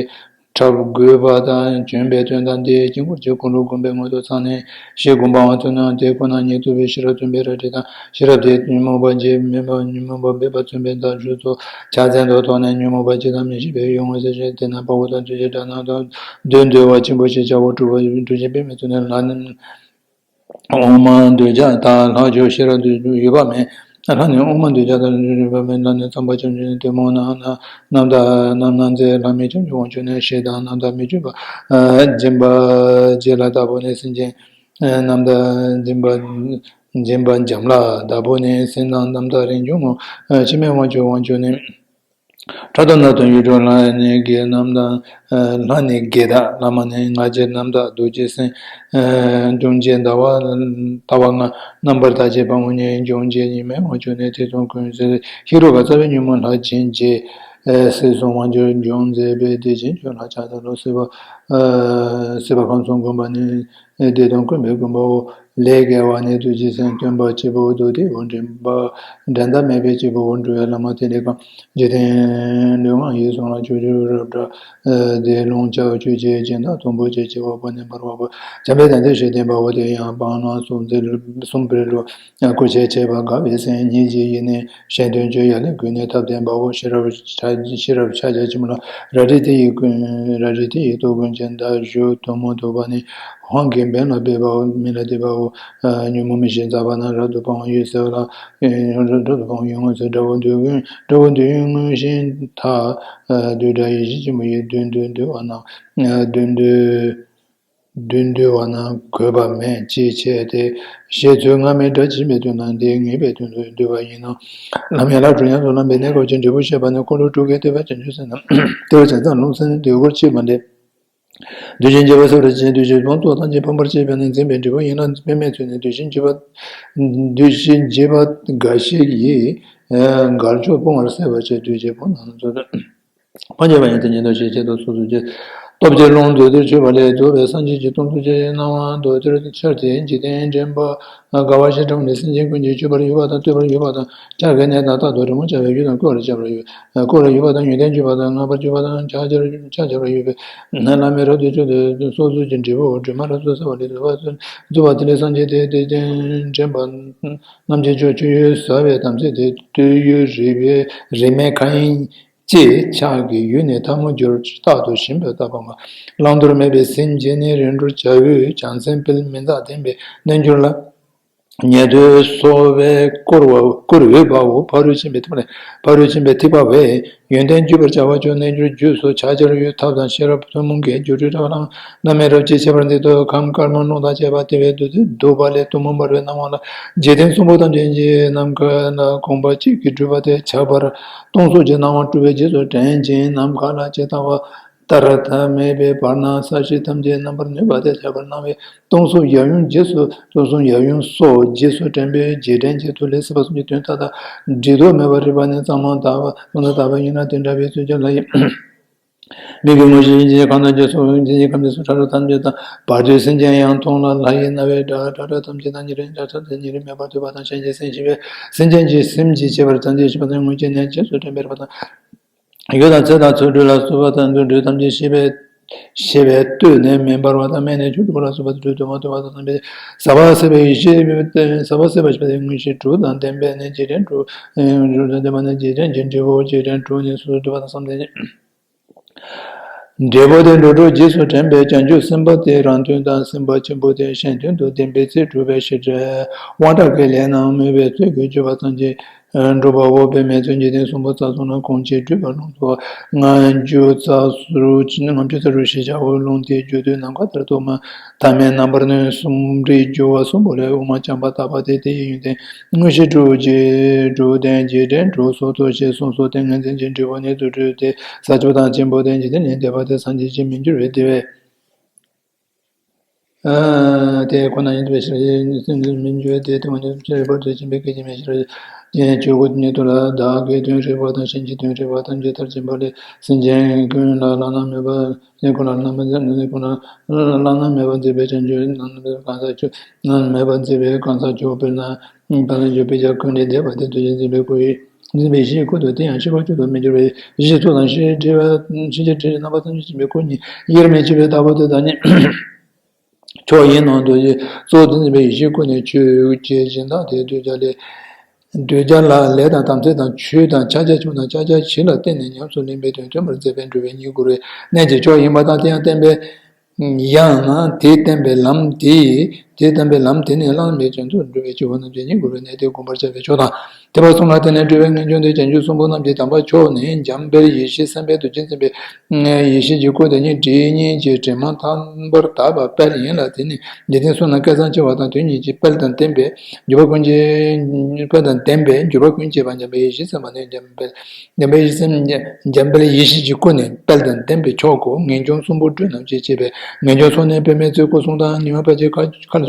ཁྲབ་རྒོད་པ་དང་བྱོན་པའི་དོན་དང་། འདིའི་དཀྱིལ་འཁོར་གྱི་འཁོར་ལོ་བསྒོམས་པའི་སྔོན་དུ་ཚང་ནས་ཞེས་དགོངས་པའང་མཚོན་ནོ། དེ་ཁོ་ན་ཉིད་རྟོགས་པའི་ཤེས་རབ་སྟོན་པའི་རལ་གྲི་དང་། ཤེས་རབ་དེས་ཉོན་མོངས་པ་འབྱེད་མེད་པ། ཉོན་མོངས་པ་འབེབས་པ་མཚོན་པའི་མདའ་གཞུ་སོགས་ཕྱག་མཚན་དུ་ཐོགས་ནས་ཉོན་མོངས་པ་ཇི་ལྟར་མི་ཤེས་པའི་གཡོ་འོང་ཟེར་ཞིང་། དེ་ན་དཔའ་བོ་དང་ཐུགས་རྗེ་དགྲ་རྣམས་དང་། བདུད་འདུལ་བ་ཆེན་པོ་ཞེས་བྱ་བ་གྲུབ་པ་གྲུབ་ཆེན་པའི་མིང་མཚོན་ནས། ལྷ་ནི་དབུ་མ་འདོད་ཆགས་དང་། ལྷག་ཆོས་ཤེས་རབ་ཏུ་ཡོད་པ་མེད། ལྷ་ནི་དབུ་མ་འདོད་ཆགས་དང་ཡོད་པ་མེད། ལྷ་ནི་ཚངས་པ་བྱང་ཆུབ་ནས། གཏི་མུག་རྣམས་དང་རྣམ་སྣང་མཛད། ལྷ་མིན་བྱང་ཆུབ་དབང་ཕྱུག་ནས། ཞེ་སྡང་རྣམས་དང་མི་བསྐྱོད་པ་སྦྱིན་པ་བྱེད་ལ་བདག་པོ་ནས། སེམས་ཅན་རྣམས་དང་སྦྱིན་པ་སྦྱིན་པ་འཇམ་ལ་བདག་པོ་ནས། སེམས་ནང་རྣམ་དག་རིན་འབྱུང་ངོ་། འཆི་མེད་དབང་ཕྱུག་དབང་ཕྱུག་ནས། ཕྲག་དོག་ནག་དང་གཡུ་འབྲུག། ལྷ་ནི་བགེགས་རྣམས་དང་། ལྷ་ནི་བགེགས་དང་བླ་མ་ནི། ང་རྒྱལ་རྣམས་དང་གདུག་བྱེད་སེམས། ལྟུང་བྱེད་ལྟ་བ་ལྟ་བ་ལྔ། རྣམ་པར་དག་བྱེད་དཔའ་མོ་ནི། སྦྱོང་བྱེད་ཉི་མའི་དབང་ཕྱུག་ནི། ཐེ་ཚོམ་ཀུན་ཟད་ཤེས་རབ་དང་རྩ་བའི་ཉོན་མོངས་ལྷ་ཆེན་བརྒྱད། སྲིད་གསུམ་དབང་ཕྱུག་སྦྱོང་མཛད་པའི་བདེ་ཆེན་ཆོས་ལྷ་ཕྱག་འཚལ་ལོ། སྲིད་པ་སྲིད་པ་ཁམས་གསུམ་བསྒོམ་པ་ནི། བདེ་སྟོང་ཀུན་པའི་མགོན་པོའོ། ལས་དགེ་བ་ནི་ཐུགས་རྗེའི་སེམས། སྟོན་པ་སྐྱེས་བུ་བདུད་སྡེའི་དབང་འདྲེན་པ། འགྲན་ཟླ་མེད་པའི་སྐྱེས་བུ་འགྲོ་བའི་བླ་མ་ཐེག་མཆོག་གམ། འཇིག་རྟེན་ལུས་ངག་ཡིད་གསུམ་ལ་ཕྱོགས་བཅུར་རབ་བཀྲ། བདེ་ཀློང་ཆར་ཆུ་སྐྱེས་སྦྱིན་བདག་དུམ་བུ་གཅིག། སྐྱེ་བ་པོ་ནི་འབར་བ་པོ། བྱམས་པའི་དམ་ཚིག་ཤེས་ལྡན་པའོ། དེ་ཡང་སྤང་བླང་སྲོག་འཛིན་གསུམ་སྤེལ་ལོ། སྐུ་ཆས་བྱེད་པ་དགའ་བའི་སེམས། སྙིང་རྗེའི་ཡེ་ནས་གཞན་དོན་སྤྱོད། ཡ་ལན་ཀུན་ནས་ཐབས་ལྡན་པའོ། ཤེས་རབ་ཤ་ཤེས་རབ་ཕྱག་རྒྱ་ཆེན་པོ་ལ། རལ་གྲི་དེ་ཡི་རྐུན་རལ་གྲི་དེ་ཡི་ཐོག་ཀུན་གྱི་མདའ་གཞུ་དུམ་བུ་དུམ་བུ་ནི། དབང་གིས་འབེན་ལ་འབེབས་པའོ། མེ་ལ་གཏད་པའོ། ཉོན་མོངས་མི་ཤེས་འཛག་པ་ན། རབ་ཏུ་སྤང་བའི་ཡུལ་ཟེར་བ་ལ། རབ་ཏུ་སྤང་བའི་ཡུལ་ངོ་ཚ། དགྲ་བོ་འདོད་ཡོན་དགྲ་བོ་འདོད་ཡོན་མངོན་ཞེན་དག། བདུད་དགྲ་ཡེ་ཤེས་ཆེན་པོ་ཡིས། བདུད་འདུལ་འདུལ་བ་རྣམས་བདུད་འདུལ། བདུད་འདུལ་བ་རྣམས་གོས་པ་མེད་ཅེས་བྱས་ཏེ། ཞེས་ཚུལ་སྔ་མའི་སྒྲ་ཇི་བཞིན་པའི་དོན་དང་དེ་ངེས་པའི་དོན་དུ་འདུལ་བ་ཡིན་ནོ། ལམ་ཡན་ལག་དྲུག་ཉམས་སུ་བླངས་པའི་གནས་སྐབས་ཀྱི་འབྲས་བུ་བཤད་པ་ནི་འཁོར་ལོ་དྲུག་གི་ལྟེ་བ་བྱང་ཆུབ་སེམས་དང་། ལྟེ་བ་བྱང་སེམས་རླུང་སེམས་ནི་དུས་འཁོར་གཅིག་མ་འདྲེས། འདུས་བྱས་འབྱེད་པ་སེལ་བར་བྱེད། འདུས་བྱས་སྤོང་ཚོགས་ཐམས་ཅད་ཕམ་པར་བྱེད་པ་ནི་འཛིན་པའི་འབྲས་བུ་ཡིན་ལ། དཔེ་མེད་ཚུལ་ནི་འདུས་བྱས་འབྱེད་པ། འདུས་བྱས་འབྱེད་པ་འགའ་ཞིག་གིས་འགལ་ཕྱོགས་སྤོང་བར་སེལ་བར་བྱེད། འདུས་བྱས་སྤོང་ཚོགས་ཕམ་བྱེད་པ་ཡིན་ཏེ། ཉན་ཐོས་ཞེས་བྱ་དང་སོ་སོར་བྱེད། སྟོབས་ཀྱིས་རླུང་འདུས་ཏེ་ཆུད་པ་ལས་རྫོགས་པའི་སངས་རྒྱས་ཀྱིས་སྟོང་གཟུགས་ཀྱི་སྣང་བ་མདོར་བསྡུས་འཆར་ཏེ། འཇིག་རྟེན་འདྲེན་པ་དགའ་བ་ཞེས་བགྲང་བ་ནི། སེམས་ཅན་ཀུན་གྱི་སྤྱོད་པར་ཡོད་པ་དང་ལྟོས་པར་ཡོད་པ་དང་། ཆགས་པའི་གནས་དང་རྟག་ཏུ་རི་མོ་བྱ་བའི་ཡུལ་དང་བཀོད་པར་བྱ་བར་ཡོད། བཀོད་པར་ཡོད་པ་དང་ཡོན་ཏན་བརྗོད་པ་དང་བསྔགས་པར་བརྗོད་པ་དང་ཕྱག་བྱར་ཕྱག་བྱ་བར་ཡོད་པས་ན། བླ་མས་རབ་ཏུ་བསྐྱངས་ཏེ་སོ་སོ་གྱི་འབྲས་བུ་སྒྲོན་མ་རབ་ཏུ་གསལ་བ་ལས་རྫོགས་པ་རྫོགས་པ་དེ་ལས་སངས་རྒྱས་ཏེ། དེ་འདྲེན་པ་རྣམས་ཀྱི་མཆོག་སྤྱོད་ཡུལ་ཟ་བའི་དམ་ཚིག་སྟེ། བསྟོད་ཡུལ་རིགས་པའི་རིགས་མེད་མཁའ་དབྱིངས་ཅེས་ཕྱག་གི་ཡུལ་ནི་ཐལ་མོ་སྦྱོར། རྟག་ཏུ་ཞེན་པའི་རྟག་པ་མ། བླང་དོར་མེད་པའི་སེམས་ཀྱིས་ནི་རིམ་གྲོར་བྱ་བའི་བྱང་སེམས་སྤེལ། མི་འཛག་བརྟན་པའི་རྣལ་འབྱོར་ལ། ཉན་ཐོས་གསོ་བས་བསྐུར་བ་བསྐུར་འོས་པའོ། ཕ་རོལ་ཕྱིན་པའི་ཐེག་པ་ལས། ཕ་རོལ་ཕྱིན་པའི་ཐེག་པ་བས་ཡོན་ཏན་བརྗོད་པར་བྱ་བ་བཅུ། རྣལ་འབྱོར་རྒྱུད་སོགས་ཕྱག་བྱར་ཡོད། ཐབས་དང་ཤེས་རབ་ཐུན་མོང་གི་སྦྱོར་སྒྲོལ་དྲ་བ་ལའང་བླ་མས་རབ་ཅེས་བྱ་བར་མཛད་དོ། ཁམས་དཀར་དམར་རླུང་དང་བཅས་པ་ལྟེ་བའི་རྡུལ་གྱིས་བསྡུས་པ་ལས་གཏུམ་མོ་འབར་བའི་སྣང་བ་ལ། འཇིག་རྟེན་གསུམ་པོ་ཐམས་ཅད་ཀྱི་ནམ་མཁའ་ལ་གོམ་པ་གཅིག་གིས་སྤྲུལ་པ་དེ་ཁྱབ་པར་སྟོང་གཟུགས་ཀྱི་སྣང་བ་སྤྲུལ་པའི་རྗེས་སུ་དྲན་ཅིང་། ནམ་མཁའ་ལ་ཇི་ལྟ་བ་ལྟར་ཐ་མལ་པའི་བར་ན་ས་གཞི་ཐམས་ཅད་རྣམ་པར་གནོན་པ་དེ་ཁྱབ་པར་སྣང་བས་སྟོང་གཟུགས་ཡབ་ཡུམ་རྗེས་སུ། སྟོང་གཟུགས་ཡབ་ཡུམ་སོགས་རྗེས་སུ་དྲན་པའི་རྗེས་དྲན་གྱི་མཐུ་ལས་སྲིད་པ་གསུམ་གྱི་དོན་མཐའ་དག་འབྲལ་དུ་མེད་པར་རིག་པ་ནི་གཙང་མ་དག་པ་དག་པ་ཡིན་ལ། དེ་འདྲ་བའི་ཚུལ་གྱིས་ལྷ་ཡི་མིག་གིས་མངོན་ཤེས་ཀྱིས་གང་དག་རྗེས་སུ། མཚན་ཉིད་ཁམས་ཀྱི་སོགས་ཕྲ་རབ་ཐམས་ཅད་དང་། བར་དོའི་སེམས་ཅན་ཡང་མཐོང་ལ། ལྷ་ཡི་རྣ་བའི་སྒྲ་ཕྲ་རབ་ཐམས་ཅད་དང་། ཉེ་རིང་ཆ་ཐམས་ཅད་ཉེ་རིང་མེད་པར་ཐོས་པ་དང་། གཞན་གྱི་སེམས་ཤེས་པས་སེམས་ཅན་གྱི་སེམས་ཀྱི་ཤེས་པར་བྱ་སྟེ། ཤེས་པ་དང་མངོན་རྗེས་ནི་རྗེས་སུ་དྲན་པའི་རིག་པ་དང་། ཡུལ་དང་ཚེ་དང་ཚུལ་དྲུག་ལ་སོགས་པ་དང་། དུ་དྲུག་ཐམས་ཅད་ཤེས་པས་ཤེས་པས་ལྟོས་ནས་མེ་འབར་བ་དང་། སྨན་ནི་ཆོས་དྲུག་ལ་སོགས་པ་དྲུག་ཏུ་མ་ལྟོས་པ་དང་། ཟ་བ་ཟད་པའི་ཡེ་ཤེས་ཟ་བ་ཟད་པ་ཞེས་པ་དེ་མངོན་ཤེས་དྲུག་དང་ལྡན་པས་ནི་འཇིག་རྟེན་དྲུག་དྲུག་དང་ལྡན་པ་ནི་འཇིག་རྟེན་གྱི་འབྲས་བུ་འཇིག་རྟེན་དྲུག་ནི་སོ་སོར་སྡུད་པ་དང་བསམ་གཏན་འབྲས་བུ་དེ་འགྲོ་དྲུག་རྗེས་སུ་དྲན་པས་བྱང་ཆུབ་སེམས་དཔའ་དེ་རང་དོན་དང་སེམས་དཔའ་ཆེན་པོ་དེ་གཞན་དོན་དུ་བདེན་པའི་ཚིག་སྒྲུབ་པའི་ཤེས་བྱ་དབང་དྲག་གི་ལས་རྣམས་སྨོས་པའི་ཚིག་གིས་བརྗོད་པ་ཙམ་གྱིས་འགྲུབ་པའོ། དཔེ་མེད་ཚུལ་འཇིག་རྟེན་གསུམ་པོ་རྩ་གསུམ་ལ་གང་ཕྱིར་སྤྲུལ་པ་རླུང་ཚོགས་ལྔ་བཅུ་རྩ་དྲུག་ལྔ་བཅུ་རྩ་དྲུག་ཞེས་བྱའོ། རླུང་དེའི་རྒྱུ་དུས་ནམ་མཁའ་ལྟར་དུ་མ་ཐ་མལ་རྣམ་པར་གནོན་གསུམ་རིག་སྒྱུ་བ་གསུམ་པོ་ལས་དབུ་མ་བྱམས་པ་དག་པ་དེ་དེ་ཡི་ཡོན་ཏན་མངོན་ཤེས་དྲུག་རྗེས་དྲུག་ལྡན་འཇིག་རྟེན་དྲུག་སོགས་སོ་ཞེས་གསུངས་སོ། ཏིང་ངེ་འཛིན་གྱི་འབྲས་བུ་ནི་རྫུ་འཕྲུལ་ཏེ། ས་བཅུ་པ་དང་ཆེན་པོ་དེ་འཇིག་རྟེན་ལས་འདས་པ་སྟེ། སངས་རྒྱས་ཀྱིས་མི་འགྱུར་བའི་བདེ་བས། ཨ་དེ་ཁོ་ན་ཡིན་པའི་ཕྱིར། སེམས་ཉིད་མི་འགྱུར་བའི་བདེ་སྟེ། མངོན་རྗེས་རིག་པ་དྲུག་ཆེན་པོའི་སྐད་ཅིག་མའི་ཕྱིར། ཆོས་སྐུ་ཉིད་དུ་ལ་བདག་གི་དོན་རིག་པ་དང་གཞན་གྱི་དོན་རིག་པ་ཐམས་ཅད་མཐར་ཕྱིན་པ་ལས། སེམས་ཅན་ཀུན་ལ་བླ་ན་མེད་པ། སེམས་ཀུན་ལ་བླ་ན་མེད་པ། སེམས་ཀུན་ལ་བླ་ན་མེད་པར་མཛད་པའི་བྱང་ཆུབ་གང་ཟག་མཆོག་མེད་པར་མཛད་པའི་གང་ཟག་མཆོག་དཔེར་ན། ད་ལན་འཇུག་པའི་ཆ་ཀུན་ནས་འདས་པ་དེ་དུས་ཀྱི་འཛིན་པའི་སྐུ་ཡིས། འཛིན་པའི་ཡེ་ཤེས་སྐུ་དང་དེ་ཡང་ཤེས་པ་བཅུ་དང་མི་འགྱུར་བའི་ཡེ་ཤེས་ཚོགས་དང་ཤེས་བྱའི་དྲི་བ་ཤེས་བྱའི་དྲི་རྣམ་པ་ཐམས་ཅད་འབྱིན་པའི་སྐུ་ཉིད་དབྱེར་མེད་ཆེས་པའི་བདག་པོ་དེ་དག་ཉིད་མཆོག་ཡིན་ནོ། མདོ་ཡི་གཙོ་བོ་འཛིན་པའི་ཡེ་ཤེས་སྐུ་ནི་ཆོས་ཀྱི་སྦྱིན་བདག་སྟེ། གདུལ་བྱ་ལས་གདུལ་བྱ་ལ་ལས་དང་དམ་ཚིག་དང་ཆོས་དང་ཕྱག་རྒྱ་ཆུང་དང་ཕྱག་རྒྱ་ཆེ་ལ་བརྟེན་ནས་ཉམས་སུ་ལེན་པའི་དོན་སྟོན་པར་མཛད་པས་འགྲོ་བའི་གཉེན་བཀུར་བའི་གནས་ཀྱི་མཆོག་ཡིན་པ་དང་། དེ་ཡང་བསྟན་པའི། ཡང་ན་དེ་བསྟན་པའི་ལམ་དེ་ཡིས། དེ་བསྟན་པའི་ལམ་དེ་ནི་བླ་ན་མེད་པའི་བྱང་ཆུབ་འགྲོ་བའི་སྐྱེ་བོ་རྣམས་ཀྱི་གཉེན་བཀུར་བའི་གནས་ཏེ། བསྒོམ་པར་བྱ་བའི་མཆོག་དང་། ཐེག་པ་གསུམ་ལ་བརྟེན་ནས་འགྲོ་བའི་ངེས་འབྱུང་དེ་བྱང་ཆུབ་གསུམ་པོ་རྣམས་ཀྱི་དམ་པ་མཆོག་ནི་འཇམ་དཔལ་ཡེ་ཤེས་སེམས་དཔའི་རྡོ་རྗེ་འཛིན་པའི་ཡེ་ཤེས་ཀྱི་སྐུ་དེ་ཉིད་སྒྲིབ་གཉིས་ཀྱི་དྲི་མ་དག་པར་དག་པ་དཔལ་ཡིན་ལ། དེ་ནི་འཇིག་རྟེན་གསུམ་ན་སྐལ་བཟང་ཆེ་བ་དང་དོན་གཉིས་ཀྱི་དཔལ་དང་ལྡན་པས་འགྱུར་བ་ཀུན་བྱེད། དཔལ་དང་ལྡན་པས་འགྱུར་བ་ཀུན་བྱེད་པ་འཇམ་དཔལ་ཡེ་ཤེས་སེམས་དཔའ་ནི་འཇམ་དཔལ། འཇམ་དཔལ་ཡེ་ཤེས་སེམས། འཇམ་དཔལ་ཡེ་ཤེས་ཀྱི་སྐུ་ནི་དཔལ་དང་ལྡན་པས་མཆོག་གོ། ངེས་འབྱུང་གསུམ་པོ་སྒྲོལ་རྣམས་ཀྱིས་བྱས་པའི་ངེས་འབྱུང་ཚོགས་ནི་དཔེ་མེད་ཚུལ་སྐུ་གསུང་དང་ཉི་མ་དཔལ་གྱི་མཁའ་མཁའ་ལ་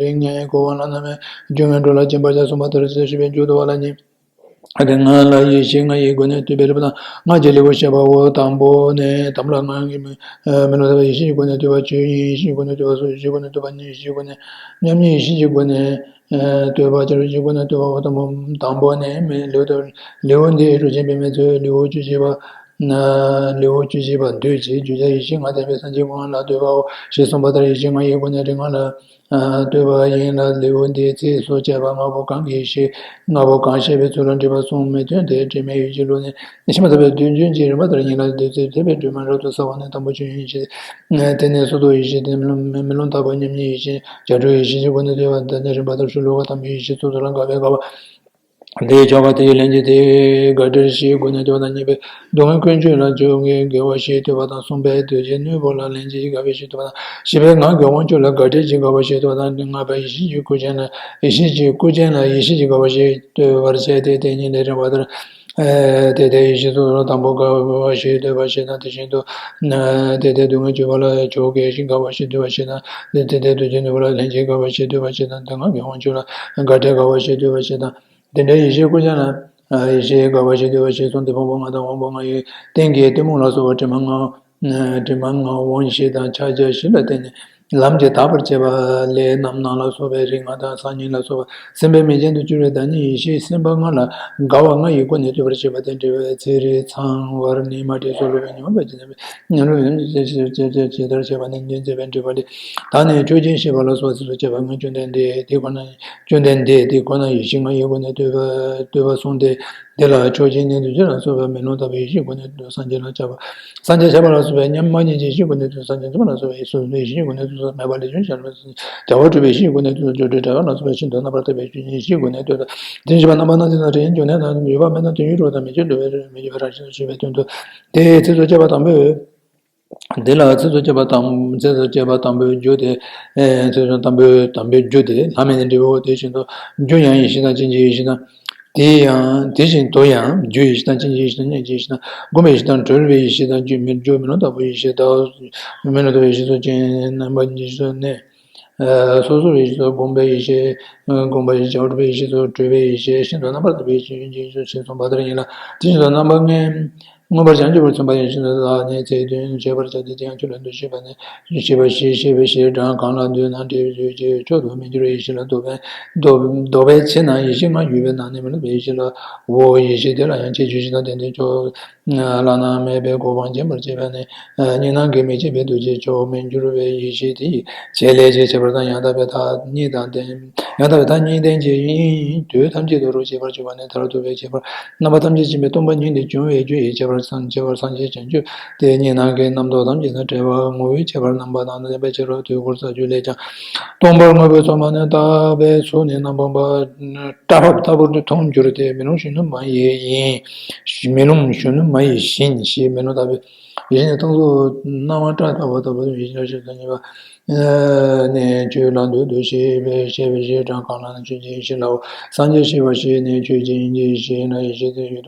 རིང་ངེ་གོ་བ་ལ་ན་མེད་རྒྱུ་ངན་འགྲོ་ལ་སྦྱིན་པར་བྱ་གསུངས་པ་ལྟར་ཞེས་ཞུས་པས་མཇུག་བསྡུ་བ་ལ་ནི། དེ་སྔགས་ལ་ཡེ་ཤེས་ལྔ་ཡི་སྒོ་ནས་བསྡུས་པའི་རིམ་པ་དང་སྔགས་ཀྱི་ལེའུ་བཤད་པའོ། དང་པོ་ནི་དམ་ལ་སྔགས་ཀྱི་མེ་ལོང་ལྟ་བུ་ཡེ་ཤེས་ཀྱི་སྒོ་ནས་བསྡུས་པ། ཆོས་དབྱིངས་ཡེ་ཤེས་ཀྱི་སྒོ་ནས་བསྡུས་པ། སོ་སོ་ཡེ་ཤེས་ཀྱི་སྒོ་ནས་བསྡུས་པ། གཉིས་ཡེ་ཤེས་ཀྱི་སྒོ་ནས་བསྡུས་པ། མཉམ་ཉིད་ཡེ་ཤེས་ཀྱི་སྒོ་ནས་བསྡུས་པ། བསྡུས་པ་ཡེ་ཤེས་ཀྱི་སྒོ་ནས་བསྡུས་པའོ། དང་པོ་དང་པོ་ནི་མེ་ལེའུ་ལྟ་བུ། ལེའུ་འདིའི་སྒྲུབ་ཆེན་པའི་མེ་ཚོས་ལེའུ་བཅུ་བཞི་པ། ན་ལེའུ་བཅུ་བཞི་པ་འདུས་བྱས་བརྗོད་བྱ་ཡེ་ཤེས་ལྔ་ལྡན་པའི་སངས་རྒྱས་ཀུན་དགའ་ལ་བསྡུས་པའོ་ཞེས་གསུངས་པ་ལྟར་ཡེ་ཤེས་ལྔ་ཡི་སྒོ་ནས་རིག་སྔགས་ལ་ཨ་བསྡུས་པ་ཡིན་ལ། ལེའུ་འདིའི་ཚིགས་སུ་བཅད་པ་ལྔ་པོ་གང་གི་ཡེ་ཤེས་ལྔ་པོ་གང་བཤད་པའི་ཚུལ་ལ་འགྲེལ་པ་གསུངས་མི་དོན་དེ་དྲི་མེད་ཡུལ་གྱི་ལུགས་ནས་ཤེས་མ་ཐུབ་པའི་དུས་རྒྱུན་གྱི་རིམ་པ་ལྟར་ཡིན་ལ། བདུད་རྩི་ཐེག་པའི་སྒྲོན་མ་རབ་ཏུ་གསལ་བ་ནི་དང་པོ་ཆོས་དབྱིངས་ཡེ་ཤེས། དེ་ནས་སོ་སོ་ཡེ་ཤེས། དེ་ནས་མེ་ལོང་ལྟ་བུ་མཉམ་ཉིད་ཡེ་ཤེས། བྱ་གྲུབ་ཡེ་ཤེས་ཀྱི་སྒོ་ནས་བསྡུས་པ། དེ་ནས་རིམ་པ་ལྟར་ཤོ་ལོ་ཀ་དང་པོའི་ཡེ་ཤེས་སོ་སོ་ལ་དགའ་བའི་དགའ་བ། དེའི་ཆོ་ག་དེའི་ལྷན་སྐྱེས་དེ་དགའ་བྲལ་བཞིའི་སྒོ་ནས་བསྡུས་པ་དང་། གཉིས་པའི་སྡུག་བསྔལ་ཀུན་སྤྱོད་ལ་སྤྱོད་ངན་དགེ་བ་བཞིས་བསྡུས་པ་དང་། གསུམ་པའི་འདུ་བྱེད་གནོད་པ་ལ་ལྷན་སྐྱེས་ཀྱི་དགའ་བ་བཞིས་བསྡུས་པ་དང་། བཞི་པའི་ངག་གི་དབང་ཕྱུག་ལ་དགའ་བྲལ་གྱི་དགའ་བ་བཞིས་བསྡུས་པ་དང་། ལྔ་པའི་ཡེ་ཤེས་ཀྱི་སྐུ་ཅན་ལ་ཡེ་ཤེས་ཀྱི་སྐུ་ཅན་ལ་ཡེ་ཤེས་ཀྱི་དགའ་བ་བཞིས་བསྡུས་པར་བྱས་ཏེ། དེ་ཉིད་ལས་རིམ་པ་ལྟར། ཨ་དེ་ལྟའི་ཡེ་ཤེས་སོ་སོ་ལ་དང་པོ་དགའ་བ་བཞིས་བསྡུས་པ་བཞི་དང་། དེ་བཞིན་དུ་ཨ་དེ་ལྟའི་སྡུག་བསྔལ་སྤྱོད་པ་ལ་ཆོ་གའི་དགའ་བ་བཞིས་བསྡུས་པ་བཞི་དང་། དེ་དེ་ལྟའི་འདུ་བྱེད་གནོད་པ་ལ་ལྷན་སྐྱེས་དགའ་བ་བཞིས་བསྡུས་པ་བཞི་དང་། དེ་ངག་གི་དབང་ཕྱུག་ལ་དགའ་བྲལ་དགའ་བ་བཞིས་བསྡུས་པ་བཞི་དང་། དེ་འདྲའི་ཡེ་ཤེས་སྐུ་ཅན་ལ་ཡེ་ཤེས་དགའ་བ་བཞིས་བསྡུས་པ་བཞི་གསུངས་ཏེ། ཕུང་པོ་ལྔ་དང་དབང་པོ་ལྔ་ཡི་སྟེང་གི་གཏི་མུག་ལ་སོགས་པ་དྲི་མ་ལྔ། དྲི་མ་ལྔ་དབང་བཞི་དང་ཕྱག་རྒྱ་བཞི་ལ་བརྟེན་ནས་ལམ་གྱི་དག་པར་བྱེད་པ་ལས་རྣམ་སྣང་ལ་སོགས་པའི་རིག་སྔགས་དང་། གསང་སྙིང་ལ་སོགས་པ་སེམས་དཔའི་མིང་ཅན་དུ་གྱུར་པའི་བདག་ཉིད་ཡེ་ཤེས་སེམས་དཔའ་ལྔ་ལ་དགའ་བ་ལྔ་ཡི་སྒོ་ནས་བསྡུས་པར་བྱེད་པ་སྟེ། འབྲེལ་བའི་ཚིག་རིས་ཚང་བར་ནི་མ་འདྲེས་སོ། སློབ་དཔོན་ཉི་མ་པ་ཅན་ཉམས་ལེན་ཇི་ལྟར་བྱེད་པ་ནི་འདི་མཛད་པའི་འགྲེལ་པ་ལས། ད་ནི་མཆོག་སྦྱིན་བཤད་པ་ལ་སོགས་ཚིགས་སུ་བཅད་པ་ལྔ་བཅུ་ལྡན་ཏེ། དེ་ཁོ་ན་བཅུ་ལྡན་ཏེ། དེ་ཁོ་ན་ཡེ་ཤེས་ལྔ་ཡི་སྒོ་ནས་བསྡུས་པ་བསྡུས་པ་གསུངས་ཏེ། དེ་ལ་མཆོག་སྦྱིན་ནི་འདུ་བྱེད་ལ་སོགས་པའི་མེ་ལོང་ལྟ་བུའི་ཡེ་ཤེས་སྒོ་ནས་བསྡུས། སངས་རྒྱས་ལ་ཁྱབ་པ། སངས་རྒྱས་ཁྱབ་པ་ལ་སོགས་པའི་མཉམ་མ་ཉིད་ཀྱི་ཡེ་ཤེས་སྒོ་ནས་བསྡུས། སངས་རྒྱས་འདུས་པ་ལ་སོགས་པའི་སོ་སོའི་ཡེ་ཤེས་སྒོ་ནས་བསྡུས། མེད་པ་ལས་བྱུང་ཞེས་བྱ་བ་སྒྲུབ་པའི་ཡེ་ཤེས་སྒོ་ནས་བསྡུས། སྒྱུ་འཕྲུལ་དྲ་བ་ལ་སོགས་པས་ཤིན་ཏུ་རྣམ་པར་དག་པའི་ཆོས་ཉིད་ཡེ་ཤེས་སྒོ་ནས་བསྡུས་ལ། དེ་བཞིན་གཤེགས་པ་རྣམ་པར་སྣང་མཛད་དང་དྲི་ཡི་འཇིག་རྟེན་དང་། ཡོད་པ་མེད་དང་དོན་ཡོད་གྲུབ་པ་དང་། མི་བསྐྱོད་འགྲོ་བ་དང་མི་སྐྱེ་འགྲོ་བའི་མི་བསྐྱོད་པའི་རང་བཞིན་དུ་ཞུགས་པའི་དོན་དུ། དེའི་ཚིགས་སུ་བཅད་པ་དང་པོས། དེ་ལ་ཚིགས་སུ་བཅད་པ་དང་། ཚིགས་སུ་བཅད་པ་དང་པོའི་རྒྱུ་དེ། ཨེ་ཚིགས་སུ་དང་པོའི་དང་པོའི་རྒྱུ་དེ་ལྷ་མིན་ནས་འབྲས་བུའོ། དེ་བཞིན་དུ་རྒྱུ་ཡང་ཡེ་ཤེས་དང་ཅན་གྱི་ཡེ་ཤེས་དང་། དེ་ཡང་དེ་བཞིན་དུ་ཡང་རྒྱུ་ཡེ་ཤེས་དང་ཅན་གྱི་ཡེ་ཤེས་དང་མཉམ་གྱི་ཡེ་ཤེས་དང་། བསྒོམ་པའི་ཡེ་ཤེས་དང་གྲོལ་བའི་ཡེ་ཤེས་དང་། རྒྱུ་མེ་རྒྱུ་མེ་ལོང་ལྟ་བུའི་ཡེ་ཤེས་དང་། མེ་ལོང་ལྟ་བུའི་ཡེ་ཤེས་སོ་སྐྱེ་རྣམ་པ་ཉིད་སོ་གནས། སོ་སོར་ཡེ་ཤེས་སོགས། བསྒོམ་པའི་ཡེ་ཤེས། བསྒོམ་པའི་ཡེ་ཤེས། བྱ་བ་སྒྲུབ་པའི་ཡེ་ཤེས་སོགས། གྲོལ་བའི་ཡེ་ཤེས། ཤིན་ཏུ་རྣམ་པར་དག་པའི་ཡེ་ཤེས་ཡིན་ཞེས་གསུངས་པ་ལྟར་ཡིན་ལ། དེ་བཞིན་དུ་རྣམ་པ་ལྔས་མངོན་པར་བྱང་ཆུབ་པར་མཚོན་པ་ཡིན་ཞིང་། ད་ནི་ཚིག་དོན་བྱེད་པར་བྱ་སྟེ། དེ་ཡང་ཆོས་ལ་འདུ་ཤེས་པ་ནི་ཤེས་པ་བཞི། ཤེས་པའི་བཞིའི་གྲངས་གང་ལ་འདུས་ན་དེ་བཞིན་གྱི་མཆོག་ཏུ་མི་འགྱུར་བའི་ཡེ་ཤེས་ལ་ལྡོག་པས། ལྡོག་ལྡོག་པའི་ཕྱིར་ན་ཡེ་ཤེས་ལྔ་ཡོད་པའི་ནང་ནས་མི་སློབ་པའི་ཡེ་ཤེས་ལའོ། ཡེ་ཤེས་དེ་ལ་ཡང་ཁྱད་ཆོས་བཞི་དང་ལྡན་ཏེ། མཆོག་བླ་ན་མེད་པའི་གོ་འཕང་བརྗེད་པར་བྱེད་པ་ནི། གཉིས་སྣང་གིས་མི་ཕྱེད་པའི་འདུ་བྱེད་མཆོག་མི་འགྱུར་བའི་ཡེ་ཤེས་དེ་ཡི་བྱེད་ལས་ཀྱི་ཁྱད་པར་དང་། ཡང་དག་པའི་མཐའ་གཉིས་དང་ལྡན། ཡང་དག་པའི་མཐའ་གཉིས་ལྡན་གྱི་དབྱིངས་དུས་ཐམས་ཅད་དུ་རོ་གཅིག་པར་གྱུར་པ་ནི་མཐར་ཐུག་པའི་ཁྱད་པར། རྣམ་པ་ཐམས་ཅད་མཁྱེན་པའི་སྟོང་པ་ཉིད་དུ་འབྱུང་བའི་རྒྱུ་ཡི་ཁྱད་པར། སངས་ཁྱད་པར་སངས་རྒྱས་བྱང་ཆུབ་དེ་གཉིས་སྣང་གི་རྣམ་རྟོག་ཐམས་ཅད་དང་བྲལ་བ་ངོ་བོའི་ཁྱད་པར་རྣམ་པ་དང་ལྡན་པའི་ཕྱིར་རོ། དུས་འཁོར་ས་བཅུ་ལས་ཀྱང་སྟོང་པར་དངོས་པོའི་ཚོགས་མ་ནི་བཏགས་པའི་ཚུལ་ནི་རྣམ་པར་སྨིན་པ་སྐྲ་ཕབ་ལྟ་བུར་མཐོང་འགྱུར་ཏེ། མེ་ལོང་གཞོན་ནུ་མ་ཡི་ཡིན། མེ་ལོང་གཞོན་ནུ་མ་ཡི་བཞིན་ཞེས་མེ་ལོང་ལྟ་བུའི་ཡེ་ཤེས་ནི་སྟོང་གཟུགས་སྣང་བ་སྐྲ་ལྟ་བུ་ལྟ་བུ་ཡེ་ཤེས་ཞེས་སུ་བསྙད་པ་ནི་ཆོས་ལ་འདུས་ཏེ་ཤེས་པའི་ཤེས་པའི་བཞིའི་གྲངས་གང་ལ་ནི་ཆོས་ཀྱི་ཡེ་ཤེས་ལའོ། སངས་རྒྱས་ཤེས་པ་བཞི་ནི་ཆོས་ཀྱི་དབྱིངས་ཀྱི་ཡེ་ཤེས་ཡིན་ལ། ཡེ་ཤེས་དེ་ཡུལ་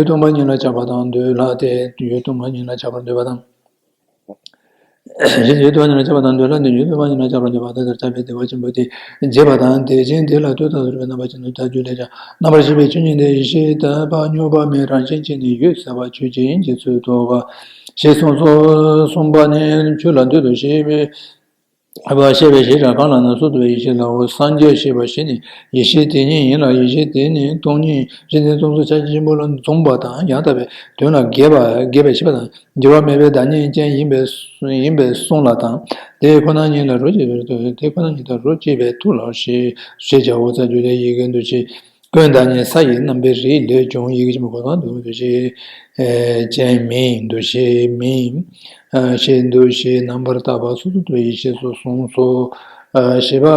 སྟོང་པ་ཉིད་ལ་ཁྱབ་པ་དང་འདོད་ལ་སྟེ། ཡུལ་སྟོང་པ་ཉིད་ལ་ཁྱབ་པར་འདོད་པ་དང་། ཡུལ་སྟོང་པ་ཉིད་ལ་ཁྱབ་པ་དང་འདོད་ལ་ནི་ཡུལ་སྟོང་པ་ཉིད་ལ་ཁྱབ་པར་འདོད་པ་དེ་ལྟར་ཁྱབ་པའི་བདེ་བ་ཆེན་པོ་དེ་བྱེད་པ་དང་། དེ་བཞིན་དེ་ལ་ལྟོས་དང་ཟུར་པའི་རྣམ་པ་ཅན་དུ་ཐལ་འགྱུར་ལས་ཀྱང་རྣམ་པར་ཤེས་པའི་ཆོས་ཉིད་དེ་ཡེ་ཤེས་དད་པ་སྙོམས་པ་མེད་རང་བཞིན་གྱིས་ནི་ཡོད་ཟེར་བ་ཆོས་ཀྱི་དབྱིངས་ཀྱི་ཚུལ་རྟོགས་པ་ཞེས་གསུངས་སོ། གསུམ་པ་ནི་ཆོས་ལ་འདུས་ཏེ་ཤེས་པའི་ ཤེས་པའི་གཞིར་གྲངས་གང་ལ་ན་སོ་སོ་སྡུད་པའི་ཡེ་ཤེས་ལའོ། སངས་རྒྱས་ཞེས་པ་བཞི་ནི་ཡེ་ཤེས་དེ་ཉིད་ཡིན་ལ། ཡེ་ཤེས་དེ་ནི་སྟོང་ཉིད་ཡེ་ཤེས་དེ་ནི་སྟོང་གཟུགས་ཆ་ཅན་ཆེན་པོ་ལ་འཛོམས་པ་དང་། ཡང་དག་པའི་དོན་ལ་རྒྱས་པ་རྒྱས་པའི་ཤེས་པ་དང་འགྱུར་བ་མེད་པའི་བདག་ཉིད་ཅན་ཡིན་པས་ཡིན་པས་གསུངས་ལ་དང་། དེ་ཁོ་ན་ཉིད་ལ་རོ་གཅིག་པའི་དེ་ཁོ་ན་ཉིད་དང་རོ་གཅིག་པའི་ཐུགས་ལ་ཞེས་ཞེས་བྱའོ། རྩ་རྒྱུད་ལས་ཡི་གེ་འདུ་བྱེད། ཀུན་བཏགས་ཉིད་ས་ཡི་རྣམ་པའི་རིགས་ལས་བྱུང་ཡི་གེ་ཆེན་པོ་གོ་ན་འདུ་འདུ་ཤེས་ཅན་མིན། འདུ་ཤེས་མིན། ཤེས་འདུ་ཤེས་རྣམ་པར་དག་པ་སོ་སོ་སྡུད་པའི་ཡེ་ཤེས་སུ་གསུངས་སོ། ཞེས་པ།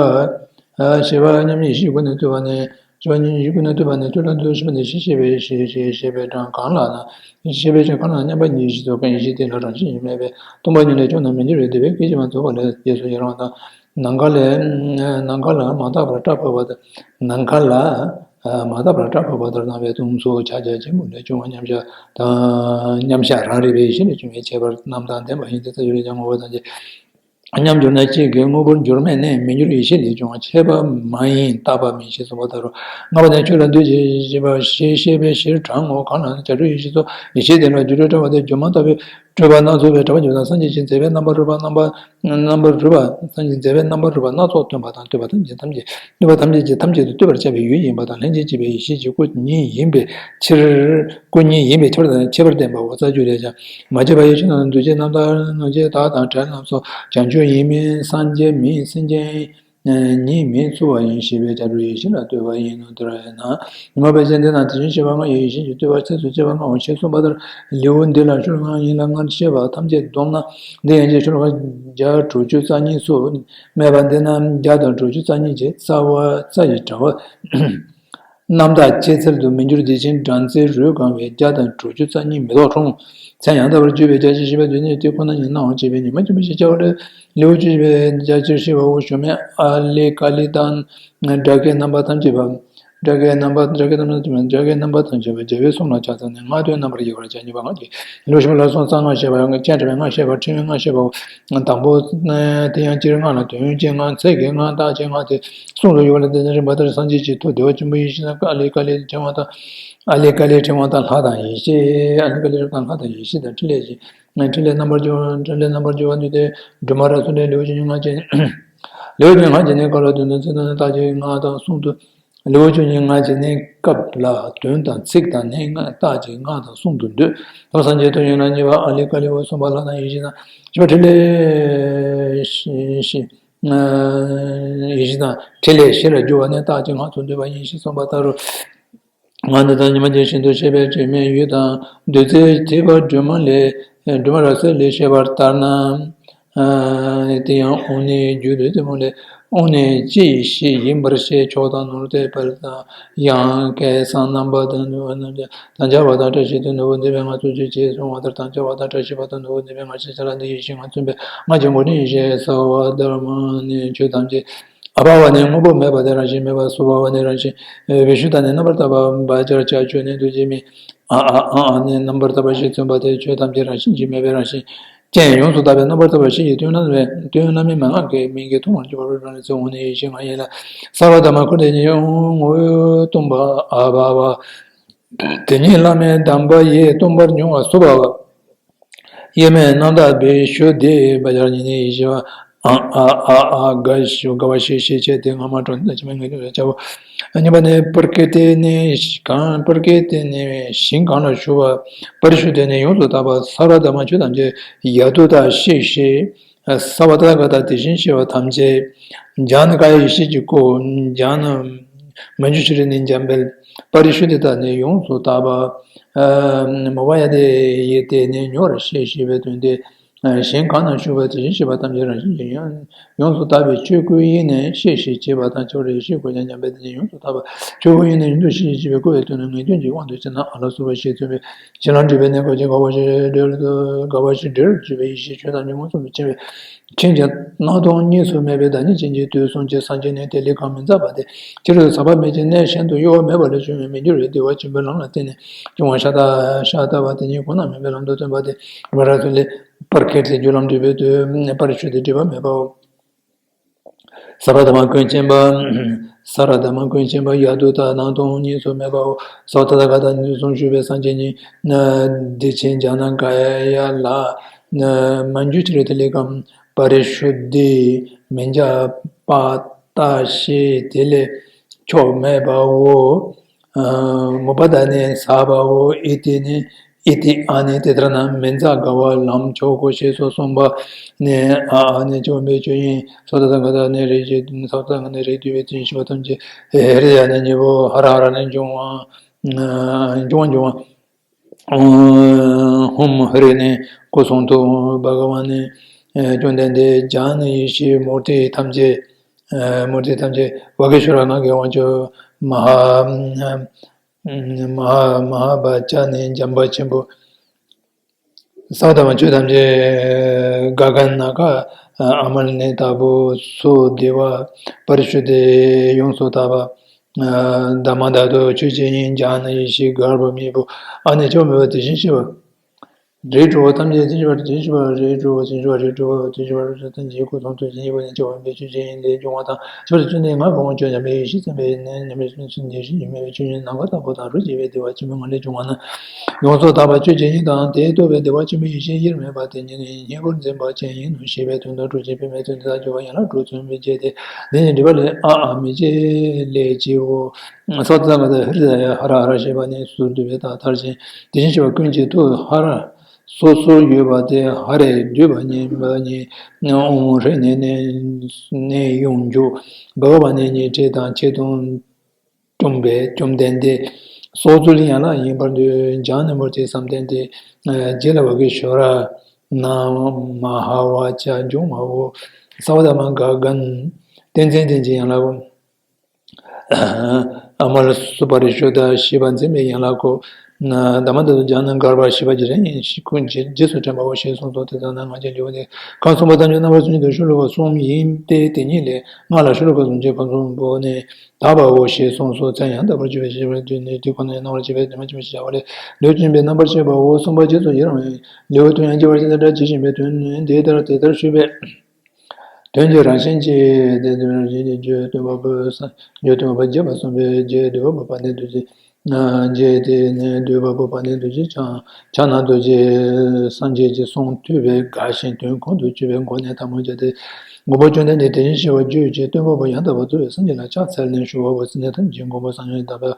ཞེས་པ་མཉམ་ཉིད་ཡེ་ཤེས་ཀུན་ནས་བཏུས་པ་ནས། ཞེས་པ་མཉམ་ཉིད་ཡེ་ཤེས་ཀུན་ནས་བཏུས་པ་ནས་བཏུས་ལ་འདུ་ཤེས་པ་ནས་ཤེས་ཤེས་པའི་ཤེས་ཤེས་ཤེས་པའི་གྲངས་གང་ལ་ན། ཤེས་པའི་གྲངས་གང་ལ་མཉམ་པ་ཉིད་ཡེ་ཤེས་སོ། ཡེ་ཤེས་དེ་ལ་རང་བཞིན་གྱིས་མེད་པས་སྟོང་པ་ཉིད་ལས་བྱུང་ན་མི་འགྱུར་བའི་སྡུད་པའི་སྐད་ཅིག་མ་རྫོགས་པ་ལས་རྗེས་སུ་ཡི་རང་དང་། ནམ་མཁའ་ལས། ནམ་མཁའ་ལ་མ་དག་པར་སྐྲ་ཕབ་པ་དང་། ནམ་མཁའ་ལ། མ་དག་པར་སྐྲ་ཕབ་པ་ལྟར་སྣང་བའི་སྟོང་གཟུགས་ཕྱག་རྒྱ་ཆེན་པོ་ལས་བྱུང་བ་མཉམ་གཞག་དང་། མཉམ་གཞག་རང་རིག་པའི་ཡེ་ཤེས་ལས་བྱུང་བའི་ཁྱད་པར་རྣམ་དག་ལྡན་པ་ཡིན་ཏེ། རྩ་རྒྱུད་ལས་ཀྱང་ངོ་བོ་ཐམས་ཅད་མཉམ་གྱུར་ན་གཅིག་གི་དངོས་པོར་འགྱུར་མེད་ནས་མི་འགྱུར་ཡེ་ཤེས་ལས་བྱུང་བ་ཁྱད་པར་མ་ཡིན་རྟག་པ་མིན་ཞེས་གསུངས་པ་ལྟར་རོ། ལྔ་པ་ནས་ཆོས་ལ་འདུ་བྱེད་ཞེས་པ་ཞེས་ཤེས་པའི་གཞིར་གྲངས་ངོ་། གང་ལ་ན་བྱ་སྒྲོ་ཡེ་ཤེས་སོ། ཡེ་ཤེས་དེ་ལ་རྒྱུ་སྤྲོས་བྲལ་བ་དེ་སྒྱུ་མ་ལྟ་བུའི་སྤྲོས་པ་སྣ་ཚོགས་པའི་བྲལ་བ་སྒྱུ་མ་སངས་རྒྱས་ཀྱི་མཛད་པའི་རྣམ་པར་རིག་པ་རྣམ་པ། རྣམ་པར་རིག་པ་སངས་རྒྱས་མཛད་པའི་རྣམ་པར་རིག་པ་སྣ་ཚོགས་སྟོན་པ་དང་སྟོན་པ་ཐམས་ཅད་ཐམས་ཅད་བསྟོད་པར་བྱ་བའི་ཡུལ་ཡིན་པ་དང་ལྷན་ཅིག་སྐྱེས་པའི་ཡེ་ཤེས་ཀྱི་སྐུ་ཉིད་ཡིན་པའི་ཕྱིར། སྐུ་ཉིད་ཡིན་པའི་ཕྱིར་དང་ཁྱད་པར་བསྟན་པའོ། རྩ་རྒྱུད་ལས་ཀྱང་མ་སྐྱེས་པ་ཡེ་ཤེས་རྣམས་འདུ་བྱེད་རྣམ་དག་རྣམ་བྱེད་དག་དང་བྲལ་རྣམས་སོ། བྱང་ཆུབ་ཡིན་མིན་སངས་རྒྱས་མིན་སེམས་ཅན་ཉིད་མིན་ཚུལ་བ་ཡིན་ཞེས་པའི་བྱ་སྒྲོ་ཡེ་ཤེས་ལ་ལྟོས་པ་ཡིན་ནོ། དེ་ཡིན་ན་ཉི་མ་པའི་ཚེ་འདི་ན་དེ་བཞིན་གཤེགས་པ་ལྔ་ཡི་ཡེ་ཤེས་ཀྱི་བསྟོད་པ་ཚིགས་སུ་བཅད་པ་ལྔའོ་ཞེས་གསུངས་པ་ལྟར་ལེའུ་འདི་ལ་ཤོ་ལོ་ཀ་ལྔ་ཡིན་ལ་སྔར་བཤད་པ་ཐམས་ཅད་བསྡོམས་ན་འདི་ཡན་ཆད་ཤོ་ལོ་ཀ་བརྒྱ་དྲུག་ཅུ་རྩ་གཉིས་སུ་སྨྲས་པ་འདི་རྣམས་བརྒྱ་དང་དྲུག་ཅུ་རྩ་གཉིས་ཀྱི་རྩ་བ་རྩ་ཡི་དྲ་བ་རྣམ་དག་ཅེས་ཚུལ་དུ་མི་འགྱུར་བདེ་ཆེན་སྦྲང་རྩིའི་རོས་གང་བའི་བརྒྱ་དང་དྲུག་ཅུ་རྩ་གཉིས་མེ་ཏོག་འཁྲུངས། མཚན་ཡང་དག་པར་བརྗོད་པའི་རྒྱ་ཆེར་བཤད་པ་འདི་ནི་དེ་ཁོ་ན་ཉིད་སྣང་བར་བྱེད་པའི་ཉི་མ་སྐྱེས་པ་ཞེས་བྱ་བ་ལས། ལེའུ་བཅུ་བཞི་པའི་རྒྱ་ཆེར་བཤད་པའོ། ཞུ་མེད་ཨ་ལི་ཀ་ལི་དང་སྒྲ་སྐད་རྣམ་པ་ཐམས་ཅད་པ། སྒྲ་སྐད་རྣམ་པ་སྒྲ་སྐད་རྣམ་པ་ཐམས་ཅད་པ་རྒྱལ་བའི་གསུང་ལ་ཕྱག་འཚལ་ནས་སྔགས་དོན་རྣམ་པར་དབྱེ་བར་བྱ། ཉི་མ་ལྔ་ཡོད་པར་བྱ། ཉི་མ་ལྔ་ཡོད་པར་བྱ། ལེའུ་བཞི་པ་ལ་སོགས་རྩ་ལྔ་བཤད་པ་ཡང་སྤྱན་དྲངས་པའི་སྔགས་བཤད་པའོ། དང་པོ། དེ་ཡང་སྤྱིར་སྔགས་ལ་དོན་ཡོད་ཅེས་སྔགས་ཚིག་གི་སྔགས་རྟགས་ཀྱི་སྔགས་ཏེ། གསུང་དུ་ཡོད་པ་ལ་བརྟེན་ནས་རིམ་པ་ལྟར་སངས་རྒྱས་ཀྱི་མཐུ་བདེ་བ་ཆེན་པོའི་ཡེ་ཤེས་དང་ཨ་ལི་ཀ་ལི་ཕྲེང་བ་དང་། ཨ་ལི་ཀ་ལི་ཕྲེང་བ་དང་ལྷ་དང་ཡེ་ཤེས། ཨ་ལི་ཀ་ལི་ཕྲེང་བ་དང་ལྷ་དང་ཡེ་ཤེས་དང་ཕྲིན་ལས་ཀྱི། ཕྲིན་ལས་རྣམ་པར་སྦྱོར་བ། ཕྲིན་ལས་རྣམ་པར་སྦྱོར་བ་འདུས་ཏེ་སྒྲོལ་མ་རབ་གསལ་ལས་ལེའུ་བཅུ་གཉིས་སྔགས་ཀྱི། ལེའུ་བཅུ་གཉིས་སྔགས་ཀྱི་ནི་སྐབས་ལ་དོན་དང་ཚིག་དང་རྟགས་ཀྱི་སྔགས་དང་གསུང་དུ། ལེའུ་བཅུ་གཉིས་སྔགས་ཀྱི་ནི་སྐབས་ལ་དོན་དང་ཚིག་དང་ནི་སྔགས་རྟགས་ཀྱི་སྔགས་དང་གསུང་དུ་འདོད། ལྷ་སངས་རྒྱས་མཐུ་ཡིན་ལ་གཉིས་པ་ཨ་ལི་ཀ་ལི་བ་གསུམ་པ་ལྷ་དང་ཡེ་ཤེས་དང་བཞི་པ་ཕྲིན་ལས་ཡེ་ཤེས་དང་ཕྲིན་ལས་བཞི་ལ་སྦྱོར་བ་ནི་རྟགས་ཀྱི་སྔགས་སུ་འདོད་པ་ཡིན་ཞེས་གསུངས་པ་ལྟར་རོ། སྔགས་འདི་དག་ཉི་མ་བརྒྱ་བཞིན་དུ་བཤད་པའི་སྤྱོད་མེད་ཡུལ་དང་བདུད་རྩི་ཐིགས་པ་སྒྲོལ་མ་ལས་སྒྲོལ་མ་རབ་གསལ་ལས་བཤད་པ་ལྟར་ན། དེ་ཡང་དབང་ནི་རྒྱུ་བདུད་རྩི་མོ་ལས། དབང་ནི་སྤྱི་ཡི་གཞི་ཡིན་པར་བཤད། ཕྱོགས་དང་ནོར་དེ་བར་དང་ཡང་སྐལ་བཟང་རྣམ་པ་དང་ནུ་བ་རྣམས་ཀྱང་དམ་བཅའ་བ་དང་བཀྲ་ཤིས་དོན་ནོར་བུ་འདི་བས་ང་ཚོ་ཅི་བྱེད་གསུང་བ་ལྟར་དམ་བཅའ་བ་དང་བཀྲ་ཤིས་པ་དང་ནོར་བུ་འདི་བས་ང་ཞེས་བྱ་ལ་འདི་ཡི་ཞིང་ང་བཙུན་པའི་ང་ཞེས་མགོ་ནི་ཞེས་ས་བ་དྷརྨ་ནི་ཆོས་ཐམས་ཅད། ཨ་བྷ་བ་ནི་དངོས་པོ་མེད་པ་དེ་རང་བཞིན་མེད་པ། སུ་བྷ་བ་ནི་རང་བཞིན་བི་ཤུདྡྷ་ནི་རྣམ་པར་དག་པ་བ་ཅར་ཅ་ཆོས་ནི་འདུ་བྱེད་མིན། ཨ་ཨ་ཨ་ཨ་ནི་རྣམ་པར་དག་པ་བཞི་མཚོན་པ་སྟེ་ཆོས་ཐམས་ཅད་རང་བཞིན་གྱིས་མེད་པའི་རང་བཞིན་ཅན། ཡོངས་སུ་དག་པའི་རྣམ་པར་དག་པ་བཞི་ཡི་སྟོད་ན་མེ་སྟོད་ན་མེ་མན་ངག་གི་མིང་གིས་མཐོང་བར་གྱུར་པ་རང་ལས་ཚེ་འོང་ནས་ཡེ་ཤེས་ང་ཡིན་ལ། སརྦ་དྷརྨ་ཁུ་དེ་ཉིད་ངོ་བོས་སྟོང་པ་ཨ་བྷ་བ། དེ་ཉིད་བླ་མེད་གདམས་པ་ཡིས་སྟོང་པར་མྱོང་བ་སུ་བྷ་བ། དབྱེར་མེད་རྣམ་དག་བི་ཤུདྡྷི་བ་ཅར་ཉིད་ནི་ཡེ་ཤེས་པ། ཨ་ཨ་ཨ་ཨ་དགའ་ཞིང་དགའ་བ་ཞེས་ཤེས་བྱེད་དེ་སྔ་མ་གྲངས་ནི་ཕྱི་མའི་ངེས་དོན་ལ་བྱའོ། གཉིས་པ་ནི་པྲ་ཀྲྀ་ཏི་ནི་གང་པྲ་ཀྲྀ་ཏི་ནི་ཞིང་གང་ལ་བཞུགས་པ། པ་རི་ཤུདྡྷི་ནི་ཡོངས་སུ་དག་པ། སརྦ་དྷརྨ་ཆོས་ཐམས་ཅད་ཡ་དུ་ད་ཤེས་ཤེས། སརྦ་ཏ་ཐཱ་ག་ཏ་དེ་བཞིན་གཤེགས་པ་ཐམས་ཅད། ཛྙཱ་ན་ཀཱ་ཡ་ཡེ་ཤེས་ཀྱི་སྐུ། ཛྙཱ་ན་མཉྫུ་ཤྲཱི་ནི་འཇམ་དཔལ། པ་རི་ཤུདྡྷི་ཏ་ནི་ཡོངས་སུ་དག་པ། མོ་བ་ཡ་དེ་ཡེ་དེ་ནི་མྱུར་ཤེས་ཤེས་པའི་དོན་ཏེ། ཞིང་གང་ན་བཞུགས་པ་དེ་བཞིན་གཤེགས་པ་ཐམས་ཅད་རང་བཞིན་གྱིས་ཡོངས་ཡོངས་སུ་དག་པའི་ཆོས་སྐུ་ཡིན་ནས་ཤེས་ཤེས་བྱེད་པ་དང་ཆོས་རེ་ཤེས་སྐུ་ཀྱང་འཇམ་དཔལ་དེ་ནི་ཡོངས་སུ་དག་པ་ཆོས་སྐུ་ཡིན་ནས་ཡུན་དུ་ཤེས་ཤེས་བྱེད་པའི་སྐུ་བའི་དོན་ནི་ངེས་དོན་གྱི་དབང་དུ་བྱས་ན་ཨ་ལ་སོགས་པ་ཞེས་མཚོན་པའི་ཕྱིར་ལམ་འབྲས་བུའི་གནས་སྐབས་ཀྱི་དགའ་བ་ཞིང་འབྲེལ་དུ་དགའ་བ་ཞིང་འབྲེལ་གྱུར་པའི་ཡེ་ཤེས་ཆོས་ཐམས་ཅད་མངོན་སུམ་དུ་མཁྱེན་པའི་ཕྱིན་ཅི་སྣང་སྟོང་གཉིས་སུ་མེད་པའི་བདག་ཉིད་ཅན་གྱི་དུས་གསུམ་གྱི་སངས་རྒྱས་ནི་དེ་ལས་གང་མི་འཛག་པ་སྟེ། ཕྱི་རོལ་ཟག་པ་མེད་ཅིང་གནས་གཞན་དུ་གཡོ་བ་མེད་པ་ལས་བྱུང་བའི་མི་འགྱུར་བའི་བདེ་བ་ཆེན་པོའི་ལམ་ལ་བརྟེན་ནས་བྱུང་བ་ཤ་སྟག་ཤ་སྟག་པ་དེ་ཉིད་ཁོ་ན་མིན་པའི་ལམ་དུ་སྟོན་པ་སྟེ། རིམ་པར་རབ་གསལ་ལས། པར་ཁེ་ཏེ་རྒྱུ་ལམ་འབྲས་བུའི་དོན་པར་ཆོས་དེ་སྒྲིབ་པ་མེད་པའོ། ས་ར་དྷརྨ་ཀུན་མཁྱེན་པ། ས་ར་དྷརྨ་ཀུན་མཁྱེན་པ་ཡ་དུ་ད་སྣང་སྟོང་གཉིས་སུ་མེད་པའོ། ས་བ་ཏ་ཐཱ་ག་ཏ་ནི་དུས་གསུམ་བཞུགས་པའི་སངས་རྒྱས་ཉིད། བདེ་ཆེན་ཛྙཱ་ན་ཀཱ་ཡ་ལ། མཉྫུ་ཤྲཱི་ཏི་ལི་ཀམ་པ་རི་ཤུདྡྷི་ མི་འཇགས་པ་ལྟ་ཞེས་དེ་ལས་ཆོག་མེད་པའོ། མུ་པ་དཱ་ནི་ཟ་བའོ། ཨི་ཏི་ནི་ཨི་ཏི་ཨ་ནི་དེ་ལྟར་ན་མི་འཛག་དགའ་བ་ལམ་ཆོག་གོ་ཞེས་སོགས་གསུངས་པ་ནི། ཨ་ཨ་ནི་ཆོག་མེད་ཆོས་ཡིན། སོ་ཏ་ཐ་ག་ད་ནི་རེ་ཞིག་སོ་ཏ་ཐ་ག་ནི་རེ་དུས་པའི་དོན་ཞི་བ་ཐམས་ཅད་ཧེ་རེ་ཡ་ནི་གཉིས་པོ་ཧ་ར་ཧ་ར་ནི་འབྱུང་བ་འབྱུང་བ་འབྱུང་བ། ཧཱུྃ་ཧྲཱིཿ་ནི་སྐུ་གསུང་ཐུགས། བྷ་ག་ཝཱ་ནི་བཅོམ་ལྡན་འདས་བྱང་ནི་ཡེ་ཤེས་མུར་ཏི་ཐམས་ཅད། མུར་ཏི་ཐམས་ཅད། ཝ་གི་ཤྭ་ར་ངག་གི་དབང་ཕྱུག། མ་ཧཱ་མ་ཧཱ་མ་ཧཱ་བ་ཅ་ནི་འཇམ་དཔལ་ཆེན་པོ། ས་དང་ཆོས་ཐམས་ཅད་ག་ག་ན་ག་ཨ་མལ་ནི་ལྟ་བུ་སོ་བདེ་བ་པར་ཞུ་སྟེ་ཡོངས་སུ་དག་པ། དྷརྨ་དྷཱ་ཏུ་ཆོས་ཅན་ཡིན། བྱང་ནི་ཡེ་ཤེས་གར་པ་མེས་པོ། ཨ་ནི་ཆོག་མེད་པ་དེ་བཞིན་གཤེགས་པ། རིགས་དྲུག་པོ་ཐམས་ཅད་དེ་བཞིན་གཤེགས་པ་རིགས་དྲུག་པོ་དེ་བཞིན་གཤེགས་པ་རིགས་དྲུག་པོ་དེ་བཞིན་གཤེགས་པ་རིགས་དྲུག་པོ་ཐམས་ཅད་ཀྱི་སྐུ་གསུང་ཐུགས་ཀྱི་སྙིང་པོ་ནི་སྐྱེ་བ་མེད་པའི་ཆོས་ཅན་ཡིན་ཏེ་འབྱུང་བ་དང་། ཆོས་ཅན་ནི་ངག་གི་དབང་ཕྱུག་འཇམ་དཔལ་ཡེ་ཤེས་སེམས་དཔའི་ནི་ཉམས་ལེན་ཆོས་ཅན་ཡིན་ཏེ་ཉི་ཤུ་རྩ་གཉིས་མེད་པའི་ཆོས་ཉིད་ནམ་མཁའ་ལྟ་བུ་དང་རོ་བྱེད་པའི་བདེ་བ་ཆེན་པོའི་ངང་ལས་བྱུང་བ་ན། ཡོངས་སུ་དག་པ་ཆོས་ཅན་ཡིན་དང་། དེས་རྟོགས་པའི་བདེ་བ་ཆེན་པོའི་ཡེ་ཤེས་དབྱེར་མེད་པ་དེ་ཉིད་ནི་སྙིང་པོར་འཛིན་པ་ཅན་ཡིན་ནོ་ཞེས་པའི་དོན་དུ་སྒྲུབ་བྱེད་པའི་མི་ཚུལ་འདི་དག་སྦྱོར་བ་ཡན་ལག་དྲུག་མཚོན་པའི་རྒྱན་ཏེ། འདི་ནི་སྒྲིབ་པ་ལས་ཨ་ཨ་མི་བྱེད་ལས་སྐྱེའོ། སོ་ཏ་ཐ་ག་ད་ཧྲཱིཿ་ཧ་ར་ཧ་ར་ཞེས་པ་ནི་ཟུར་འདུས་པའི་རྟགས་མཐར་ཕྱིན། དེ་བཞིན་གཤེགས་པ་ཀུན་གྱི་ཐུགས་ཧ་ར་སོ་སོར་ཡོད་པ་དེ་ཧ་རེ་འདུས་པ་ཉིད་པ་ཉིད་ཨོཾ་ཧྲཱིཿ་ནས་ནས་ནས་ཡོངས་འཇུག་བྷ་ག་ཝཱ་ནི་ཉིད་ཁྲིད་དང་ཆེ་མཐོང་བཅོམ་པའི་བཅོམ་ལྡན་འདས་སྲོག་རྩོལ་ཡན་ལག་ཡིན་པར་འདོད། བྱང་ནི་མུར་ཏིའི་བསམ་གཏན་ཏེ། རྗེས་ལ་བ་གི་ཤྭ་ར་ན་མ་ཧཱ་བ་ཅ་འབྱུང་བའོ། ས་བ་ད་མ་ག་གན་ཏན་ཚན་ལྡན་གྱི་ཡན་ལག་གོ། ཨ་མལ་སོ་པ་རི་ཤོ་ད་ཞི་བ་འཛིན་པའི་ཡན་ལག་གོ། དྷརྨ་དྷཱ་ཏུ་བྱང་ནི་གར་པ་ཞི་བ་ཀྱི་རིམ་ཡིན་ཞེས་ཀུན་གྱི་རྗེས་སུ་དྲན་པའོ་ཞེས་གསུངས་སོ། དེ་ལྟར་ན་ང་རྒྱལ་འཇུག་པ་དེ་ཁམས་གསུམ་པ་དང་རྣམ་པར་སུན་འབྱིན་དུ་ཤོ་ལོ་ཀ་གསུམ་ཡིན་ཏེ། དེ་ཉིད་ལས་སྔགས་ལ་ཤོ་ལོ་ཀ་གསུམ་གྱིས་ཁམས་གསུམ་པོ་ནི་དག་པའོ་ཞེས་གསུངས་སོ། མཚན་ཡང་དག་པར་གྱུར་པའི་ཞི་བ་དེ་ནི་དེ་ཁོ་ནའི་རྣམ་པར་བཅད་པའི་དོན་མ་ཕྱིན་པ་ཞེས་བྱ་བ་ལས། ལུས་ཀྱི་སྦྱིན་པའི་རྣམ་པར་བཤད་པའོ། གསུམ་པ་རྗེས་སུ་ཡི་རང་བའི་ལེའུ་དོན་ཡང་སྐྱེ་བར་བྱེད་དེ་སྒྲ་ཇི་བཞིན་པའི་དོན་ནི་འདི་ལྟར་དེ་ལྟར་ཞུས་པས། དོན་གྱི་རང་བཞིན་གྱིས་དེ་དོན་རང་བཞིན་གྱིས་རྒྱུ་སྟོན་པ་པོའི་སངས་རྒྱས་སྟོན་པ་པོ་རྒྱས་པར་གསུངས་པའི་རྗེས་འདུས་པ་པོ་དཔལ་ལྡན་རྡོ་རྗེ། རྗེས་དེ་ནས་འདུས་པ་པོ་དཔལ་ལྡན་རྡོ་རྗེ་འཆང་། ཕྱག་ན་རྡོ་རྗེ་སངས་རྒྱས་ཀྱི་གསུང་ཐོས་པས་དགའ་ཞིང་དོན་ཁོང་དུ་ཆུད་པའི་སྒོ་ནས་ཐལ་མོ་སྦྱར་ཏེ། མགོན་པོ་བཅོམ་ལྡན་འདས་དེ་བཞིན་གཤེགས་པ་རྒྱུད་ཀྱི་སྟོན་པ་པོ་ཡང་དག་པར་རྫོགས་པའི་སངས་རྒྱས་ལ་ཕྱག་འཚལ་ནས་ཞུ་བ་པོ། སེམས་ཅན་ཐམས་ཅད་ཀྱི་མགོན་པོ་སངས་རྒྱས་དང་པོ་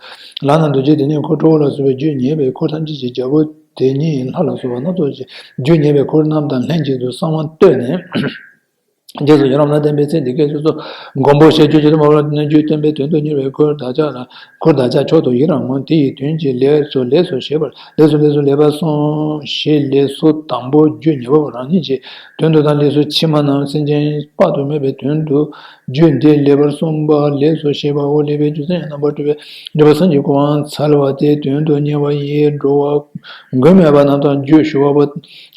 ལག་ན་རྡོ་རྗེ་དེ་ཉིད་འཁོར་གྲོལ་ལ་སོགས་པའི་རྒྱུད་ཉེ་བའི་འཁོར་ཐམས་ཅད་ཀྱི་རྒྱལ་པོ་དེ་ཉིད་ལྷ་ལ་སོགས་པ་སྣ་ཚོགས་ཀྱི་རྒྱུད་ཉེ་བའི་འཁོར་རྣམས་དང་ལྷན་ཅིག་ཏུ་གསང་བ་བསྟོད་ནས། རྗེས་སུ་ཡི་རང་ལ་བརྟེན་པའི་ཚེ་འདི་སྐད་ཅེས་སོ། མགོན་པོ་ཞེས་བརྗོད་ཀྱི་སྟོན་པ་ལ་རྣལ་འབྱོར་བསྟན་པའི་དོན་དུ་གཉེར་བའི་འཁོར་བདག་ཅག་ལ། འཁོར་བདག་ཅག་མཆོག་ཏུ་ཡི་རང་ངོ་། དེ་ཡི་དོན་གྱི་ལས་སུ་ལས་སུ་ཞེས་པར་ལས་སུ་ལས་སུ་ལས་པ་གསུམ་ཞེས་ལས་སུ་དང་པོ་རྒྱུད་ཉེ་བ་རང་ཉིད་ཀྱི་དོན་དུ་དང་ལས་སུ་ཕྱི་མ་རྣམས་སེམས་ཅན་དཔག་ཏུ་མེད་པའི་དོན་དུ་རྒྱུད་འདི་ལེགས་པར་གསུངས་པ་ལས་སུ་ཞེས་པའོ། ལེགས་པའི་རྒྱུ་མཚན་ཡང་རྣམ་པར་གྲོལ་བའི་འགྲེལ་པ་སངས་རྒྱས་ཀུན་དབང་འཚལ་བ་དེའི་དོན་དུ་གཉེར་བ་ཡི་འགྲོ་བ་མགོན་མེད་པ་རྣམས་དང་རྒྱུད་ཞུ་བ་པོ།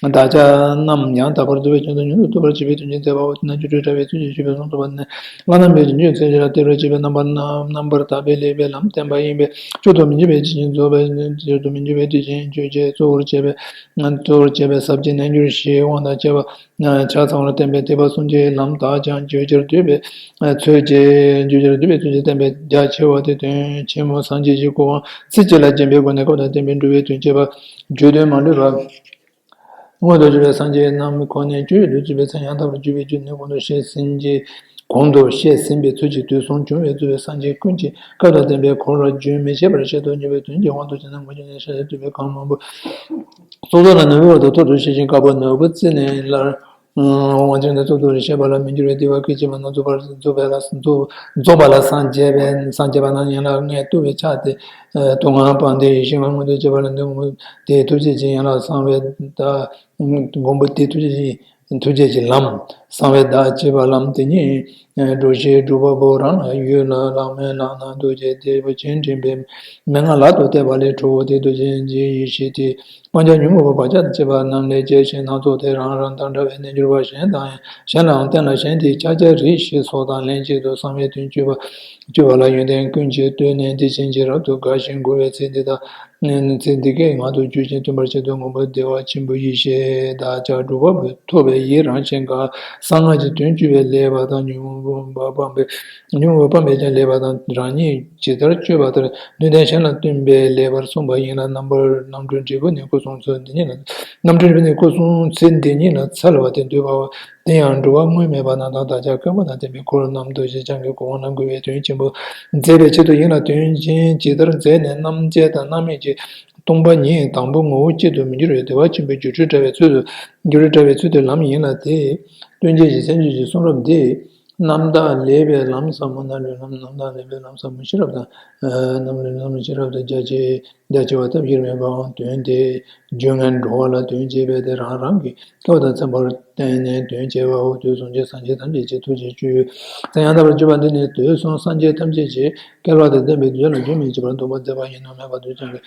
བདག་ཅག་རྣམས་ཡང་དག་པར་རྫོགས་པའི་ཀུན་ཏུ་མྱུར་དུ་ཐོབ་པར་བྱེད་པའི་དོན་གྱི་མཛད་པའོ། དེ་ན་སྒྱུ་འཕྲུལ་དྲྭ་བའི་ཚུལ་གྱིས་ཞུས་པའི་གསུང་རྩོད་པ་ནི། བླ་ན་མེད་ཀྱི་རྒྱུད་ཚད་ཅན་ལ་བསྟོད་པར་བྱེད་པའི་རྣམ་པར་སྣང་རྣམ་པར་དག་པའི་ལེགས་པའི་ལམ་བསྟན་པ་ཡིན་པས། བཅུད་དུ་མི་འགྱུར་བའི་ཆོས་ཅན་རྫོགས་པའི་བཅུད་དུ་མི་འགྱུར་བའི་དུས་ཆེན་ཆོས་ཅན་གཙོ་བོར་བྱས་པའི་གཙོ་བོར་བྱས་པའི་ཟབ་ཅིང་རྣལ་འབྱོར་ཞེས་དབང་དང་བཅས་པ་ཆ་ཚང་བར་བསྟན་པའི་ཐེག་པ་གསུམ་གྱི་ལམ་དག་ཀྱང་བརྗོད་བྱར་འདོད་པའི་ཚུལ་གྱིས་བརྗོད་བྱར་འདོད་པའི་ཚུལ་གྱིས་བསྟན་པའི་རྒྱ་ཆེ་བ་དེ་དོན་ཆེན་མོ་སངས་རྒྱས་ཀྱི་སྐུ་དབང་ཚིག་གཅིག་ལ་བརྒྱན་པའི་སྒོ་ནས་སྐབས་དང་བསྟུན་པའི་འགྲོ་བའི་དོན་བྱེད་པ་བརྗོད་དོན་མ་ལུས་པ། མངོན་དུ་གྱུར་པའི་སངས་རྒྱས་རྣམས་ཁོ་ནའི་སྤྱོད་ཡུལ་དུ་གྱུར་པའི་ཚེ་ཡང་དག་པར་གྱུར་པའི་རྒྱུ་ནི་གོང་དུ་བཤད་ཟིན་གྱི་གོང་དུ་བཤད་ཟིན་པའི་ཚུལ་གྱིས་དུས་གསུམ་འབྱུང་བའི་རྩ་བའི་སངས་རྒྱས་ཀུན་གྱི་སྐབས་དང་བསྟུན་པའི་འཁོར་ལ་རྒྱུན་མི་ཆད་པར་བཤད་དུ་གཉེར་བའི་དོན་གྱི་དབང་དུ་བྱས་ན་ངོས་བཟུང་ནས་བཤད་ཐུབ་པའི་གང་མང་པོ། སོ་སོ་ལ་ནོར་བུའི་བར་དུ་ཐོབ་ཏུ་བྱེད་ཅིང་དཀར་པོ་ནོར་བུ་བརྩིས་ནས་སླར། དབང་ཆེན་དུ་ཐོབ་ཏུ་བཤད་པ་ལ་མི་འགྱུར་བའི་བདེ་བ་སྐད་ཅིག་མ་ནང་རྫོགས་པར་རྫོགས་པ་ལ་རྫོགས་རྫོགས་པ་ལ་སངས་རྒྱས་པའི་སངས་རྒྱས་པ་རྣམས་ཡན་ལག་ལྔའི་ལྟུང་བའི་ཆ་སྟེ། སྟོང་པ་སྤངས་ཏེ་ཡེ་ཤེས་ལྔ་མངོན་དུ་བྱེད་པ་ལ་འདི་ངོ་དེའི་ཐུགས་རྗེ་ཅན་ཡན་ལག་གསང་བའི་བདག་མགོན་པོ་དེའི་ཐུགས་རྗེ་ཅན་ཐུགས་རྗེ་ཀྱི་ལམ་གསང་བའི་བདག་ཅེས་པ་ལམ་དེ་ཉིད་སྒྲོག་བྱེད་སྒྲུབ་པ་པོ་རང་ལ་ཡོད་ལ། ལྷག་མེད་ལག་ན་རྡོ་རྗེ་སྟེགས་བུ་ཆེན་འདྲེན་པའི་མན་ངག་ལག་ཏུ་གཏད་པ་ལས་གྲོལ་བ་དེ་རྡོ་རྗེ་འཇིགས་ཡེ་ཤེས་དེ། སྤང་བྱ་ཉོན་མོངས་པ་བག་ཆགས་དང་བཅས་པ་རྣམས་ལས་རྒྱལ་ཞིང་སྣ་ཚོགས་ཏེ་རང་རང་དང་འདྲ་བའི་རྣལ་འབྱོར་པ་གཞན་དང་གཞན་ལའང་བསྟན་ལ་གཞན་དེའི་ཕྱག་རྒྱ་རིགས་བཞི་སོགས་དང་ལྷན་ཅིག་ཏུ་གསང་བའི་དོན་བསྐྱོད་པ་བསྐྱོད་པ་ལ་ཡོན་ཏན་ཀུན་གྱིས་བསྟོད་ནས་དེ་བཞིན་གྱི་རབ་ཏུ་དགའ་ཞིང་མགུ་བའི་ཚིག་འདི་དག་ཚིག་འདི་སྐད་ངག་ཏུ་བཅུག་ཅིང་བསྟུན་པར་བྱེད་དོ། མགོན་པོ་བདེ་བ་ཆེན་པོ་ཡེ་ཤེས་བདག་ཅག་སྒྲུབ་པ་པོས་ཐོབ་པའི་ཡི་རང་ཞིང་ག་གསང་སྔགས་ཀྱི་དོན་བསྐྱོད་པའི་ལེགས་པ་དང་ཉོན་མོངས་ སྤངས་པས་ཉོན་མོངས་པ་སྤངས་པས་ཀྱང་ལེགས་པ་དང་། རང་ཉིད་ཇི་ལྟར་སྤྱོད་པ་ལྟར་ནུས་ལྡན་གཞན་ལ་སྟོན་པའི་ལེགས་པར་གསུངས་པ་ཡིན་ལ། རྣམ་པར་རྣམ་གྲོལ་འབྲས་བུ་ནི་སྐུ་གསུང་ཐུགས། འདི་ཉིད་ལ་རྣམ་གྲོལ་འབྲས་བུ་ནི་སྐུ་གསུང་ཐུགས། འདི་ཉིད་ལ་འཚལ་བ་དེ་འདུས་པའོ། དེ་ཡང་འགྲོ་བ་དངོས་མེད་པ་རྣམས་དང་བདག་ཅག་བཀོད་པ་དང་ལྡན་པའི་འཁོར་རྣམས་རྡོ་རྗེ་འཆང་གི་གོ་འཕང་ལ་འགོད་པའི་དོན་ཆེན་པོ་མཛད་པའི་ཆེད་དུ་ཡིན་ལ། དོན་ཆེན་ཇི་ལྟར་མཛད་ནས་རྣམ་འབྱེད་དང་རྣམ་དབྱེ་གྱི་སྟོང་པ་ཉིད་དང་པོ་ངོ་བོ་གཅིག་ཏུ་མི་འགྱུར་བའི་བདེ་བ་ཆེན་པོའི་སྒྱུ་འཕྲུལ་དྲ་བའི་ཚུལ་དུ་སྒྱུ་འཕྲུལ་དྲ་བའི་ཚུལ་དུ་ལམ་ཡིན་ལ། དེ་སྟོན་བྱེད་ཀྱི་སེམས་བསྐྱེད་ཀྱི་གསུང་རབ་འདི་རྣམ་དག་ལེགས་པའི་ལམ་ཟབ་མོ་ན་ལུས་ལམ། རྣམ་དག་ལེགས་པའི་ལམ་ཟབ་མོ་ཤེས་རབ་དང་། རྣམ་ལུས་ལམ་ཤེས་རབ་དང་རྒྱ་ཆེ་རྒྱ་ཆེ་བ་ཐབས་དབྱེར་མེད་པའང་དོན་དེ་རྒྱུད་ངན་འགྲོ་བ་ལ་དོན་བྱེད་པས་དེ་རང་རང་གི་སྐལ་བ་དང་མཚན་པར་བརྟེན་ནས་དོན་བྱེད་པའོ། དུས་གསུམ་གྱི་སངས་རྒྱས་ཐམས་ཅད་ཀྱི་ཐུགས་རྗེའི་སྤྱོད་ཡུལ་མཚན་ཡང་དག་པར་གྱུར་པ་འདི་ནི་དུས་གསུམ་སངས་རྒྱས་ཐམས་ཅད་ཀྱི་སྐལ་བ་དང་ལྡན་པའི་དུས་ལ་རྒྱུན་མི་འཆད་པར་སྟོན་པ་མཛད་པ་ཡིན་ནོ། མེད་པ་དུས་གསུམ་གྱི་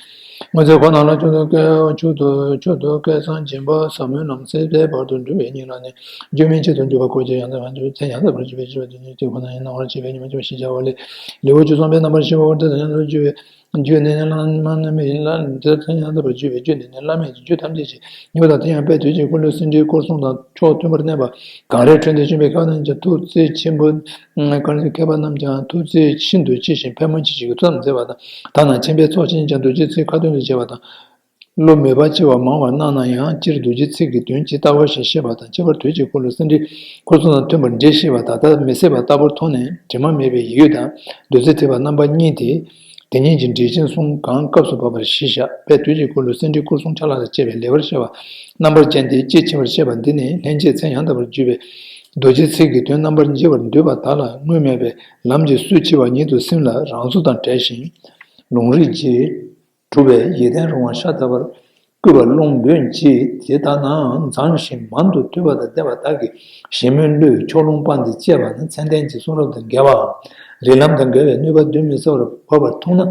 སྔོན་ཚེ་འཁོར་རྣམས་ལ་མཆོག་ཏུ་སྐལ་མཆོག་ཏུ་མཆོག་ཏུ་སྐལ་བཟང་སྦྱིན་པ་ཟབ་མོའི་ལམ་ཟད་པའི་བར་དུ་འགྲོ་བའི་སྙིང་ལ་ནི་རྒྱུན་མི་འཆད་དུ་འཇུག་པ་གོ་ཆེ་ཡང་དག་པར་གྱུར་པའི་མཚན་ཡང་དག་པར་གྱུར་པའི་སྤྱོད་པ་དེ་ཉིད་དེ་ཁོ་ན་ཡང་སྣང་བར་བྱེད་པའི་ཉིན་མོ་ཆེན་པོ་ཞེས་བྱ་བ་ལས། ལེའུ་བཅུ་གསུམ་པའི་རྣམ་པར་ཤེས་པ་འོ་དེ་དང་ཡང་དག་པར་གྱུར་པའི་རྒྱུད་ནི་བླ་མ་མེད་ལ་འདིར་མཚན་ཡང་དག་པར་གྱུར་པའི་རྒྱུད་འདི་ནི་བླ་མེད་ཀྱི་རྒྱུད་ཐམས་ཅད་ཀྱི་ཉེ་བ་དང་། དེ་ཡང་དཔལ་དུས་ཀྱི་འཁོར་ལོའི་སེང་ཁྲིའི་སྐོར་གསུམ་དང་ཕྱོགས་མཐུན་པར་གནས་པ་གངས་རིའི་ཁྲོད་ནས་བྱོན་པའི་མཁས་པ་རྣམས་ཀྱང་ཐུགས་བརྩེ་ཆེན་པོ། གངས་རིའི་མཁས་པ་རྣམས་ཀྱང་ཐུགས་བརྩེ་ཤིན་ཏུ་ཆེ་ཞིང་ཕལ་མོ་ཆེ་ཞིག་གིས་ཐུགས་དམ་མཛད་པ་དང་། ཐ་ན་མཁྱེན་པའི་ཚོགས་ཆེན་ཀྱང་རྡོ་རྗེ་ཚིག་ཁ་ཏོན་དུ་བྱས་པ་དང་། བློ་མོས་པ་ཆེ་བ་མང་བར་སྣང་ན་ཡང་སྤྱིར་རྡོ་རྗེ་ཚིག་གི་དོན་ཇི་ལྟ་བ་བཞིན་བཤད་པ་དང་། ཁྱད་པར་དུས་ཀྱི་འཁོར་ལོ་སེང་ཁྲིའི་འཁོར་ཚོགས་དང་མཐུན་པར་འགྲེལ་བཤད་པ་ད་ལྟ་མི་སྲིད་པ་ལྟ་བུར་མཐོང་ནས་དྲི་མ་མེད་པའི་ཡིད་དང་བདུད་རྩི་ཐེག་པ་རྣམ་པ་གཉིས་ཏེ། དེ་ཉིད་ཀྱི་འགྲེལ་ཆེན་གསུམ་གང་སྐབས་སུ་བབ་པར་གཞི་བཞག་པས་དུས་ཀྱི་འཁོར་ལོ་སེང་ཁྲིའི་སྐོར་གསུམ་ཆ་ལག་ལ་དཔྱད་པའི་ལེགས་པར་བཤད་པ་རྣམ་པར་ཅན་ཏེ་དཔྱིས་ཕྱིན་པར་བཤད་པ་འདི་ནི་ལྷན་སྐྱེས་མཚན་ཡང་དག་པར་བརྗོད་པའི་རྡོ་རྗེ་ཚིག་གི་དོན་རྣམ་པར་འབྱེད་པར་འདོད་པ་དག་ལ་དངོས་མེད་པའི་ལམ་གྱི་སུ་ཕྱི་བ་ཉིད་དུ་སེམས་ལ་རང་གཟུགས་དང་བྲལ་ཞིང་ལུང་རིགས་ཀྱི་གྲུབ་པའི་ཡིད་བརྟན་རུང་བ་ཤ་སྟག་པར་བསྐུལ་བ་རླུང་བོས་འབྱེད། དེ་ལྟ་ནའང་མཛངས་ཤིང་མང་དུ་ཐོས་པ་དང་ལྡན་པ་དག་གིས་ཞིབ་མོའི་བློས་ཕྱོགས་ལྷུང་སྤངས་ཏེ་དཔྱད་པ་ནི་མཚན་ལྡན་གྱི་གསུང་རབ་དང་འགལ་བའམ་རིགས་ལམ་དང་འགལ་བའི་གནོད་པ་གདོན་མི་ཟ་བར་བབ་པར་མཐོང་ན།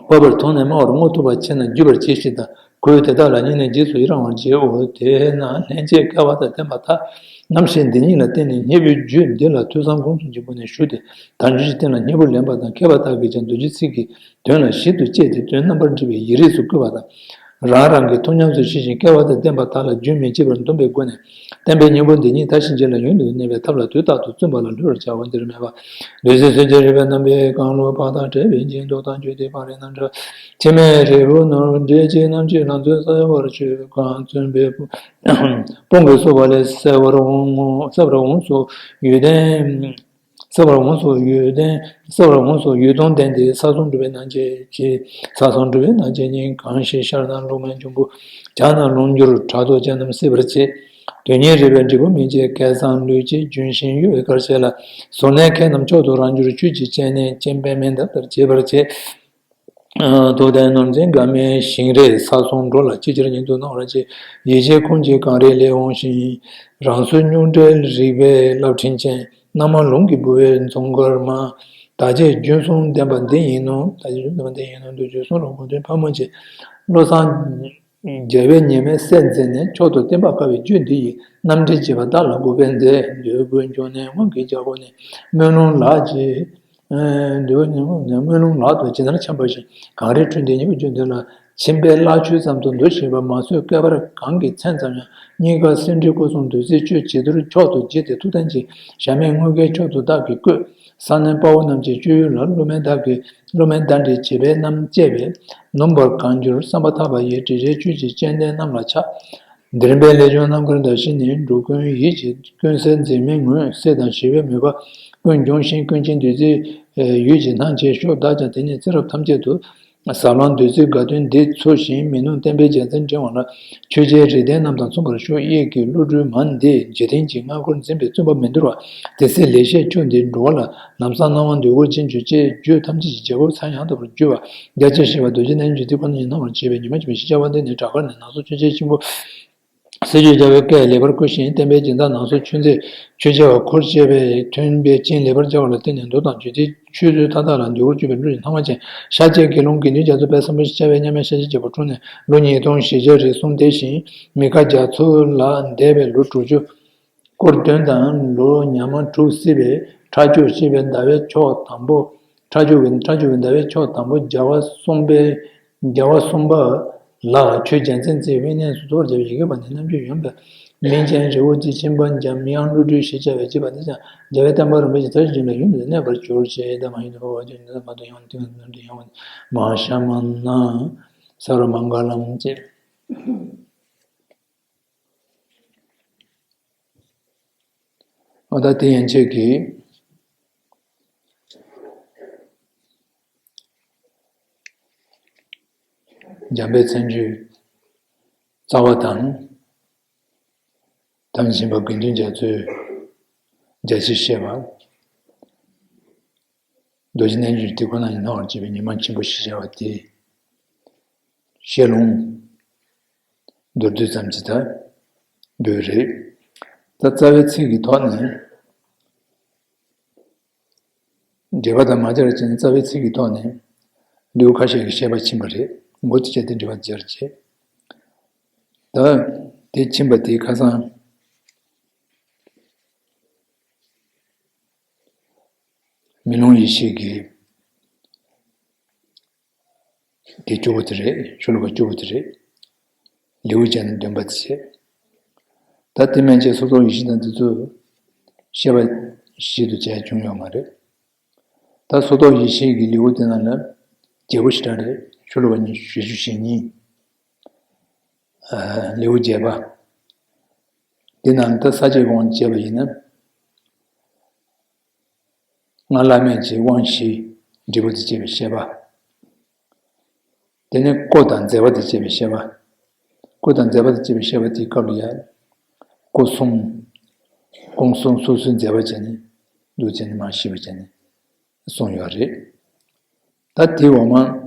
བབ་པར་མཐོང་ནས་སྨྲ་བར་བསྔོ་ཐུབ་པ་བྱས་ན་བརྒྱུད་པར་བྱེད་ཅིང་དང་གོས་དེ་དག་ལ་སྙིང་ནས་རྗེས་སུ་ཡི་རང་བར་བྱེད་འོ། དེས་ན་ལྷན་སྐྱེས་སྐལ་བ་དང་ལྡན་པ་དག་རྣམ་ཤེས་འདི་ཉིད་ལ་བརྟེན་ནས་སྙིང་པོའི་རྒྱུད་འདི་ལ་ཐོས་བསམ་སྒོམ་གསུམ་གྱི་སྒོ་ནས་ཞུགས་ཏེ་དལ་འབྱོར་གྱི་རྟེན་ལ་སྙིང་པོ་ལེན་པ་དང་། མཁས་པ་དག་གིས་ཀྱང་རྡོ་རྗེ་ཚིག་གི་དོན་ལ་ཞིབ་ཏུ་དཔྱད་དེ་དོན་རྣམ་པར་འབྲེལ་བའི་ཡིག་རིས་སུ་བཀོད་པ་དང་། རང་རང་གི་ཐུགས་ཉམས་སུ་བཞེས་ཤིང་སྐལ་བ་དང་ལྡན་པ་དག་ལ་རྒྱུན་མི་འཆད་པར་འདོམས་པའི་སྒོ་ནས་བསྟན་པའི་སྙིང་པོ་འདི་ཉིད་དར་ཞིང་རྒྱས་ལ་ཡུན་དུ་གནས་པའི་ཐབས་ལ་དུས་རྟག་ཏུ་བརྩོན་པ་ལ་གླུ་བར་བྱའོ། འདིར་སྨྲས་པ། བདུད་རྩི་གསོད་ཅིང་རིད་པའི་རྣམ་པའི་རྐང་ལུག་པ་དང་བྲལ་བའི་འགྱིང་ལྡོག་དང་རྒྱུད་སྡེ་སྤང་རི་རྣམས་འདྲ། འཆི་མེད་རིལ་བུ་ནོར་འདྲེས་ཀྱི་རྣམ་བཅད་ལ་མཛོད་གསལ་བར་ཆོས་གང་མཚོན་པའི་དཔུང་གིས་གསོ་བ་ལས་གསལ་བར་འོང་ངོ་། གསལ་བར་འོངས་སོ། ཡུལ་ལྡན། གསལ་བར་འོངས་སོ། ཡུལ་ལྡན། གསལ་བར་འོངས་སོ། ཡུལ་སྟོང་ལྡན་ཏེ་ས་སོང་གྲུབ་པའི་རྣམ་བཅད་ཀྱིས། ས་སོང་གྲུབ་པའི་རྣམ་བཅད་ཉིད་གང་ཞིག་ཤར་ན་ལུང་མེད་འབྱུང་པོ། བྱ་ན་ལུང་འགྱུར་ཕྲག་དོག་ཅན་རྣམས་སྲིད་པར་བྱེད། དོན་གཉིས་རིག་པའི་འབྲས་བུ་མི་འབྱེད་སྐལ་བཟང་ལུས་ཀྱི་ལྗོན་ཤིང་གཡོ་བའི་སྐར་ཆ་ལ། གཟུར་གནས་མཁས་རྣམས་མཆོག་ཏུ་རང་གྱུར་ཆོས་ཀྱི་སྤྱན་ནི་སྤྱན་པདྨའི་འདབ་ལྟར་བྱེད་པར་བྱེད། ཐུབ་བསྟན་ནོར་འཛིན་དགའ་མའི་ཞིང་རས་ས་སོང་འགྲོ་ལ་ཅི་ཕྱིར་ཉིད་དུ་སྣང་བར་བྱེད། ཡེ་ཤེས་ཀུན་གྱི་གངས་རི་ལས་འོངས་ཤིང་། རང་གཟུགས་རྙོག་བྲལ་རིག་པའི་རླབས་ཕྲེང་ཅན། རྣམ་མང་ལུང་གི་ལྦུ་བའི་འཛུམ་དཀར་མ། བདག་བསྐྱེད་རྒྱུན་གསུམ་ལྡན་པ་འདི་ཡིན་ནོ། བདག་བསྐྱེད་རྒྱུན་གསུམ་ལྡན་པ་འདི་ཡིན་ནོ། འདོད་ཆོས་གསུང་རབ་གོ་དོན་ཕལ་མོ་ཆེ། བློ་བཟང་རྒྱལ་བའི་ཉི་མའི་སྲས་མཛད་ནས་མཆོག་ཏུ་བསྟན་པ་དཀའ་བའི་རྒྱུད་འདི་ཡི་རྣམ་འགྲེལ་བྱེད་པ་བདག་ལ་གུས་པས་མཛད། འདོད་དགུ་འབྱུང་གནས་དབང་གི་རྒྱལ་སྒོ་ནས་སྨོན་ལུང་ལགས་ཀྱི། འདོད་པ་ཉིད་སྨོན་ལུང་ལག་ཏུ་ཇི་ལྟར་འཆང་བ་བཞིན་གངས་རིའི་ཁྲོད་འདི་ཉིད་ཀྱི་རྒྱུད་འདི་ལ་ཕྱིན་པའི་བླ་མཆོད་ཙམ་དུ་འདུ་ཞིང་པ་མ་བཟོད་བསྐལ་པར་གང་གི་མཚན་ཙམ་ཡང་། སྙིང་ག་སེང་ཁྲིའི་སྐུ་གསུང་བདུད་རྩིའི་བཅུད་ཇི་ལྟར་མཆོག་ཏུ་བརྗིད་དེ་ཐུགས་རྟེན་ཅིང་གཞལ་མེད་དངོས་ཀྱི་མཆོག་ཏུ་བདག་གིས་བཀོད། ས་གནས་དཔའ་བོ་རྣམས་ཀྱི་སྤྱོད་ཡུལ་ལ་སློབ་མའི་བདག་གིས་སློབ་མའི་བདག་འདྲའི་བྱེད་པའི་རྣམ་བཅད་པས་ནོན་པར་གང་འགྱུར་བསམ་པ་ཐག་པ་ཡིས་དྲི་བྲལ་ཆོས་ཀྱི་སྤྱན་ལྡན་རྣམས་ལ་ཕྱག་འདི་རིམ་པའི་ལས་བྱུང་རྣམ་དཀར་དང་བཞི་ནི་འགྲོ་ཀུན་ཡིད་ཀྱི་ཀུན་གསལ་འཛིན་མེད་ངོས་སྲེད་དང་ཞི་བའི་མོས་པ་ཀུན་འབྱུང་ཞིང་ཀུན་མཁྱེན་བདུད་རྩིའི་ཡུལ་གྱི་སྣང་བྱེད་ཤོག། བདག་ཀྱང་དེ་ཉིད་ཚེ་རབས་ཐམས་ཅད་དུ་ཟབ་ལམ་བདུད་རྩིའི་དགའ་སྟོན་འདི་འཚོ་ཞིང་མི་ནུབ་བསྟན་པའི་རྒྱལ་མཚན་བསྒྲེང་བ་ལ་ཆོས་རྗེ་རིགས་ལྡན་རྣམས་དང་མཚུངས་པར་ཤོག། གཡས་ཀྱི་བློ་གྲོས་མ་འདི་འཇིག་རྟེན་གྱི་མངའ་འཁོར་འཛིན་པའི་བཙུན་པ་མི་འདོར་བ། དེ་སྲིད་ལེགས་བཤད་ཆུ་འདི་འགྲོ་བ་ལ་ལམ་བཟང་སྣང་བ་འདོད་དགུ་རྗེས་འཇུག་ཅེས་རྒྱུད་ཐམས་ཅད་ཀྱི་རྒྱལ་པོ་མཚན་ཡང་དག་པར་བརྗོད་པ། རྒྱ་ཆེར་བཤད་པ་རྡོ་རྗེ་རྣལ་འབྱོར་གྱི་ཚིག་ཁོ་ན་ཉིད་སྣང་བར་བྱེད་པའི་ཉི་མ་འཆི་མེད་ཞེས་བྱ་བ་འདི་ནི་བྲག་དཀར་ནས་ནང་སོ་ཆོས་རྒྱལ་ཆེན་པོ་སྲས་ཆོས་རྒྱལ་བའི་བཀའི་ལེགས་པར་བཀོད་ཤིང་བསྟན་པའི་སྦྱིན་བདག་ནང་སོ་ཆོས་མཛད་ཆོས་རྒྱལ་བ་འཁོར་བཅས་པས་མཐུན་པའི་བྱིན་ལེགས་པར་སྦྱར་བ་ལ་བརྟེན་ནས་མདོ་དང་རྒྱུད་སྡེའི་ཆོས་ཚུལ་མཐའ་དག་ལ་འདོད་དགུར་གྱུར་པའི་བློ་ཡི་སྣང་བ་ཅན་ཤཱཀྱའི་དགེ་སློང་དགེ་འདུན་རྒྱ་མཚོ་དཔལ་བཟང་པོ་ཞེས་བྱ་བའི་མཉམ་མེད་ཤཱཀྱའི་རྒྱལ་པོ་འཁྲུངས་ནས་ལོ་ཉིས་སྟོང་བཞི་བརྒྱ་རེ་གསུམ་འདས་ཤིང་མི་ཁ་རྒྱ་མཚོ་ལ་འདས་པའི་ལོ་དྲུག་ཅུ། སྐོར་བདུན་དང་ལོ་ཉ་མ་དྲུག་སྲིད་པའི་ཁྲག་སྐྱུགས་ཤེས་པའི་ཟླ་བའི་ཕྱོགས་དང་པོ། ཁྲག་སྐྱུགས་པའི་ཁྲག་སྐྱུགས་པའི་ཟླ་བའི་ཕྱོགས་དང་པོ་རྒྱལ་བ་གསུམ་པའི་རྒྱལ་བ་གསུམ་པ་ལ་ཆོས་རྒྱལ་མཚན་རྩེའི་དབེན་གནས་སུ་གཙོ་བོར་བྱ་བའི་ཡི་གེ་པ་ནས་རྣམ་དཔྱོད་ཡོན་པའི་ མིང་ཅན་རི་བོ་རྗེ་ཆེན་པོ་འཇམ་དབྱངས་བློ་གྲོས་ཞེས་བྱ་བས་བརྗོད་པ་འདི་ཀྱང་རྒྱལ་བའི་བསྟན་པ་རིན་པོ་ཆེ་མཐར་ཕྱིན་ལ་ཡུན་རིང་གནས་པར་གྱུར་ཅིག་དེ་མ་ཡིན་ཏེ། འཕོ་བ་ཅན་ཉིད་མ་གཏོགས་ཡང་དེ་ནི་ནམ་དུ་ཡང་མ་ཤར་མ་ན། སརྦ་མངྒ་ལཾ་ཅེས། འོ་ད་དེ་ཡན་ཆད་ཀྱིས་འཇམ་དཔལ་མཚན་བརྗོད་རྩ་བ་དང་། དམ་ཞིང་པ་དགེ་འདུན་རྒྱ་མཚོའི་རྒྱ་ཆེར་བཤད་པ། རྡོ་རྗེ་རྣལ་འབྱོར་དེ་ཁོ་ན་ཉིད་སྣང་བར་བྱེད་པའི་ཉི་མ་ཆེན་པོ་ཞེས་བྱ་བ་དེ་བཤད་ལུང་མདོར་བསྡུས་ཙམ་ཅིག་ད་འདོད་རེད། ད་རྩ་བའི་ཚིག་གི་ཐོག་ནས། འགྲེལ་པ་དང་མ་སྦྱར་ཅིང་རྩ་བའི་ཚིག་གི་ཐོག་ནས་ལེའུ་ཁ་ཤས་ཀྱི་བཤད་པ་ཕྱིན་པ་རེད། མགོ་དེ་བྱས་ཏེ་འགྲེལ་པ་སྦྱར་བྱས། ད་དེ་ཕྱིན་པ་དེ་ཁ་སང་མེ་ལོང་ཡེ་ཤེས་ཀྱི་དེ་བཅུ་པོ་དེ་རེད། ཤོ་ལོ་ཀ་བཅུ་པོ་དེ་རེད། ལེའུ་བརྒྱ་ནི་བདུན་པ་དེ་བྱས། ད་དེ་མན་ཆད་སོ་ཐོག་ཡེ་ཤེས་དང་དེ་ཚོ་བཤད་པ་ཞིག་ཏུ་བྱས་བྱུང་ཡོད་མ་རེད། ད་སོ་ཐོག་ཡེ་ཤེས་ཀྱི་ལེའུ་དེ་ནང་ལ་རྒྱས་པོ་ཞེ་དྲག་རེད། ཤོ་ལོ་ཀ་ཉི་ཤུ་རྩ་གཉིས། ལེའུ་བརྒྱད་པ། དེ་ནང་ད་ས་བཅད་དབང་བྱས་པ་ཡིན་ན། སྔགས་བླ་མེད་ཀྱི་དབང་བཞིའི་འབྲས་བུ་དང་བཅས་པའི་བཤད་པ། དེ་ནས་བཀོད་དང་མཛད་པ་དང་བཅས་པའི་བཤད་པ། བཀོད་དང་མཛད་པ་དང་བཅས་པའི་བཤད་པ་དེའི་སྐབས་ལ་ཡང་། སྐུ་གསུམ། སྐུ་གསུམ་སོ་སོའི་མཛད་པ་བྱས་ནས་འདུག་བྱས་ནས་མར་ཞིབ་པ་བྱས་ནས་གསུངས་ཡོད་རེད། ད་དེའི་འོག་མ།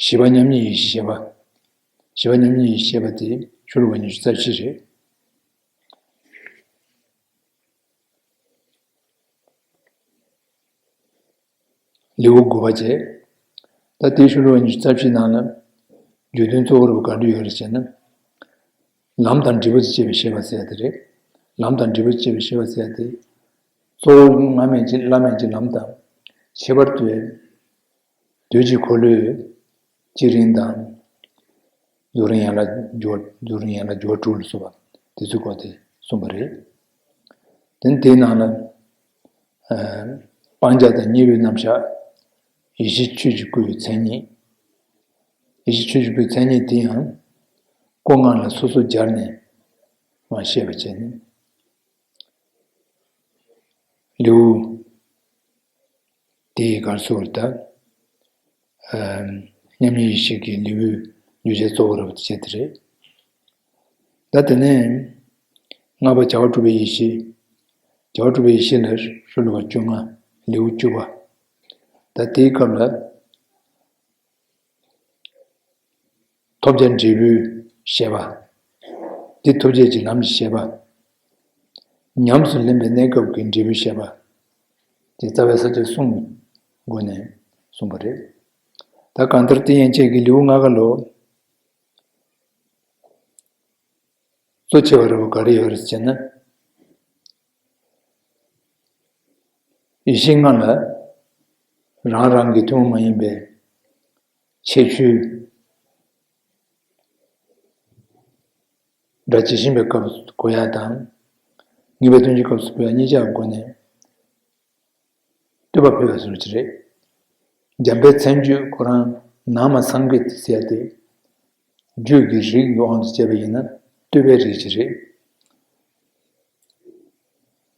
ཞི་བ་མཉམ་ཉིད་ཡེ་ཤེས་བཤད་པ། ཞི་བ་མཉམ་ཉིད་ཡེ་ཤེས་བཤད་པ་དེ་ཤོ་ལོ་ཀ་ཉི་ཤུ་རྩ་བཞི་རེད། ལེའུ་དགུ་པ་བྱས། ད་དེའི་ཤོ་ལོ་ཀ་ཉི་ཤུ་རྩ་བཞིའི་ནང་ལ་བརྗོད་དོན་གཙོ་བོར་ག་རེ་ཡོད་རེད་ཟེར་ན། ལམ་དང་འབྲས་བུ་དང་བཅས་པའི་བཤད་པ་ཟེར་ཡ་དེ་རེད། ལམ་དང་འབྲས་བུ་དང་བཅས་པའི་བཤད་པ་ཟེར་ཡ་དེ། གཙོ་བོ་སྔ་མའི་ཅིག་བླ་མེད་ཀྱི་ལམ་དང་། ཁྱད་པར་དུ། དུས་ཀྱི་འཁོར་ལོའི་བསྐྱེད་རིམ་དང་། རྫོགས་རིམ་ཡན་ལག་སྦྱོར། རྫོགས་རིམ་ཡན་ལག་སྦྱོར་དྲུག་ལ་སོགས་པ་དེ་ཚོའི་སྐོར་དེ་གསུངས་པ་རེད། དེ་ནས་དེའི་ནང་ལ། ཨ། སྤང་བྱ་དང་གཉེན་པོའི་རྣམ་གཞག་ཡེ་ཤེས་ཆོས་ཀྱི་སྐུའི་མཚན་ཉིད། ཡེ་ཤེས་ཆོས་ཀྱི་སྐུའི་མཚན་ཉིད་དེ་ཡང་སྐུ་ལྔ་ལ་སོ་སོར་སྦྱར་ནས་མར་བཤད་པ་བྱས་ནས། ལེའུ་དེའི་སྐབས་སུ་ད། ཨ། མཉམ་ཉིད་ཡེ་ཤེས་ཀྱི་ལེའུའི་བརྗོད་བྱ་གཙོ་བོ་ར་བ་དེ་བྱས་དེ་རེད། ད་དེ་ནས་ལྔ་པ་བྱ་བ་གྲུབ་པའི་ཡེ་ཤེས། བྱ་བ་གྲུབ་པའི་ཡེ་ཤེས་ལ་ཤོ་ལོ་ཀ་བཅོ་ལྔ། ལེའུ་བཅུ་པ། ད་དེའི་སྐབས་ལ། ཐོབ་བྱ་འབྲས་བུའི་བཤད་པ། དེ་ཐོབ་བྱེད་ཀྱི་ལམ་གྱི་བཤད་པ། ཉམས་སུ་ལེན་པའི་གནས་སྐབས་ཀྱི་འབྲས་བུའི་བཤད་པ། དེ་རྩ་བའི་ས་བཅད་གསུམ་སྒོ་ནས་གསུངས་པ་རེད། ད་གང་ལྟར་དེ་ཡན་ཆད་ཀྱི་ལེའུ་ལྔ་ཀ་ལོ། གཙོ་ཆེ་བ་ར་བ་ག་རེ་ཡོད་རེད་ཟེར་ན། ཡེ་ཤེས་ལྔ་ལ་རང་རང་གི་ཐུན་མོང་མ་ཡིན་པའི་ཁྱད་ཆོས་སྒྲ་ཇི་བཞིན་པའི་སྐབས་སུ་གོ་ཡ་དང་། ངེས་པའི་དོན་གྱི་སྐབས་སུ་གོ་ཡ་གཉིས་ཆར་སྒོ་ནས། བསྟོད་པ་ཕུལ་བ་ཟེར་བ་ཅིག་རེད། འཇམ་དཔལ་མཚན་བརྗོད་ཁོ་རང་ནང་མ་སངས་རྒྱས་ཟེར་ཡ་དེ། བརྗོད་ཀྱི་རིགས་ཀྱི་དབང་དུ་བྱས་པ་ཡིན་ན་བསྟོད་པའི་རིགས་ཅིག་རེད།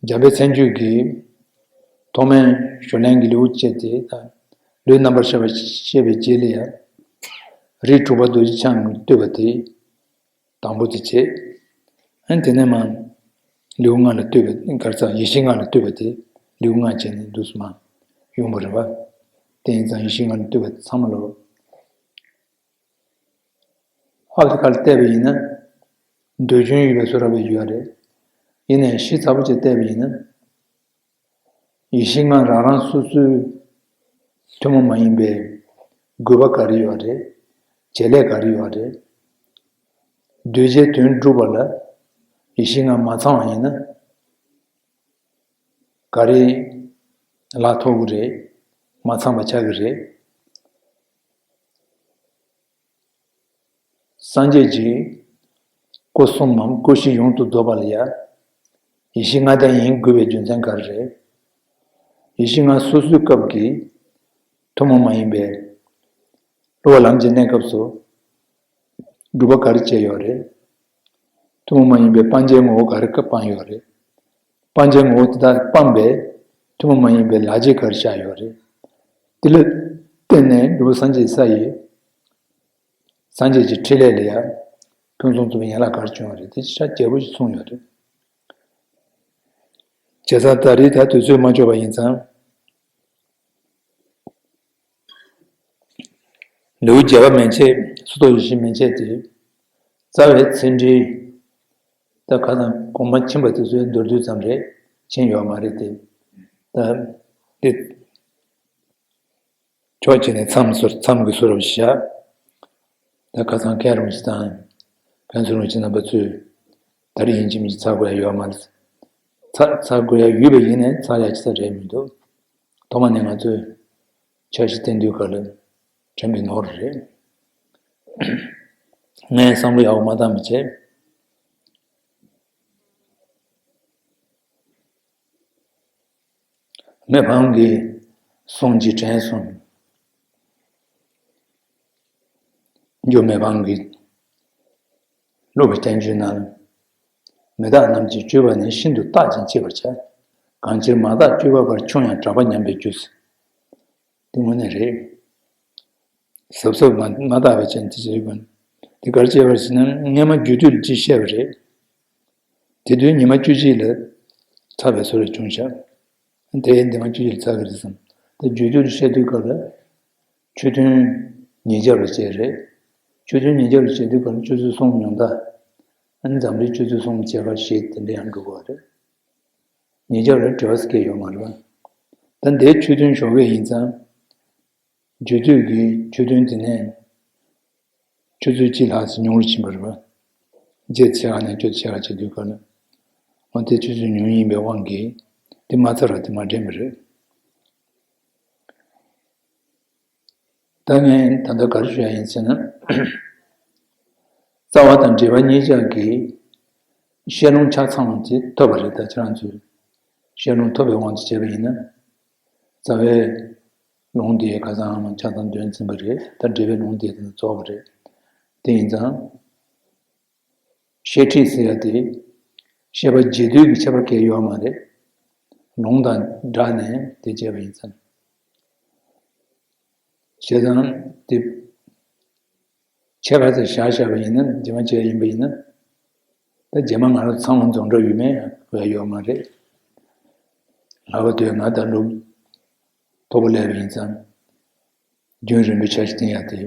འཇམ་དཔལ་མཚན་བརྗོད་ཀྱི་ཐོག་མའི་ཞུ་ལན་གྱི་ལེའུ་བཅས་དེ་དང་། ལུས་རྣམ་པར་ཤེས་པ་བཤད་པའི་རྗེས་ལ་ཡང་། རིགས་དྲུག་པ་རྡོ་རྗེ་འཆང་གི་བསྟོད་པ་དེ། དང་པོ་དེ་བྱས། ཨ་ནི་དེ་ནས་མར་ལེའུ་ལྔ་ལ་བསྟོད་པའི་གར་ཚང་ཡེ་ཤེས་ལྔ་ལ་བསྟོད་པ་དེ་ལེའུ་ལྔ་བྱས་ནས་འདུག་སེ་མར་ཡོང་བ་རེད་པ། དེ་ཡིན་ཙང་ཡེ་ཤེས་ལྔ་ལ་བསྟོད་པ་དེ་ཚང་མ་ལོ། ཨ་ཕི་ཁ་ལ་བལྟས་པ་ཡིན་ན། འདོད་འཇོའི་ཡུལ་པའི་བཟོ་འདྲ་བའི་ཡོད་རེད། ཡིན་ནའི་ཞིབ་ཚགས་པོ་བྱས་བལྟས་པ་ཡིན་ན། ཡེ་ཤེས་ལྔ་རང་རང་སོ་སོའི་ཐུན་མོང་མ་ཡིན་པའི་དགོས་པ་ག་རེ་ཡོད་རེད། བྱེད་ལས་ག་རེ་ཡོད་རེད། གདུལ་བྱའི་དོན་སྒྲུབ་པ་ལ་ཡེ་ཤེས་ལྔ་མ་ཚང་བ་ཡིན་ན། ག་རེ་ལ་ཐོགས་ཀྱི་རེད། མ་ཚང་བ་ཆགས་ཀྱི་རེད། སངས་རྒྱས་ཀྱི་སྐུ་གསུམ་མམ་སྐུ་བཞི་ཡོངས་སུ་རྫོགས་པ་ལ་ཡང་ཡེ་ཤེས་ལྔ་ལྡན་ཡིན་དགོས་པའི་རྒྱུ་མཚན་ག་རེ་རེད། ཡེ་ཤེས་ལྔ་སོ་སོའི་སྐབས་ཀྱི་ཐུན་མོང་མ་ཡིན་པའི་སློབ་པ་ལམ་གྱི་གནས་སྐབས་སུ་སྒྲུབ་པ་ག་རེ་བྱས་ཡོད་རེད། ཐུན་མོང་མ་ཡིན་པའི་སྤང་བྱའི་ངོ་བོ་ག་རེ་སྤངས་ཡོད་རེད། སྤང་བྱའི་ངོ་བོ་དེ་དག་སྤངས་པས་ཐུན་མོང་མ་ཡིན་པའི་ལག་རྗེས་ག་རེ་བཞག་ཡོད་རེད། དེ་ལ་བརྟེན་ནས་འབྲས་བུ་སངས་རྒྱས་ས་ཡི་སངས་རྒྱས་ཀྱི་ཕྲིན་ལས་ལ་ཡང་ཕུན་སུམ་ཚོགས་པའི་ཡན་ལག་ག་རེ་བྱུང་བ་རེད། དེ་ཆ་རྒྱས་པོ་ཞིག་གསུངས་ཡོད་རེད། བྱས་ཙང་ད་རེས་ད་དུས་ཚོད་མ་འཁྱོལ་བ་ཡིན་ཙང་། ལེའུ་བརྒྱད་པ་མན་ཆད་སུ་ཐོག་ཡེ་ཤེས་མན་ཆད་དེ། རྩ་བའི་ཚིག་འགྲེལ། ད་ཁ་སང་གོང་མ་ཕྱིན་པ་དེ་ཚོའི་མདོར་བསྡུས་ཙམ་རེད། ཕྱིན་ཡོད་མ་རེད་དེ། ད་འདི་ཕྱོགས་གཅིག་ནས་མཚམས་སུ་མཚམས་ཀྱི་སུ་རབ་བཞག་ད་ཁ་སང་མཁན་རིན་པོ་ཆེ་དང་མཁན་ཟུར་རིན་པོ་ཆེ་རྣམ་པ་ཚོས་ད་རེས་ཡིན་གཅིག་མིན་གཅིག་ཚར་དགོས་ཡ་ཡོད་མ་རེད། ཚར་ཚར་དགོས་ཡ་ཡོད་པ་ཡིན་ནའི་ཚར་ཡ་ཅི་ཙམ་རེད་མི་འདུག་ཐོག་མ་ནས་ང་ཚོས་འཆར་གཞི་བཏིང་དུས་ག་ལ་དྲན་པའི་ནོར་རེད། ངས་བསམ་བློ་ཡག་པོ་མ་བཏང་བ་བྱས། མི་ཕམ་གྱི་གསུང་གཅིག་དྲན་སོང་། འགྱུར་མེད་ཕམ་གྱི་སློབ་པའི་བསྟན་བཅོས་ནང་། མི་རྟག་རྣམས་ཀྱི་སྤྱོད་པ་ནི་ཤིན་ཏུ་བརྟག་ཅིང་དཔྱད་པར་བྱ། གང་ཕྱིར་མ་བརྟགས་སྤྱོད་པ་པར་ཆུང་ཡང་གྲགས་པ་ཉམས་པའི་རྒྱུ། དེ་དངོས་གནས་རེད། གཟབ་གཟབ་མ་མ་བརྟགས་པའི་ཆ་ནས་དེ་བྱེད་དགོས། དེ་ག་རེ་བྱས་པར་ཟེར་ན་སྔས་མ་རྒྱུ་དུས་ལ་ཅིག་བཤད་པ་རེད། དེ་དུས་ཉི་མ་བཅུ་གཅིག་ལ་ཚར་བའི་བཟོ་འདྲ་བྱུང་ཤག་དེ་ཉི་མ་བཅུ་གཅིག་ལ་ཚར་གི་རེད་བསམ། ད་རྒྱུ་དུས་ལ་བཤད་དུས་སྐབས་ལ་ཆོས་ཐུན་ཉིས་བརྒྱ་ལ་བྱས་རེད། ཆོས་ཐུན་ཉིས་བརྒྱ་ལ་བྱས་དུས་སྐབས་ལ་སྤྱོད་ཚུལ་གསུམ་ཉུང་མཐའ། ཨ་ནི་འཛམ་གླིང་སྤྱོད་ཚུལ་གསུམ་བྱེད་པ་ཞེས་དེ་འདྲ་ཡང་འགྲོ་གི་རེད། ཉིས་བརྒྱ་ལ་བྲེལ་བ་སྐྱེ་ཡོད་མ་རེད་པ། ད་འདིའི་ཆོས་ཐུན་ཞོགས་ཀས་ཡིན་ཙང་། རྒྱུ་དུས་ཀྱི་ཆོས་ཐུན་དེ་ནས་ཆུ་ཚོད་གཅིག་ལྷག་ཙམ་ཉུང་རུ་ཕྱིན་པ་རེད་པ། རྗེས་ཆེ་བ་ནས་ཆུ་ཚོད་ཆེ་བ་བྱེད་དུས་སྐབས་ལ། འོ་དེ་ཆུ་ཚོད་ཉུང་ཡིན་པའི་དབང་གིས་དེ་མ་ཚར་བ་དེ་མ་དྲན་པ་རེད། ད་ངས་ད་ལྟ་ག་རེ་ཞུ་ཡ་ཡིན་ཟེར་ན། རྩ་བ་དང་འབྲེལ་བ་གཉིས་ཆར་གྱི་ཤེས་ལུང་ཆ་ཚང་བ་དེ་ཐོབ་པ་རེད། ད་ཁྱེད་རང་ཚོས་ཤེས་ལུང་ཐོབ་པའི་དབང་དུ་བྱས་པ་ཡིན་ན། རྩ་བའི་ལུང་དེ་ཁ་སང་ཆ་ཚང་དོན་ཚན་པ་རེད། ད་འབྲེལ་བའི་ལུང་དེ་དང་རྫོགས་པ་རེད། དེ་ཡིན་ཙང་། བཤད་ཁྲིད་ཟེར་ཡ་དེ། བཤད་པ་རྗེས་ཟློས་ཀྱི་ཁྱད་པར་གང་ཡང་ཡོད་མ་རེད། ལུང་དང་སྦྲགས་ནས་དེ་བྱས་པ་ཡིན་ཙང་། བྱས་ཙང་དེ། ཁྱད་པར་དེ་བཞག་བཞག་པ་ཡིན་ན་རྗེས་མ་བྱས་ཡིན་པ་ཡིན་ན། ད་རྗེས་མ་ང་རང་ཚང་མ་འཛོམས་གྲབས་ཡོད་མེད་ཡང་ཡོད་མ་རེད། ལྷག་པར་དུ་ང་ད་ལུག་མཐོ་པོ་སླེབས་པ་ཡིན་ཙང་། རྒྱུན་རིང་པོའི་འཆར་གཞི་བཏིང་ཡག་དེ་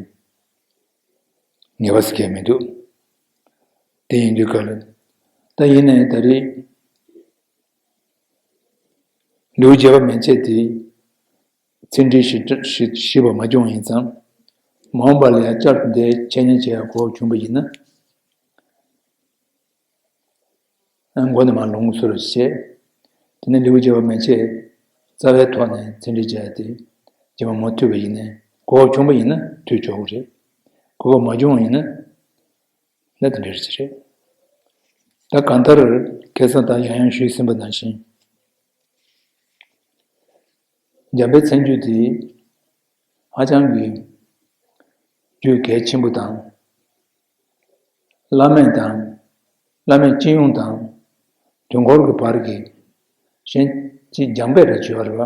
ངེས་པ་ཟེར་མཁན་མི་འདུག་དེ་ཡིན་དུས་སྐབས་ལ། ད་ཡིན་ནའི་ད་རེས་ལེའུ་བརྒྱད་པ་མན་ཆད་དེ་ཚིག་འགྲེལ་ཞིབ་ཞིབ་ཞིབ་པ་མ་བྱུང་བ་ཡིན་ཙང་། མ་འོངས་པ་ལ་ཡང་བསྐྱར་དུ་འདིའི་འཆད་ཉན་བྱེད་ཡག་གོ་སྐབས་བྱུང་བ་ཡིན་ན། མགོ་ནས་མར་ལུང་ཚུར་བཤད། དེ་ནས་ལེའུ་བརྒྱད་པ་མན་ཆད་རྩ་བའི་ཐོག་ནས་ཚིག་འགྲེལ་བྱས་ཏེ། རྗེས་མ་མུ་མཐུད་པ་ཡིན་ནའི་གོ་སྐབས་བྱུང་བ་ཡིན་ན་མཐུད་ཆོག་གི་རེད། གོ་སྐབས་མ་བྱུང་བ་ཡིན་ན་ད་དེ་འདྲ་ཞིག་རེད། ད་གང་ལྟར་ཁ་སང་ད་ཡང་ཡང་ཞུས་ཟིན་པ་ནང་བཞིན། འཇམ་དཔལ་མཚན་བརྗོད་དེ་ཧ་ཅང་གི་རྒྱུད་གལ་ཆེན་པོ་དང་། བླ་མེད་དང་། བླ་མེད་སྤྱི་ཡོངས་དང་། དུས་འཁོར་གྱི་བར་གྱི་གཞན་གཅིག་སྦྱངས་པའི་ར་བྱེད་པ་རེད་པ།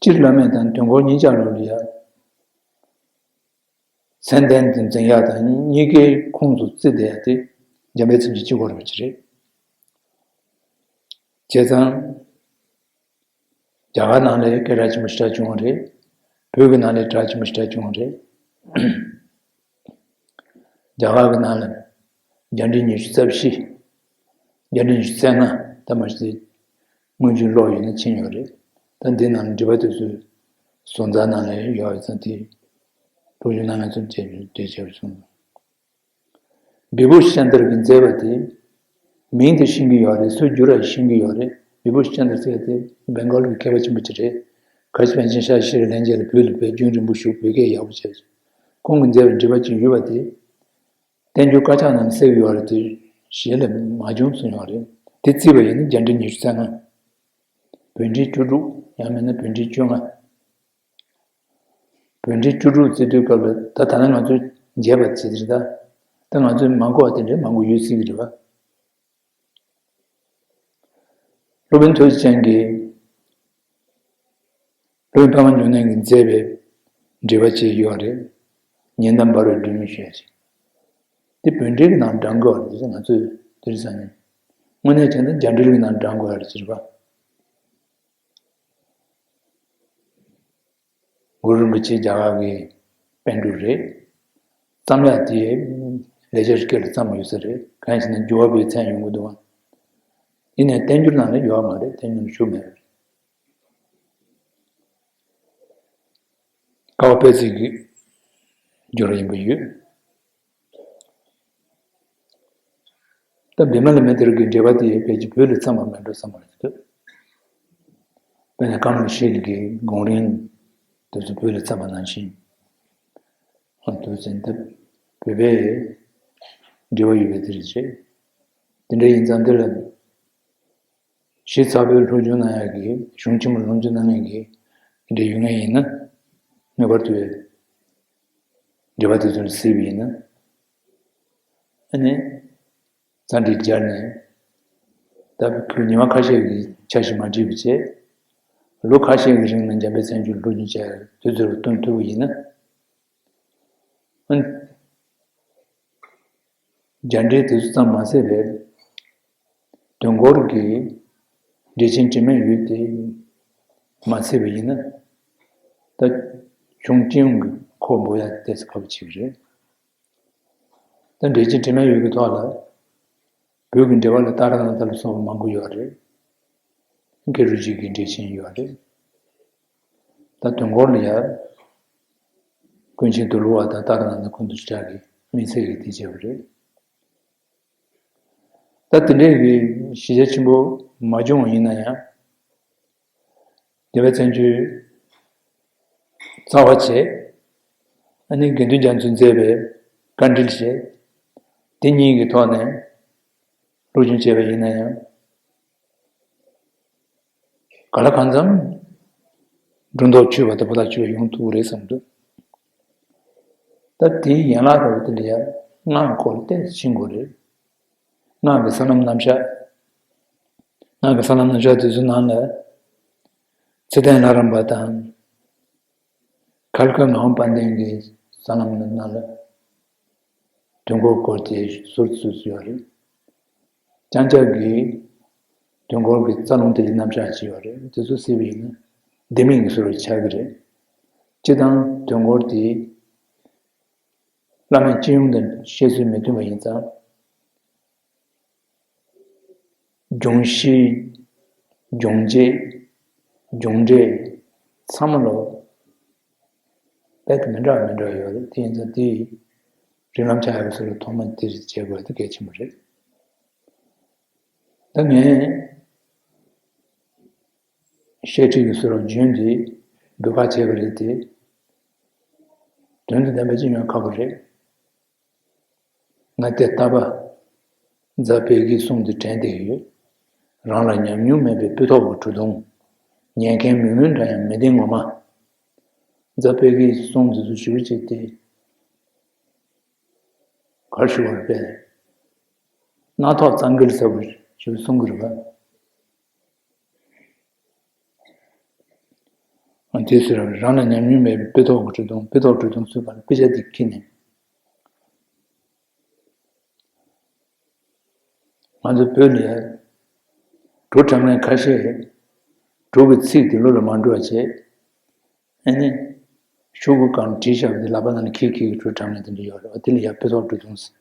སྤྱིར་བླ་མེད་དང་དུས་འཁོར་གཉིས་ཆར་ལོག་ལ་ཡ། མཚན་ལྡན་དུ་འཛིན་ཡག་དང་གཉིས་ཀའི་ཁོངས་སུ་བརྩི་བསྡད་ཡག་དེ་འཇམ་དཔལ་མཚན་བརྗོད་གཅིག་པོ་རེད་པ་ཅི་རེད། བྱས་ཙང་། རྒྱ་གར་ནང་ལ་སྐད་གྲགས་ཆེན་པོ་ཞེ་དྲག་བྱུང་བ་རེད། བོད་ཀྱི་ནང་ལ་གྲགས་ཆེན་པོ་ཞེ་དྲག་བྱུང་བ་རེད། རྒྱ་གར་གྱི་ནང་ལ་རྒྱ་འགྲེལ་ཉི་ཤུ་རྩ་བཞི། རྒྱ་འགྲེལ་ཉི་ཤུ་རྩ་ལྔ་ད་མ་ཞིག་སྔོན་བྱོན་ཀློག་ཡོད་ན་ཕྱིན་ཡོད་རེད། ད་འདི་ནང་ལ་འགྲེལ་པ་དེ་ཚོའི་བཟོ་རྩལ་ནང་ལ་ཡོད་ཡོད་ཙང་དེ་སློབ་སྦྱོང་གནང་མཁན་ཚོ་བྱས་བྱས་བྱས་སོང་། བི་བྷུ་ཤ་ཅནྡྲ་གིས་མཛད་པ་དེ། མིང་དེ་ཤེས་ཀྱི་ཡོད་རེད། སུ་བསྒྱུར་ར་ཤེས་ཀྱི་ཡོད་རེད། བི་བྷུ་ཤ་ཅནྡྲ་ཟེར་དེ་བེང་གོལ་གྱི་མཁས་པ་ཆེན་པོ་ཅིག་རེད། ཁ་ཆེ་པཎ་ཆེན་ཤཱཀྱ་ཤྲཱི་ལྷན་རྒྱས་ལ་བོད་ལ་ཕེབས་རྒྱུན་རིང་པོ་བཞུགས། བོད་སྐད་ཡག་པོ་བྱས། ཁོང་གིས་མཛད་པའི་འགྲེལ་པ་ཅིག་ཡོད་པ་དེ། བསྟན་འགྱུར་དཀར་ཆག་ནང་གསལ་ཡོད་རེད་དེ། གཞན་ལ་མ་བྱུང་གསུངས་ཡོད་རེད། དེ་བརྩིས་པ་ཡིན་ན་རྒྱ་འགྲེལ་ཉི་ཤུ་རྩ་ལྔ། བོད་འགྲེལ་བཅུ་དྲུག་ཡང་མིན་ན་བོད་འགྲེལ་བཅོ་ལྔ། བོད་འགྲེལ་བཅུ་དྲུག་བརྩི་དུས་སྐབས་ལ་ད་ད་ལྟ་ང་ཚོས་མཇལ་བ་བྱེད་དེ་རེད་ད། ད་ང་ཚོས་མ་གོ་བ་དེ་འདྲ་མང་པོ་ཡོད་སྲིད་ཀྱི་རེད་བ། སློབ་དཔོན་ཐུགས་རྗེ་ཅན་གྱིས། སློབ་དཔོན་པདྨ་འབྱུང་གནས་ཀྱིས་མཛད་པའི་འགྲེལ་པ་ཅིག་ཡོད་རེད། ཉི་ཟླ་འབར་བའི་སྒྲོན་མེ་ཞེས་བྱ། དེ་བོད་འགྲེལ་གྱི་ནང་དྲངས་དགོས་རེད། ང་ཚོས་དེ་རིང་ནས། དངོས་གནས་བྱས་ན་རྒྱ་འགྲེལ་གྱི་ནང་དྲངས་དགོས་རེད་ཟེར་བ། གུ་རུ་རིན་པོ་ཆེ་རྒྱ་གར་གྱི་པཎ་གྲུབ་རེད། རྩོམ་ཡག་དེ་ལེགས་སྦྱར་སྐད་ལ་བརྩམས་ཡོད་ས་རེད། གང་ཡིན་ཟེར་ན་འགྱུར་བ་པོའི་མཚན་ཡོང་གི་འདུག་བ། ཡིན་ནའི་བསྟན་འགྱུར་ནང་ལ་ཡོད་མ་རེད། བསྟན་འགྱུར་ནང་ཞུགས་མེད་རེད། ཀ་བ་དཔལ་བརྩེགས་ཀྱི་སྦྱོར་ཡིན་པ་ཡོད། ད་བི་མ་ལ་མི་ཏྲ་གི་འགྲེལ་པ་དེ་ཕལ་ཆེར་བོད་ལ་བརྩམས་པ་མིན་འགྲོ་བསམ་པ་རེད་འདུག། དཔེར་ན་ཀ་མ་ལ་ཤཱི་ལ་གི་དགོངས་རིང་དེ་ཚོ་བོད་ལ་བརྩམས་པ་ནང་བཞིན། ཨ་དུ་ཟེར་ན་བོད་པའི་འགྲེལ་པ་ཡོད་པའི་དེ་རེད་ཟེར། དེ་འདྲ་ཡིན་ཙང་དེ་ལ། གཞི་ཚ་བོའི་སློབ་སྦྱོང་གནང་ཡག་གི་གཞུང་ཆེན་མོ་ལུང་སྦྱོང་གནང་མཁན་གྱི་འདྲ་ཡོད་མཁན་ཡིན་ན། ངེས་པར་དུ་འགྲེལ་པ་དེ་ཚོ་ལ་གཟིགས་པ་ཡིན་ན། ཨ་ནི། ཚ་འདྲི་སྦྱར་ནས། ད་ཁོས་ཉི་མ་ཁ་ཤས་ཀྱི་འཆར་གཞི་མ་བྲིས་པ་བྱས། ལོ་ཁ་ཤས་ཀྱི་རིང་ལ་འཇམ་དཔལ་མཚན་བརྗོད་སློབ་སྦྱོང་བྱས་དུས་ཚོད་ལ་བསྟུན་ཐུབ་པ་ཡིན་ན། ཨ་ནི། རྒྱ་འགྲེལ་དེ་ཚོ་ཙམ་མ་ཟད་པའི་དོན་སྐོར་གྱི་འགྲེལ་ཆེན་དྲི་མེད་འོད་དེ་མ་ཟད་པ་ཡིན་ན། ད་གཞུང་སྤྱི་ཡོངས་ཀྱི་ཁོག་འབུབ་ཡག་ཏོག་ཙམ་ཁག་པོ་ཆགས་ཀྱི་རེད། ད་འགྲེལ་ཆེན་དྲི་མེད་འོད་ཀྱི་ཐོག་ལ་བོད་ཀྱི་འགྲེལ་པ་ལ་ཏཱ་ར་ནཱ་ཐ་ལ་སོགས་པ་མང་པོ་ཡོད་རེད། ཀེ་རུ་ཇི་གི་འགྲེལ་ཆེན་ཡོད་རེད། ད་དོན་སྐོར་ལ་ཡང་ཀུན་མཁྱེན་དོལ་པོ་པ་དང་ཏཱ་ར་ནཱ་ཐ་ཀུན་ཏུ་ཤྲཱི་གི་དམིགས་བསལ་གྱི་དེ་བྱས་པ་རེད། ད་དེ་འདྲའི་གི་གཞི་རྒྱ་ཆེན་པོ་མ་བྱུང་བ་ཡིན་ན་ཡང་། རྒྱལ་བའི་བཙན་བྱོལ་རྩ་བ་བྱས། ཨ་ནི་དགེ་འདུན་རྒྱ་མཚོས་མཛད་པའི་བཀའ་འགྲེལ་བྱས། དེ་གཉིས་ཀྱི་ཐོག་ནས་སློབ་སྦྱོང་བྱས་པ་ཡིན་ན་ཡང་། ག་ལ་གང་འཚམ་སྒྲོ་འདོགས་ཆོད་པ་དང་ཕུ་ཐག་ཆོད་པ་ཡོང་ཐུབ་ཀྱི་རེད་བསམ་འདུག། ད་དེའི་ཡན་ལག་རོགས་དེ་ལ་ཡང་སྔགས་སྐོར་ཏོག་ཙམ་ཕྱིན་དགོས་རེད། སྔགས་ཀྱི་ས་ལམ་རྣམ་གཞག། སྔགས་ཀྱི་ས་ལམ་རྣམ་གཞག་དེ་ཚོའི་ནང་ལ། ཚེ་བརྟན་ལྷ་རམས་པ་དང་། ཁ་ལ་ཀ་ངག་དབང་དཔལ་ལྡན་གྱི་ས་ལམ་ནང་ལ། དོན་སྐོར་སྐོར་དེ་ཟུར་ཙམ་ཡོད་རེད། ལྕང་སྐྱ་གི་དོན་སྐོར་གྱི་རྩ་རླུང་དེ་ལ་རྣམ་གཞག་ཅིག་ཡོད་རེད། དེ་ཚོ་གཟིགས་པ་ཡིན་ན་ལྡེ་མིག་གི་བཟོ་འདྲ་ཆགས་ཀྱི་རེད། སྤྱིར་བཏང་དོན་སྐོར་དེ་བླ་མེད་སྤྱི་ཡོངས་དང་བཤད་སྲོལ་མི་མཐུན་པ་ཡིན་ཙང་། སྦྱོང་གཞི། སྦྱོང་བྱེད། སྦྱོང་འབྲས། ཚང་མ་ལོ། དཔེ་དེ་མི་འདྲ་བ་མི་འདྲ་བ་ཡོད་རེད། དེ་ཡིན་ཙང་དེའི་རིགས་ལམ་ཆགས་ཡོད་ཟེར་བ་ཐོག་མ་དེ་བྱེད་དགོས་དེ་གལ་ཆེན་པོ་རེད། ད་ངས་བཤད་ཁྲིད་ཀྱི་བཟོ་འདྲ་རྒྱུན་དེ་འབོད་ཁ་བྱས་པ་རེད་དེ། དོན་དང་ལྡན་པ་ཅིག་ཡོང་ཁག་པོ་རེད། ང་དེ་ལྟ་བ། རྫ་དཔལ་གྱི་གསུང་དེ་དྲན་བསྡད་ཡོད། རང་ལ་ཉམས་མྱོང་མེད་པའི་དཔེ་ཐོག་གི་གྲུ་གདོང་། ཉན་མཁན་མུན་མུན་འདྲ་ཡང་མི་བདེན་ངོ་མ། རྫ་དཔལ་གྱི་གསུང་དེ་ཚོ་ཞིབ་པོ་བྱས་ཏེ། གར་ཞུ་བར་སྤེལ། སྣ་ཐོག་གཙང་སྒེར་ཟབ་པོ་ཞིག་གསུང་གི་རེད་པ། དེ་ཚོ་རང་ལ་ཉམས་མྱོང་མེད་པའི་དཔེ་ཐོག་གི་གྲུ་གདོང་། དཔེ་ཐོག་གྲུ་གདོང་ཟེར་བ་ལ་དཔེ་ཆ་དེ་ཁྱེར་ནས། ང་ཚོ་བོད་ལ་བྲོ་གྲང་མཁན་ཁ་ཤས་བྲོ་གི་ཚིག་དེ་བློ་ལ་མ་འགྲོ་བ་བྱས། ཨ་ནི། ཤོག་གུ་སྒང་བྲིས་བཞག་པ་དེ་ལག་པ་ནང་ནས་ཁྱེར་ཁྱེར་གྱི་བྲོ་གྲང་མཁན་དེ་འདྲ་ཡོད་རེད་པ། དེ་ལ་ཡ་དཔེ་ཐོག་གྲུ་གདོང་ཟེར།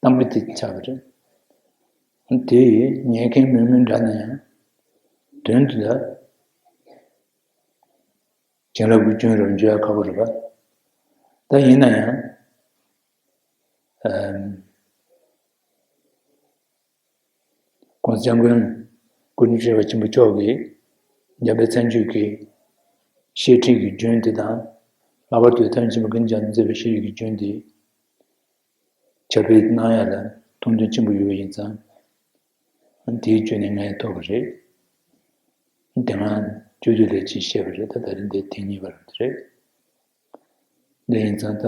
གཏམ་དཔེ་དེ་ཆགས་པ་རེད། དེ་ཉན་མཁན་མུན་མུན་འདྲ་ན་ཡང་། དོན་དུ་ལ། བྱིན་རླབས་ཀྱི་རྒྱུན་རབ་འཇུག་ཡ་ཁག་པོ་རེད་པ། ད་ཡིན་ན་ཡང་། ཨམ། ༸གོང་ས་༸སྐྱབས་མགོན་སྐུ་ཕྲེང་བཅུ་པ་ཆེན་པོ་མཆོག་གིས་འཇམ་དཔལ་མཚན་བརྗོད་ཀྱི་བཤད་ཁྲིད་ཀྱི་རྒྱུན་དེ་དང་། ལྷག་པར་དུ་ཐམས་ཅད་མཁྱེན་པ་ཀུན་ཀྱང་མཛད་པའི་བཤད་ཁྲིད་ཀྱི་རྒྱུན་དེ། ཁྱབ་སྤེལ་གནང་ཡ་ལ་མཐོང་དོན་ཆེན་པོ་ཡོད་པ་ཡིན་ཙང་། དེའི་བརྒྱུད་ནས་ངས་ཐོབ་པ་རེད། དེ་སྔ་བཅུད་བསྡུས་ལས་ཅིག་བཤད་པ་རེད། ད་ད་རིང་འདི་དེ་གཉིས་པ་རེད། འདི་ཡིན་ཙང་ད།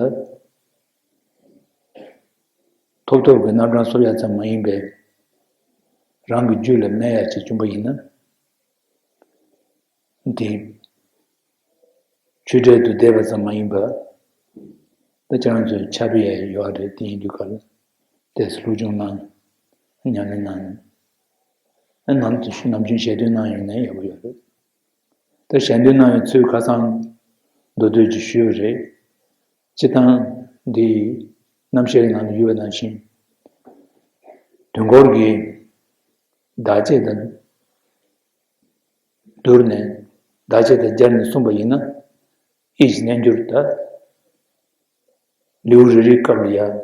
ཐོབ་ཐོབ་ཀྱི་རྣམ་གྲངས་སུབ་ཡ་ཙམ་མ་ཡིན་པའི། རང་གི་རྒྱུད་ལ་སྨད་ཡ་ཅིག་བྱུང་པ་ཡིན་ན། དེ། ཆོས་འབྲེལ་དུ་བསྡད་པ་ཙམ་མ་ཡིན་པར། ད་ཁྱེད་རང་ཚོས་ཁྱབ་སྤེལ་ཡ་ཡོད་རེད། དེ་ཡིན་དུས་ག་ལ། དེ་སློབ་སྦྱོང་གནང་། ཉམས་ལེན་གནང་། ཨ་ནམ་དུ་ནམ་རྒྱུན་ཞལ་འདོན་གནང་ཡོད་ན་ཡག་པོ་ཡོད་རེད། ད་ཞལ་འདོན་གནང་བའི་ཚུལ་ཁ་སང་མདོ་སྟོད་ཀྱིས་ཞུས་པ་རེད། སྤྱིར་བཏང་འདི་རྣམ་བཤད་ཀྱི་ནང་དུ་ཡོད་པ་ནང་བཞིན། དུས་འཁོར་གྱི་བདག་བསྐྱེད་དང་བསྡུར་ནས། བདག་བསྐྱེད་དང་སྦྱར་ནས་གསུངས་པ་ཡིན་ན། ཨི་ཞེས་རྣལ་འབྱོར་དང་། ལེའུ་རེ་རེའི་སྐབས་ལ་ཡང་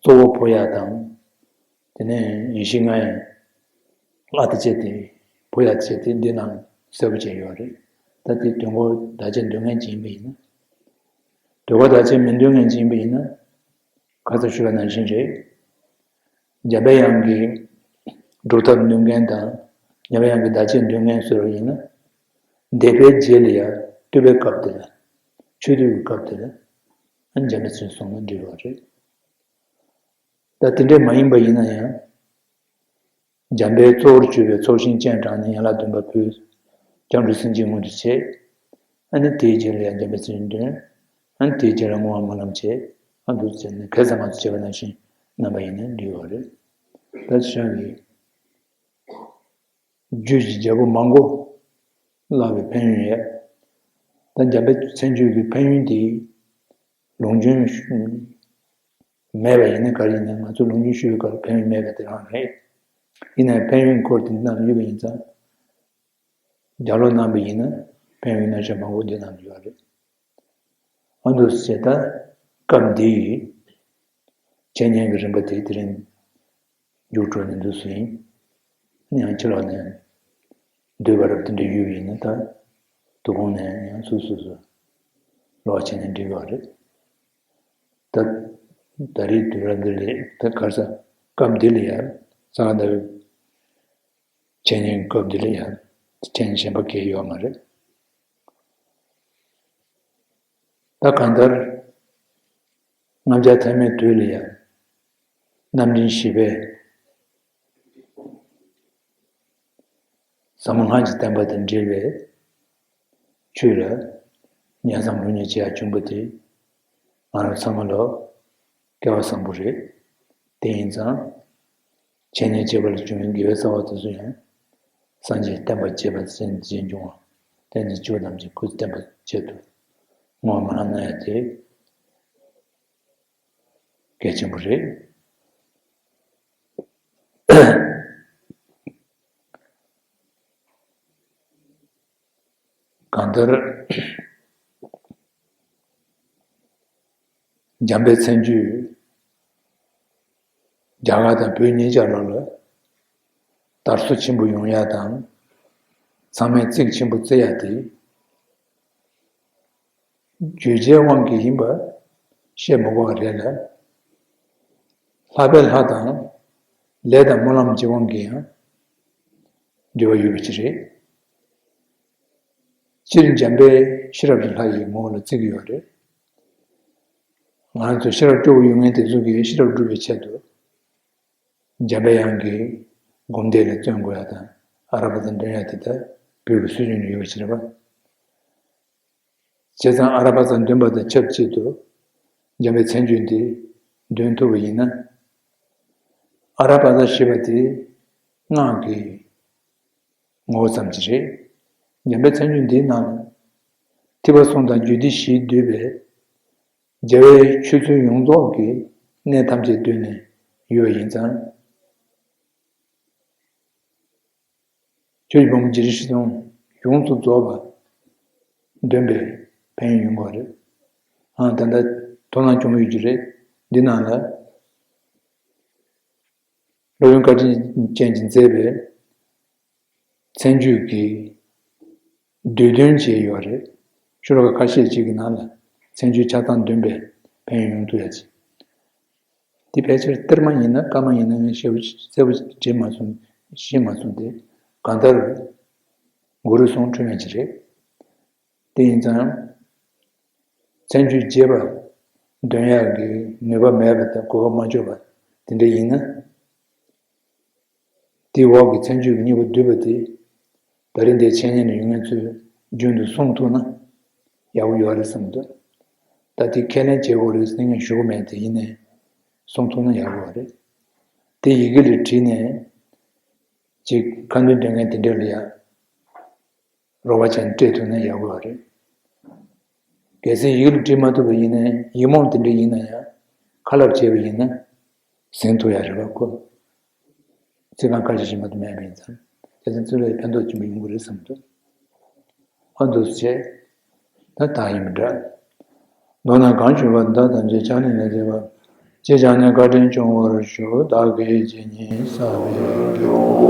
གཙོ་བོ་བོར་ཡ་དང་། དེ་ནས་ཡེ་ཤེས་ལྔ་ཡི་ཨ་ཏི་བྱས་ཏེ་བོར་ཡ་བྱས་ཏེ་འདི་ནང་གསལ་པོ་བྱས་ཡོད་རེད། ད་དེ་དོན་གོ་བདག་ཅག་འདོན་མཁན་ཅིག་ཡིན་པ་ཡིན་ན། དོན་གོ་བདག་ཅག་མི་འདོན་མཁན་ཅིག་ཡིན་པ་ཡིན་ན། ཁ་སང་ཞུས་པ་ནང་བཞིན་རེད། འཇམ་པའི་དབྱངས་ཀྱི་སྒྲུབ་ཐབས་འདོན་མཁན་དང་། འཇམ་པའི་དབྱངས་ཀྱི་བདག་བསྐྱེད་འདོན་མཁན་ཟེར་བ་ཡིན་ན། འདས་པའི་རྗེས་ལ་ཡང་བསྟོད་པའི་སྐབས་དེ་ལ། མཆོད་བསྟོད་ཀྱི་སྐབས་དེ་ལ། ཨ་འཇམ་པའི་ཚུལ་གསུངས་ན་འགྲིག་པ་རེད། ད་དེ་འདྲས་མ་ཡིན་པ་ཡིན་ན་ཡང་། འཇམ་དཔལ་གཙོ་བོར་གྱུར་པའི་ཚོགས་ཞིང་སྤྱན་དྲངས་ནས་ཡན་ལག་བདུན་པ་ཕུལ། སྐྱབས་འགྲོ་སེམས་བསྐྱེད་མངོན་དུ་བྱས། ཨ་ནི་དེའི་རྗེས་ལ་ཡང་འཇམ་དཔལ་མཚན་བརྗོད་འདོན། ཨ་ནི་དེའི་རྗེས་ལ་བསྔོ་བ་སྨོན་ལམ་བྱས། ཨ་འདུག་ཟེར་ནས་ག་ས་ག་ཚོད་བྱས་པ་ནང་བཞིན་རྣམ་པ་ཡིན་ན་འགྲིག་ཡོད་རེད། ད་ཆ་བཞག་གི། རྒྱུད་ཀྱི་རྒྱལ་པོ་མང་པོ་བཀླགས་པའི་ཕན་ཡོན་ཡོད། ད་འཇམ་དཔལ་མཚན་བརྗོད་ཀྱི་ཕན་ཡོན་དེ་ལུང་རྒྱུན་མེད་པ་ཡིན་ན། ག་རེ་ཡིན་ན་ང་ཚོ་ལུང་རྒྱུན་ཞུ་བའི་སྐབས་ཕན་ཡོན་མེད་པ་དེ་རང་རེད། ཡིན་ནའང་ཕན་ཡོན་སྐོར་དེ་འདི་ནང་ལ་ཡོད་པ་ཡིན་ཙང་། ལྗགས་ཀློག་གནང་བ་ཡིན་ན་ཕན་ཡོན་རྣམ་གཞག་མང་པོ་འདི་ནང་ལ་ཡོད་རེད། ཨ་འདུག་ཟེར། ད་སྐབས་འདིའི་འཆད་ཉན་གྱི་རིམ་པ་དེ་དེ་རིང་མཇུག་སྒྲིལ་ནས་འདུག་སེ་ཡིན། ཡང་ཕྱི་ལོགས་ནས་འདུས་པ་རབ་དེ་འདྲ་ཡོད་པ་ཡིན་ན། ད་དོ་དགོང་ནས་ཡང་སོ་སོ་སོ་ལོག་བྱས་ནས་འགྲིག་ཡོད་རེད། ད་ད་རེས་དུས་རབས་འདི་ལས། ད་ག་རེ་ཟ། སྐབས་འདི་ལ་ཡང་ས་ག་ཟླ་བའི་འཆད་ཉན་སྐབས་འདི་ལ་ཡང་འཆད་ཉན་གཞན་པ་གང་ཡང་ཡོད་མ་རེད། ད་གང་ལྟར་རྣམ་གཞག་ཐ་མའི་དུས་ལ་ཡང་རྣམ་འདྲེན་བཞི་པས་ཟབ་མོ་སྔགས་ཀྱི་བསྟན་པ་དང་འབྲེལ་བའི་ཆོས་ལ་ཉན་བསམ་སློབ་གཉེར་བྱེད་ཡ་བྱུང་པ་དེ་ང་རང་ཚང་མ་ལ་སྐལ་བ་བཟང་པོ་རེད། དེ་ཡིན་ཙང་། འཆད་ཉན་བྱེད་པ་ལ་བྱུང་བའི་དགེ་བའི་རྩ་བ་དེ་ཚོ་ཡང་། སངས་རྒྱས་བསྟན་པ་རྒྱས་པ་ཟིན་རྗེས་འབྱུང་བ། བསྟན་འཛིན་སྤྱི་བོ་ཐམས་ཅད་སྐུ་ཚེ་བརྟན་པའི་ཆེད་དུ་བསྔོ་བ་སྨོན་ལམ་གནང་ཡ་དེ་གལ་ཆེན་པོ་རེད། གང་ལྟར། འཇམ་དཔལ་མཚན་བརྗོད་རྒྱ་གར་དང་བོད་གཉིས་ཆར་ལ་ལ་དར་སོ་ཆེན་པོ་ཡོང་ཡ་དང་། ཚང་མས་གཙིགས་ཆེན་པོ་བརྩི་ཡ་དེ། བརྗོད་བྱའི་དབང་གིས་ཡིན་པ་བཤད་མི་དགོས་པ་རེད་ལ། ལྷག་པའི་ལྷ་དང་ལས་དང་སྨོན་ལམ་གྱི་དབང་གིས་ཡང་འབྲེལ་བ་ཡོད་པ་ཅིག་རེད། སྤྱིར་འཇམ་དཔལ་ཤེས་རབ་ཀྱི་ལྷ་ཡི་ངོ་བོ་ལ་བརྩི་གི་ཡོད་རེད། ང་ཚོ་ཤེས་རབ་སྐྱོ་བོ་ཡོད་མཁན་དེ་ཚོ་གིས་ཤེས་རབ་སྒྲུབ་པའི་ཆེད་དུ། འཇམ་པའི་དབྱངས་ཀྱི་སྒོམ་བཟླས་ལ་བརྩོན་དགོས་ཡ་དང་། ཨ་ར་པ་ཙ་འདོན་ཡ་དེ་ད་བོད་ཀྱི་སྲོལ་རྒྱུན་ནས་ཡོད་པ་ཞིག་རེད་པ། བྱས་ཙང་ཨ་ར་པ་ཙ་འདོན་པ་དང་ཆབས་ཅིག་ཏུ་འཇམ་པའི་མཚན་བརྗོད་འདི་འདོན་ཐུབ་པ་ཡིན་ན། ཨ་ར་པ་ཙ་ཞེས་པ་དེ་སྔགས་ཀྱི་ངོ་བོ་ཙམ་ཅིག་རེད། འཇམ་པའི་མཚན་བརྗོད་འདིའི་ནང་ལ་ཐེག་པ་གསུམ་དང་རྒྱུད་སྡེ་བཞིས་བསྡུས་པའི་རྒྱལ་བའི་ཆོས་ཚུལ་ཡོངས་རྫོགས་ཀྱི་གནད་ཐམས་ཅད་བསྡུས་ནས་ཡོད་པ་ཡིན་ཙང་། ཆོས་ཀྱི་ཕུང་པོ་རྒྱས་བཤད་ཡོངས་སུ་རྫོགས་པ་འདོན་པའི་ཕན་ཡོན་ཡོང་གི་རེད། ཨ་ད་ལྟ་དོ་སྣང་བྱུང་ཡོད་ཀྱི་རེད། འདི་ནང་ལ་སློབ་དཔོན་བཀའ་དྲིན་ཅན་གྱིས་མཛད་པའི་མཚན་བརྗོད་ཀྱི་བསྡུས་དོན་བཅས་ཡོད་རེད། ཤོ་ལོ་ཀ་ཁ་ཤས་ཅིག་གི་ནང་ལ་མཚན་བརྗོད་ཆ་ཚང་འདོན་པའི་ཕན་ཡོན་ཡོང་ཐུབ་ཡ་ཅིག་དེ་ཕལ་ཆེར་གཏེར་མ་ཡིན་ན་བཀའ་མ་ཡིན་ན་ངས་ཞེ་པོ་གསལ་པོ་བྲིས་མ་སོང་། ཤེས་མ་སོང་སྟེ། གང་ལྟར་གུ་རུའི་གསུང་འཁྲུལ་མེད་ཅིག་རེད། དེ་ཡིན་ཙང་། མཚན་བརྗོད་རྒྱས་པ་འདོན་ཡག་གི་ནུས་པ་མེད་པ་དང་གོ་སྐབས་མ་འབྱོར་བ་དེ་འདྲ་ཡིན་ན། དེའི་འོག་གི་མཚན་བརྗོད་ཀྱི་སྙིང་པོ་བསྡུས་པ་དེ། ད་རེས་འདིར་འཆད་ཉན་ཡོང་མཁན་ཚོས་རྒྱུན་དུ་གསུང་ཐུབ་ན་ཡག་པོ་ཡོད་རེད་བསམ་འདུག་ད་དེ་ཁས་ལེན་བྱེད་དགོས་རེད་ཟེར་ངས་ཞུ་གི་མེད་དེ། ཡིན་ནའི་གསུང་ཐུབ་ན་ཡག་པོ་རེད། དེ་ཡི་གེ་ལ་བྲིས་ནས་ཅིག་ཁ་འདོན་འདོན་མཁན་དེ་འདྲ་ལ་ཡ། རོགས་པ་བྱས་ནས་སྤྲད་ཐུབ་ན་ཡག་པོ་རེད། གལ་སྲིད་ཡིག་ལ་བྲིས་མ་ཐུབ་པ་ཡིན་ན་ཡིག་རྨོངས་དེ་འདྲ་ཡིན་ན་ཡང་ཁ་སླབ་བྱས་པ་ཡིན་ན་ཟིན་ཐུབ་ཡག་རེད་པ་ཁོ། ཚིག་རྐང་ཁ་ཤས་ཤིག་མ་གཏོགས་མེད་པ་ཡིན་ཙང་། དེ་ཚོ་ཚུར་ལ་ཕན་ཐོགས་ཆེན་པོ་ཡོང་གི་རེད་བསམ་འདུག་ཨ་འདུག་སེ་བྱས། ད་ད་ཡིན་པ་འདྲ། མདོར་ན་གང་ཞུས་པ་འདི་དག་ཐམས་ཅད་ཕྱག་ནི་ལས་བྱེད་པ། ཅེས་བྱ་ནས་བཀའ་དྲིན་སྐྱོང་བར་ཞུ། བདག་གིས་ཇི་སྙེད་བསགས་པའི་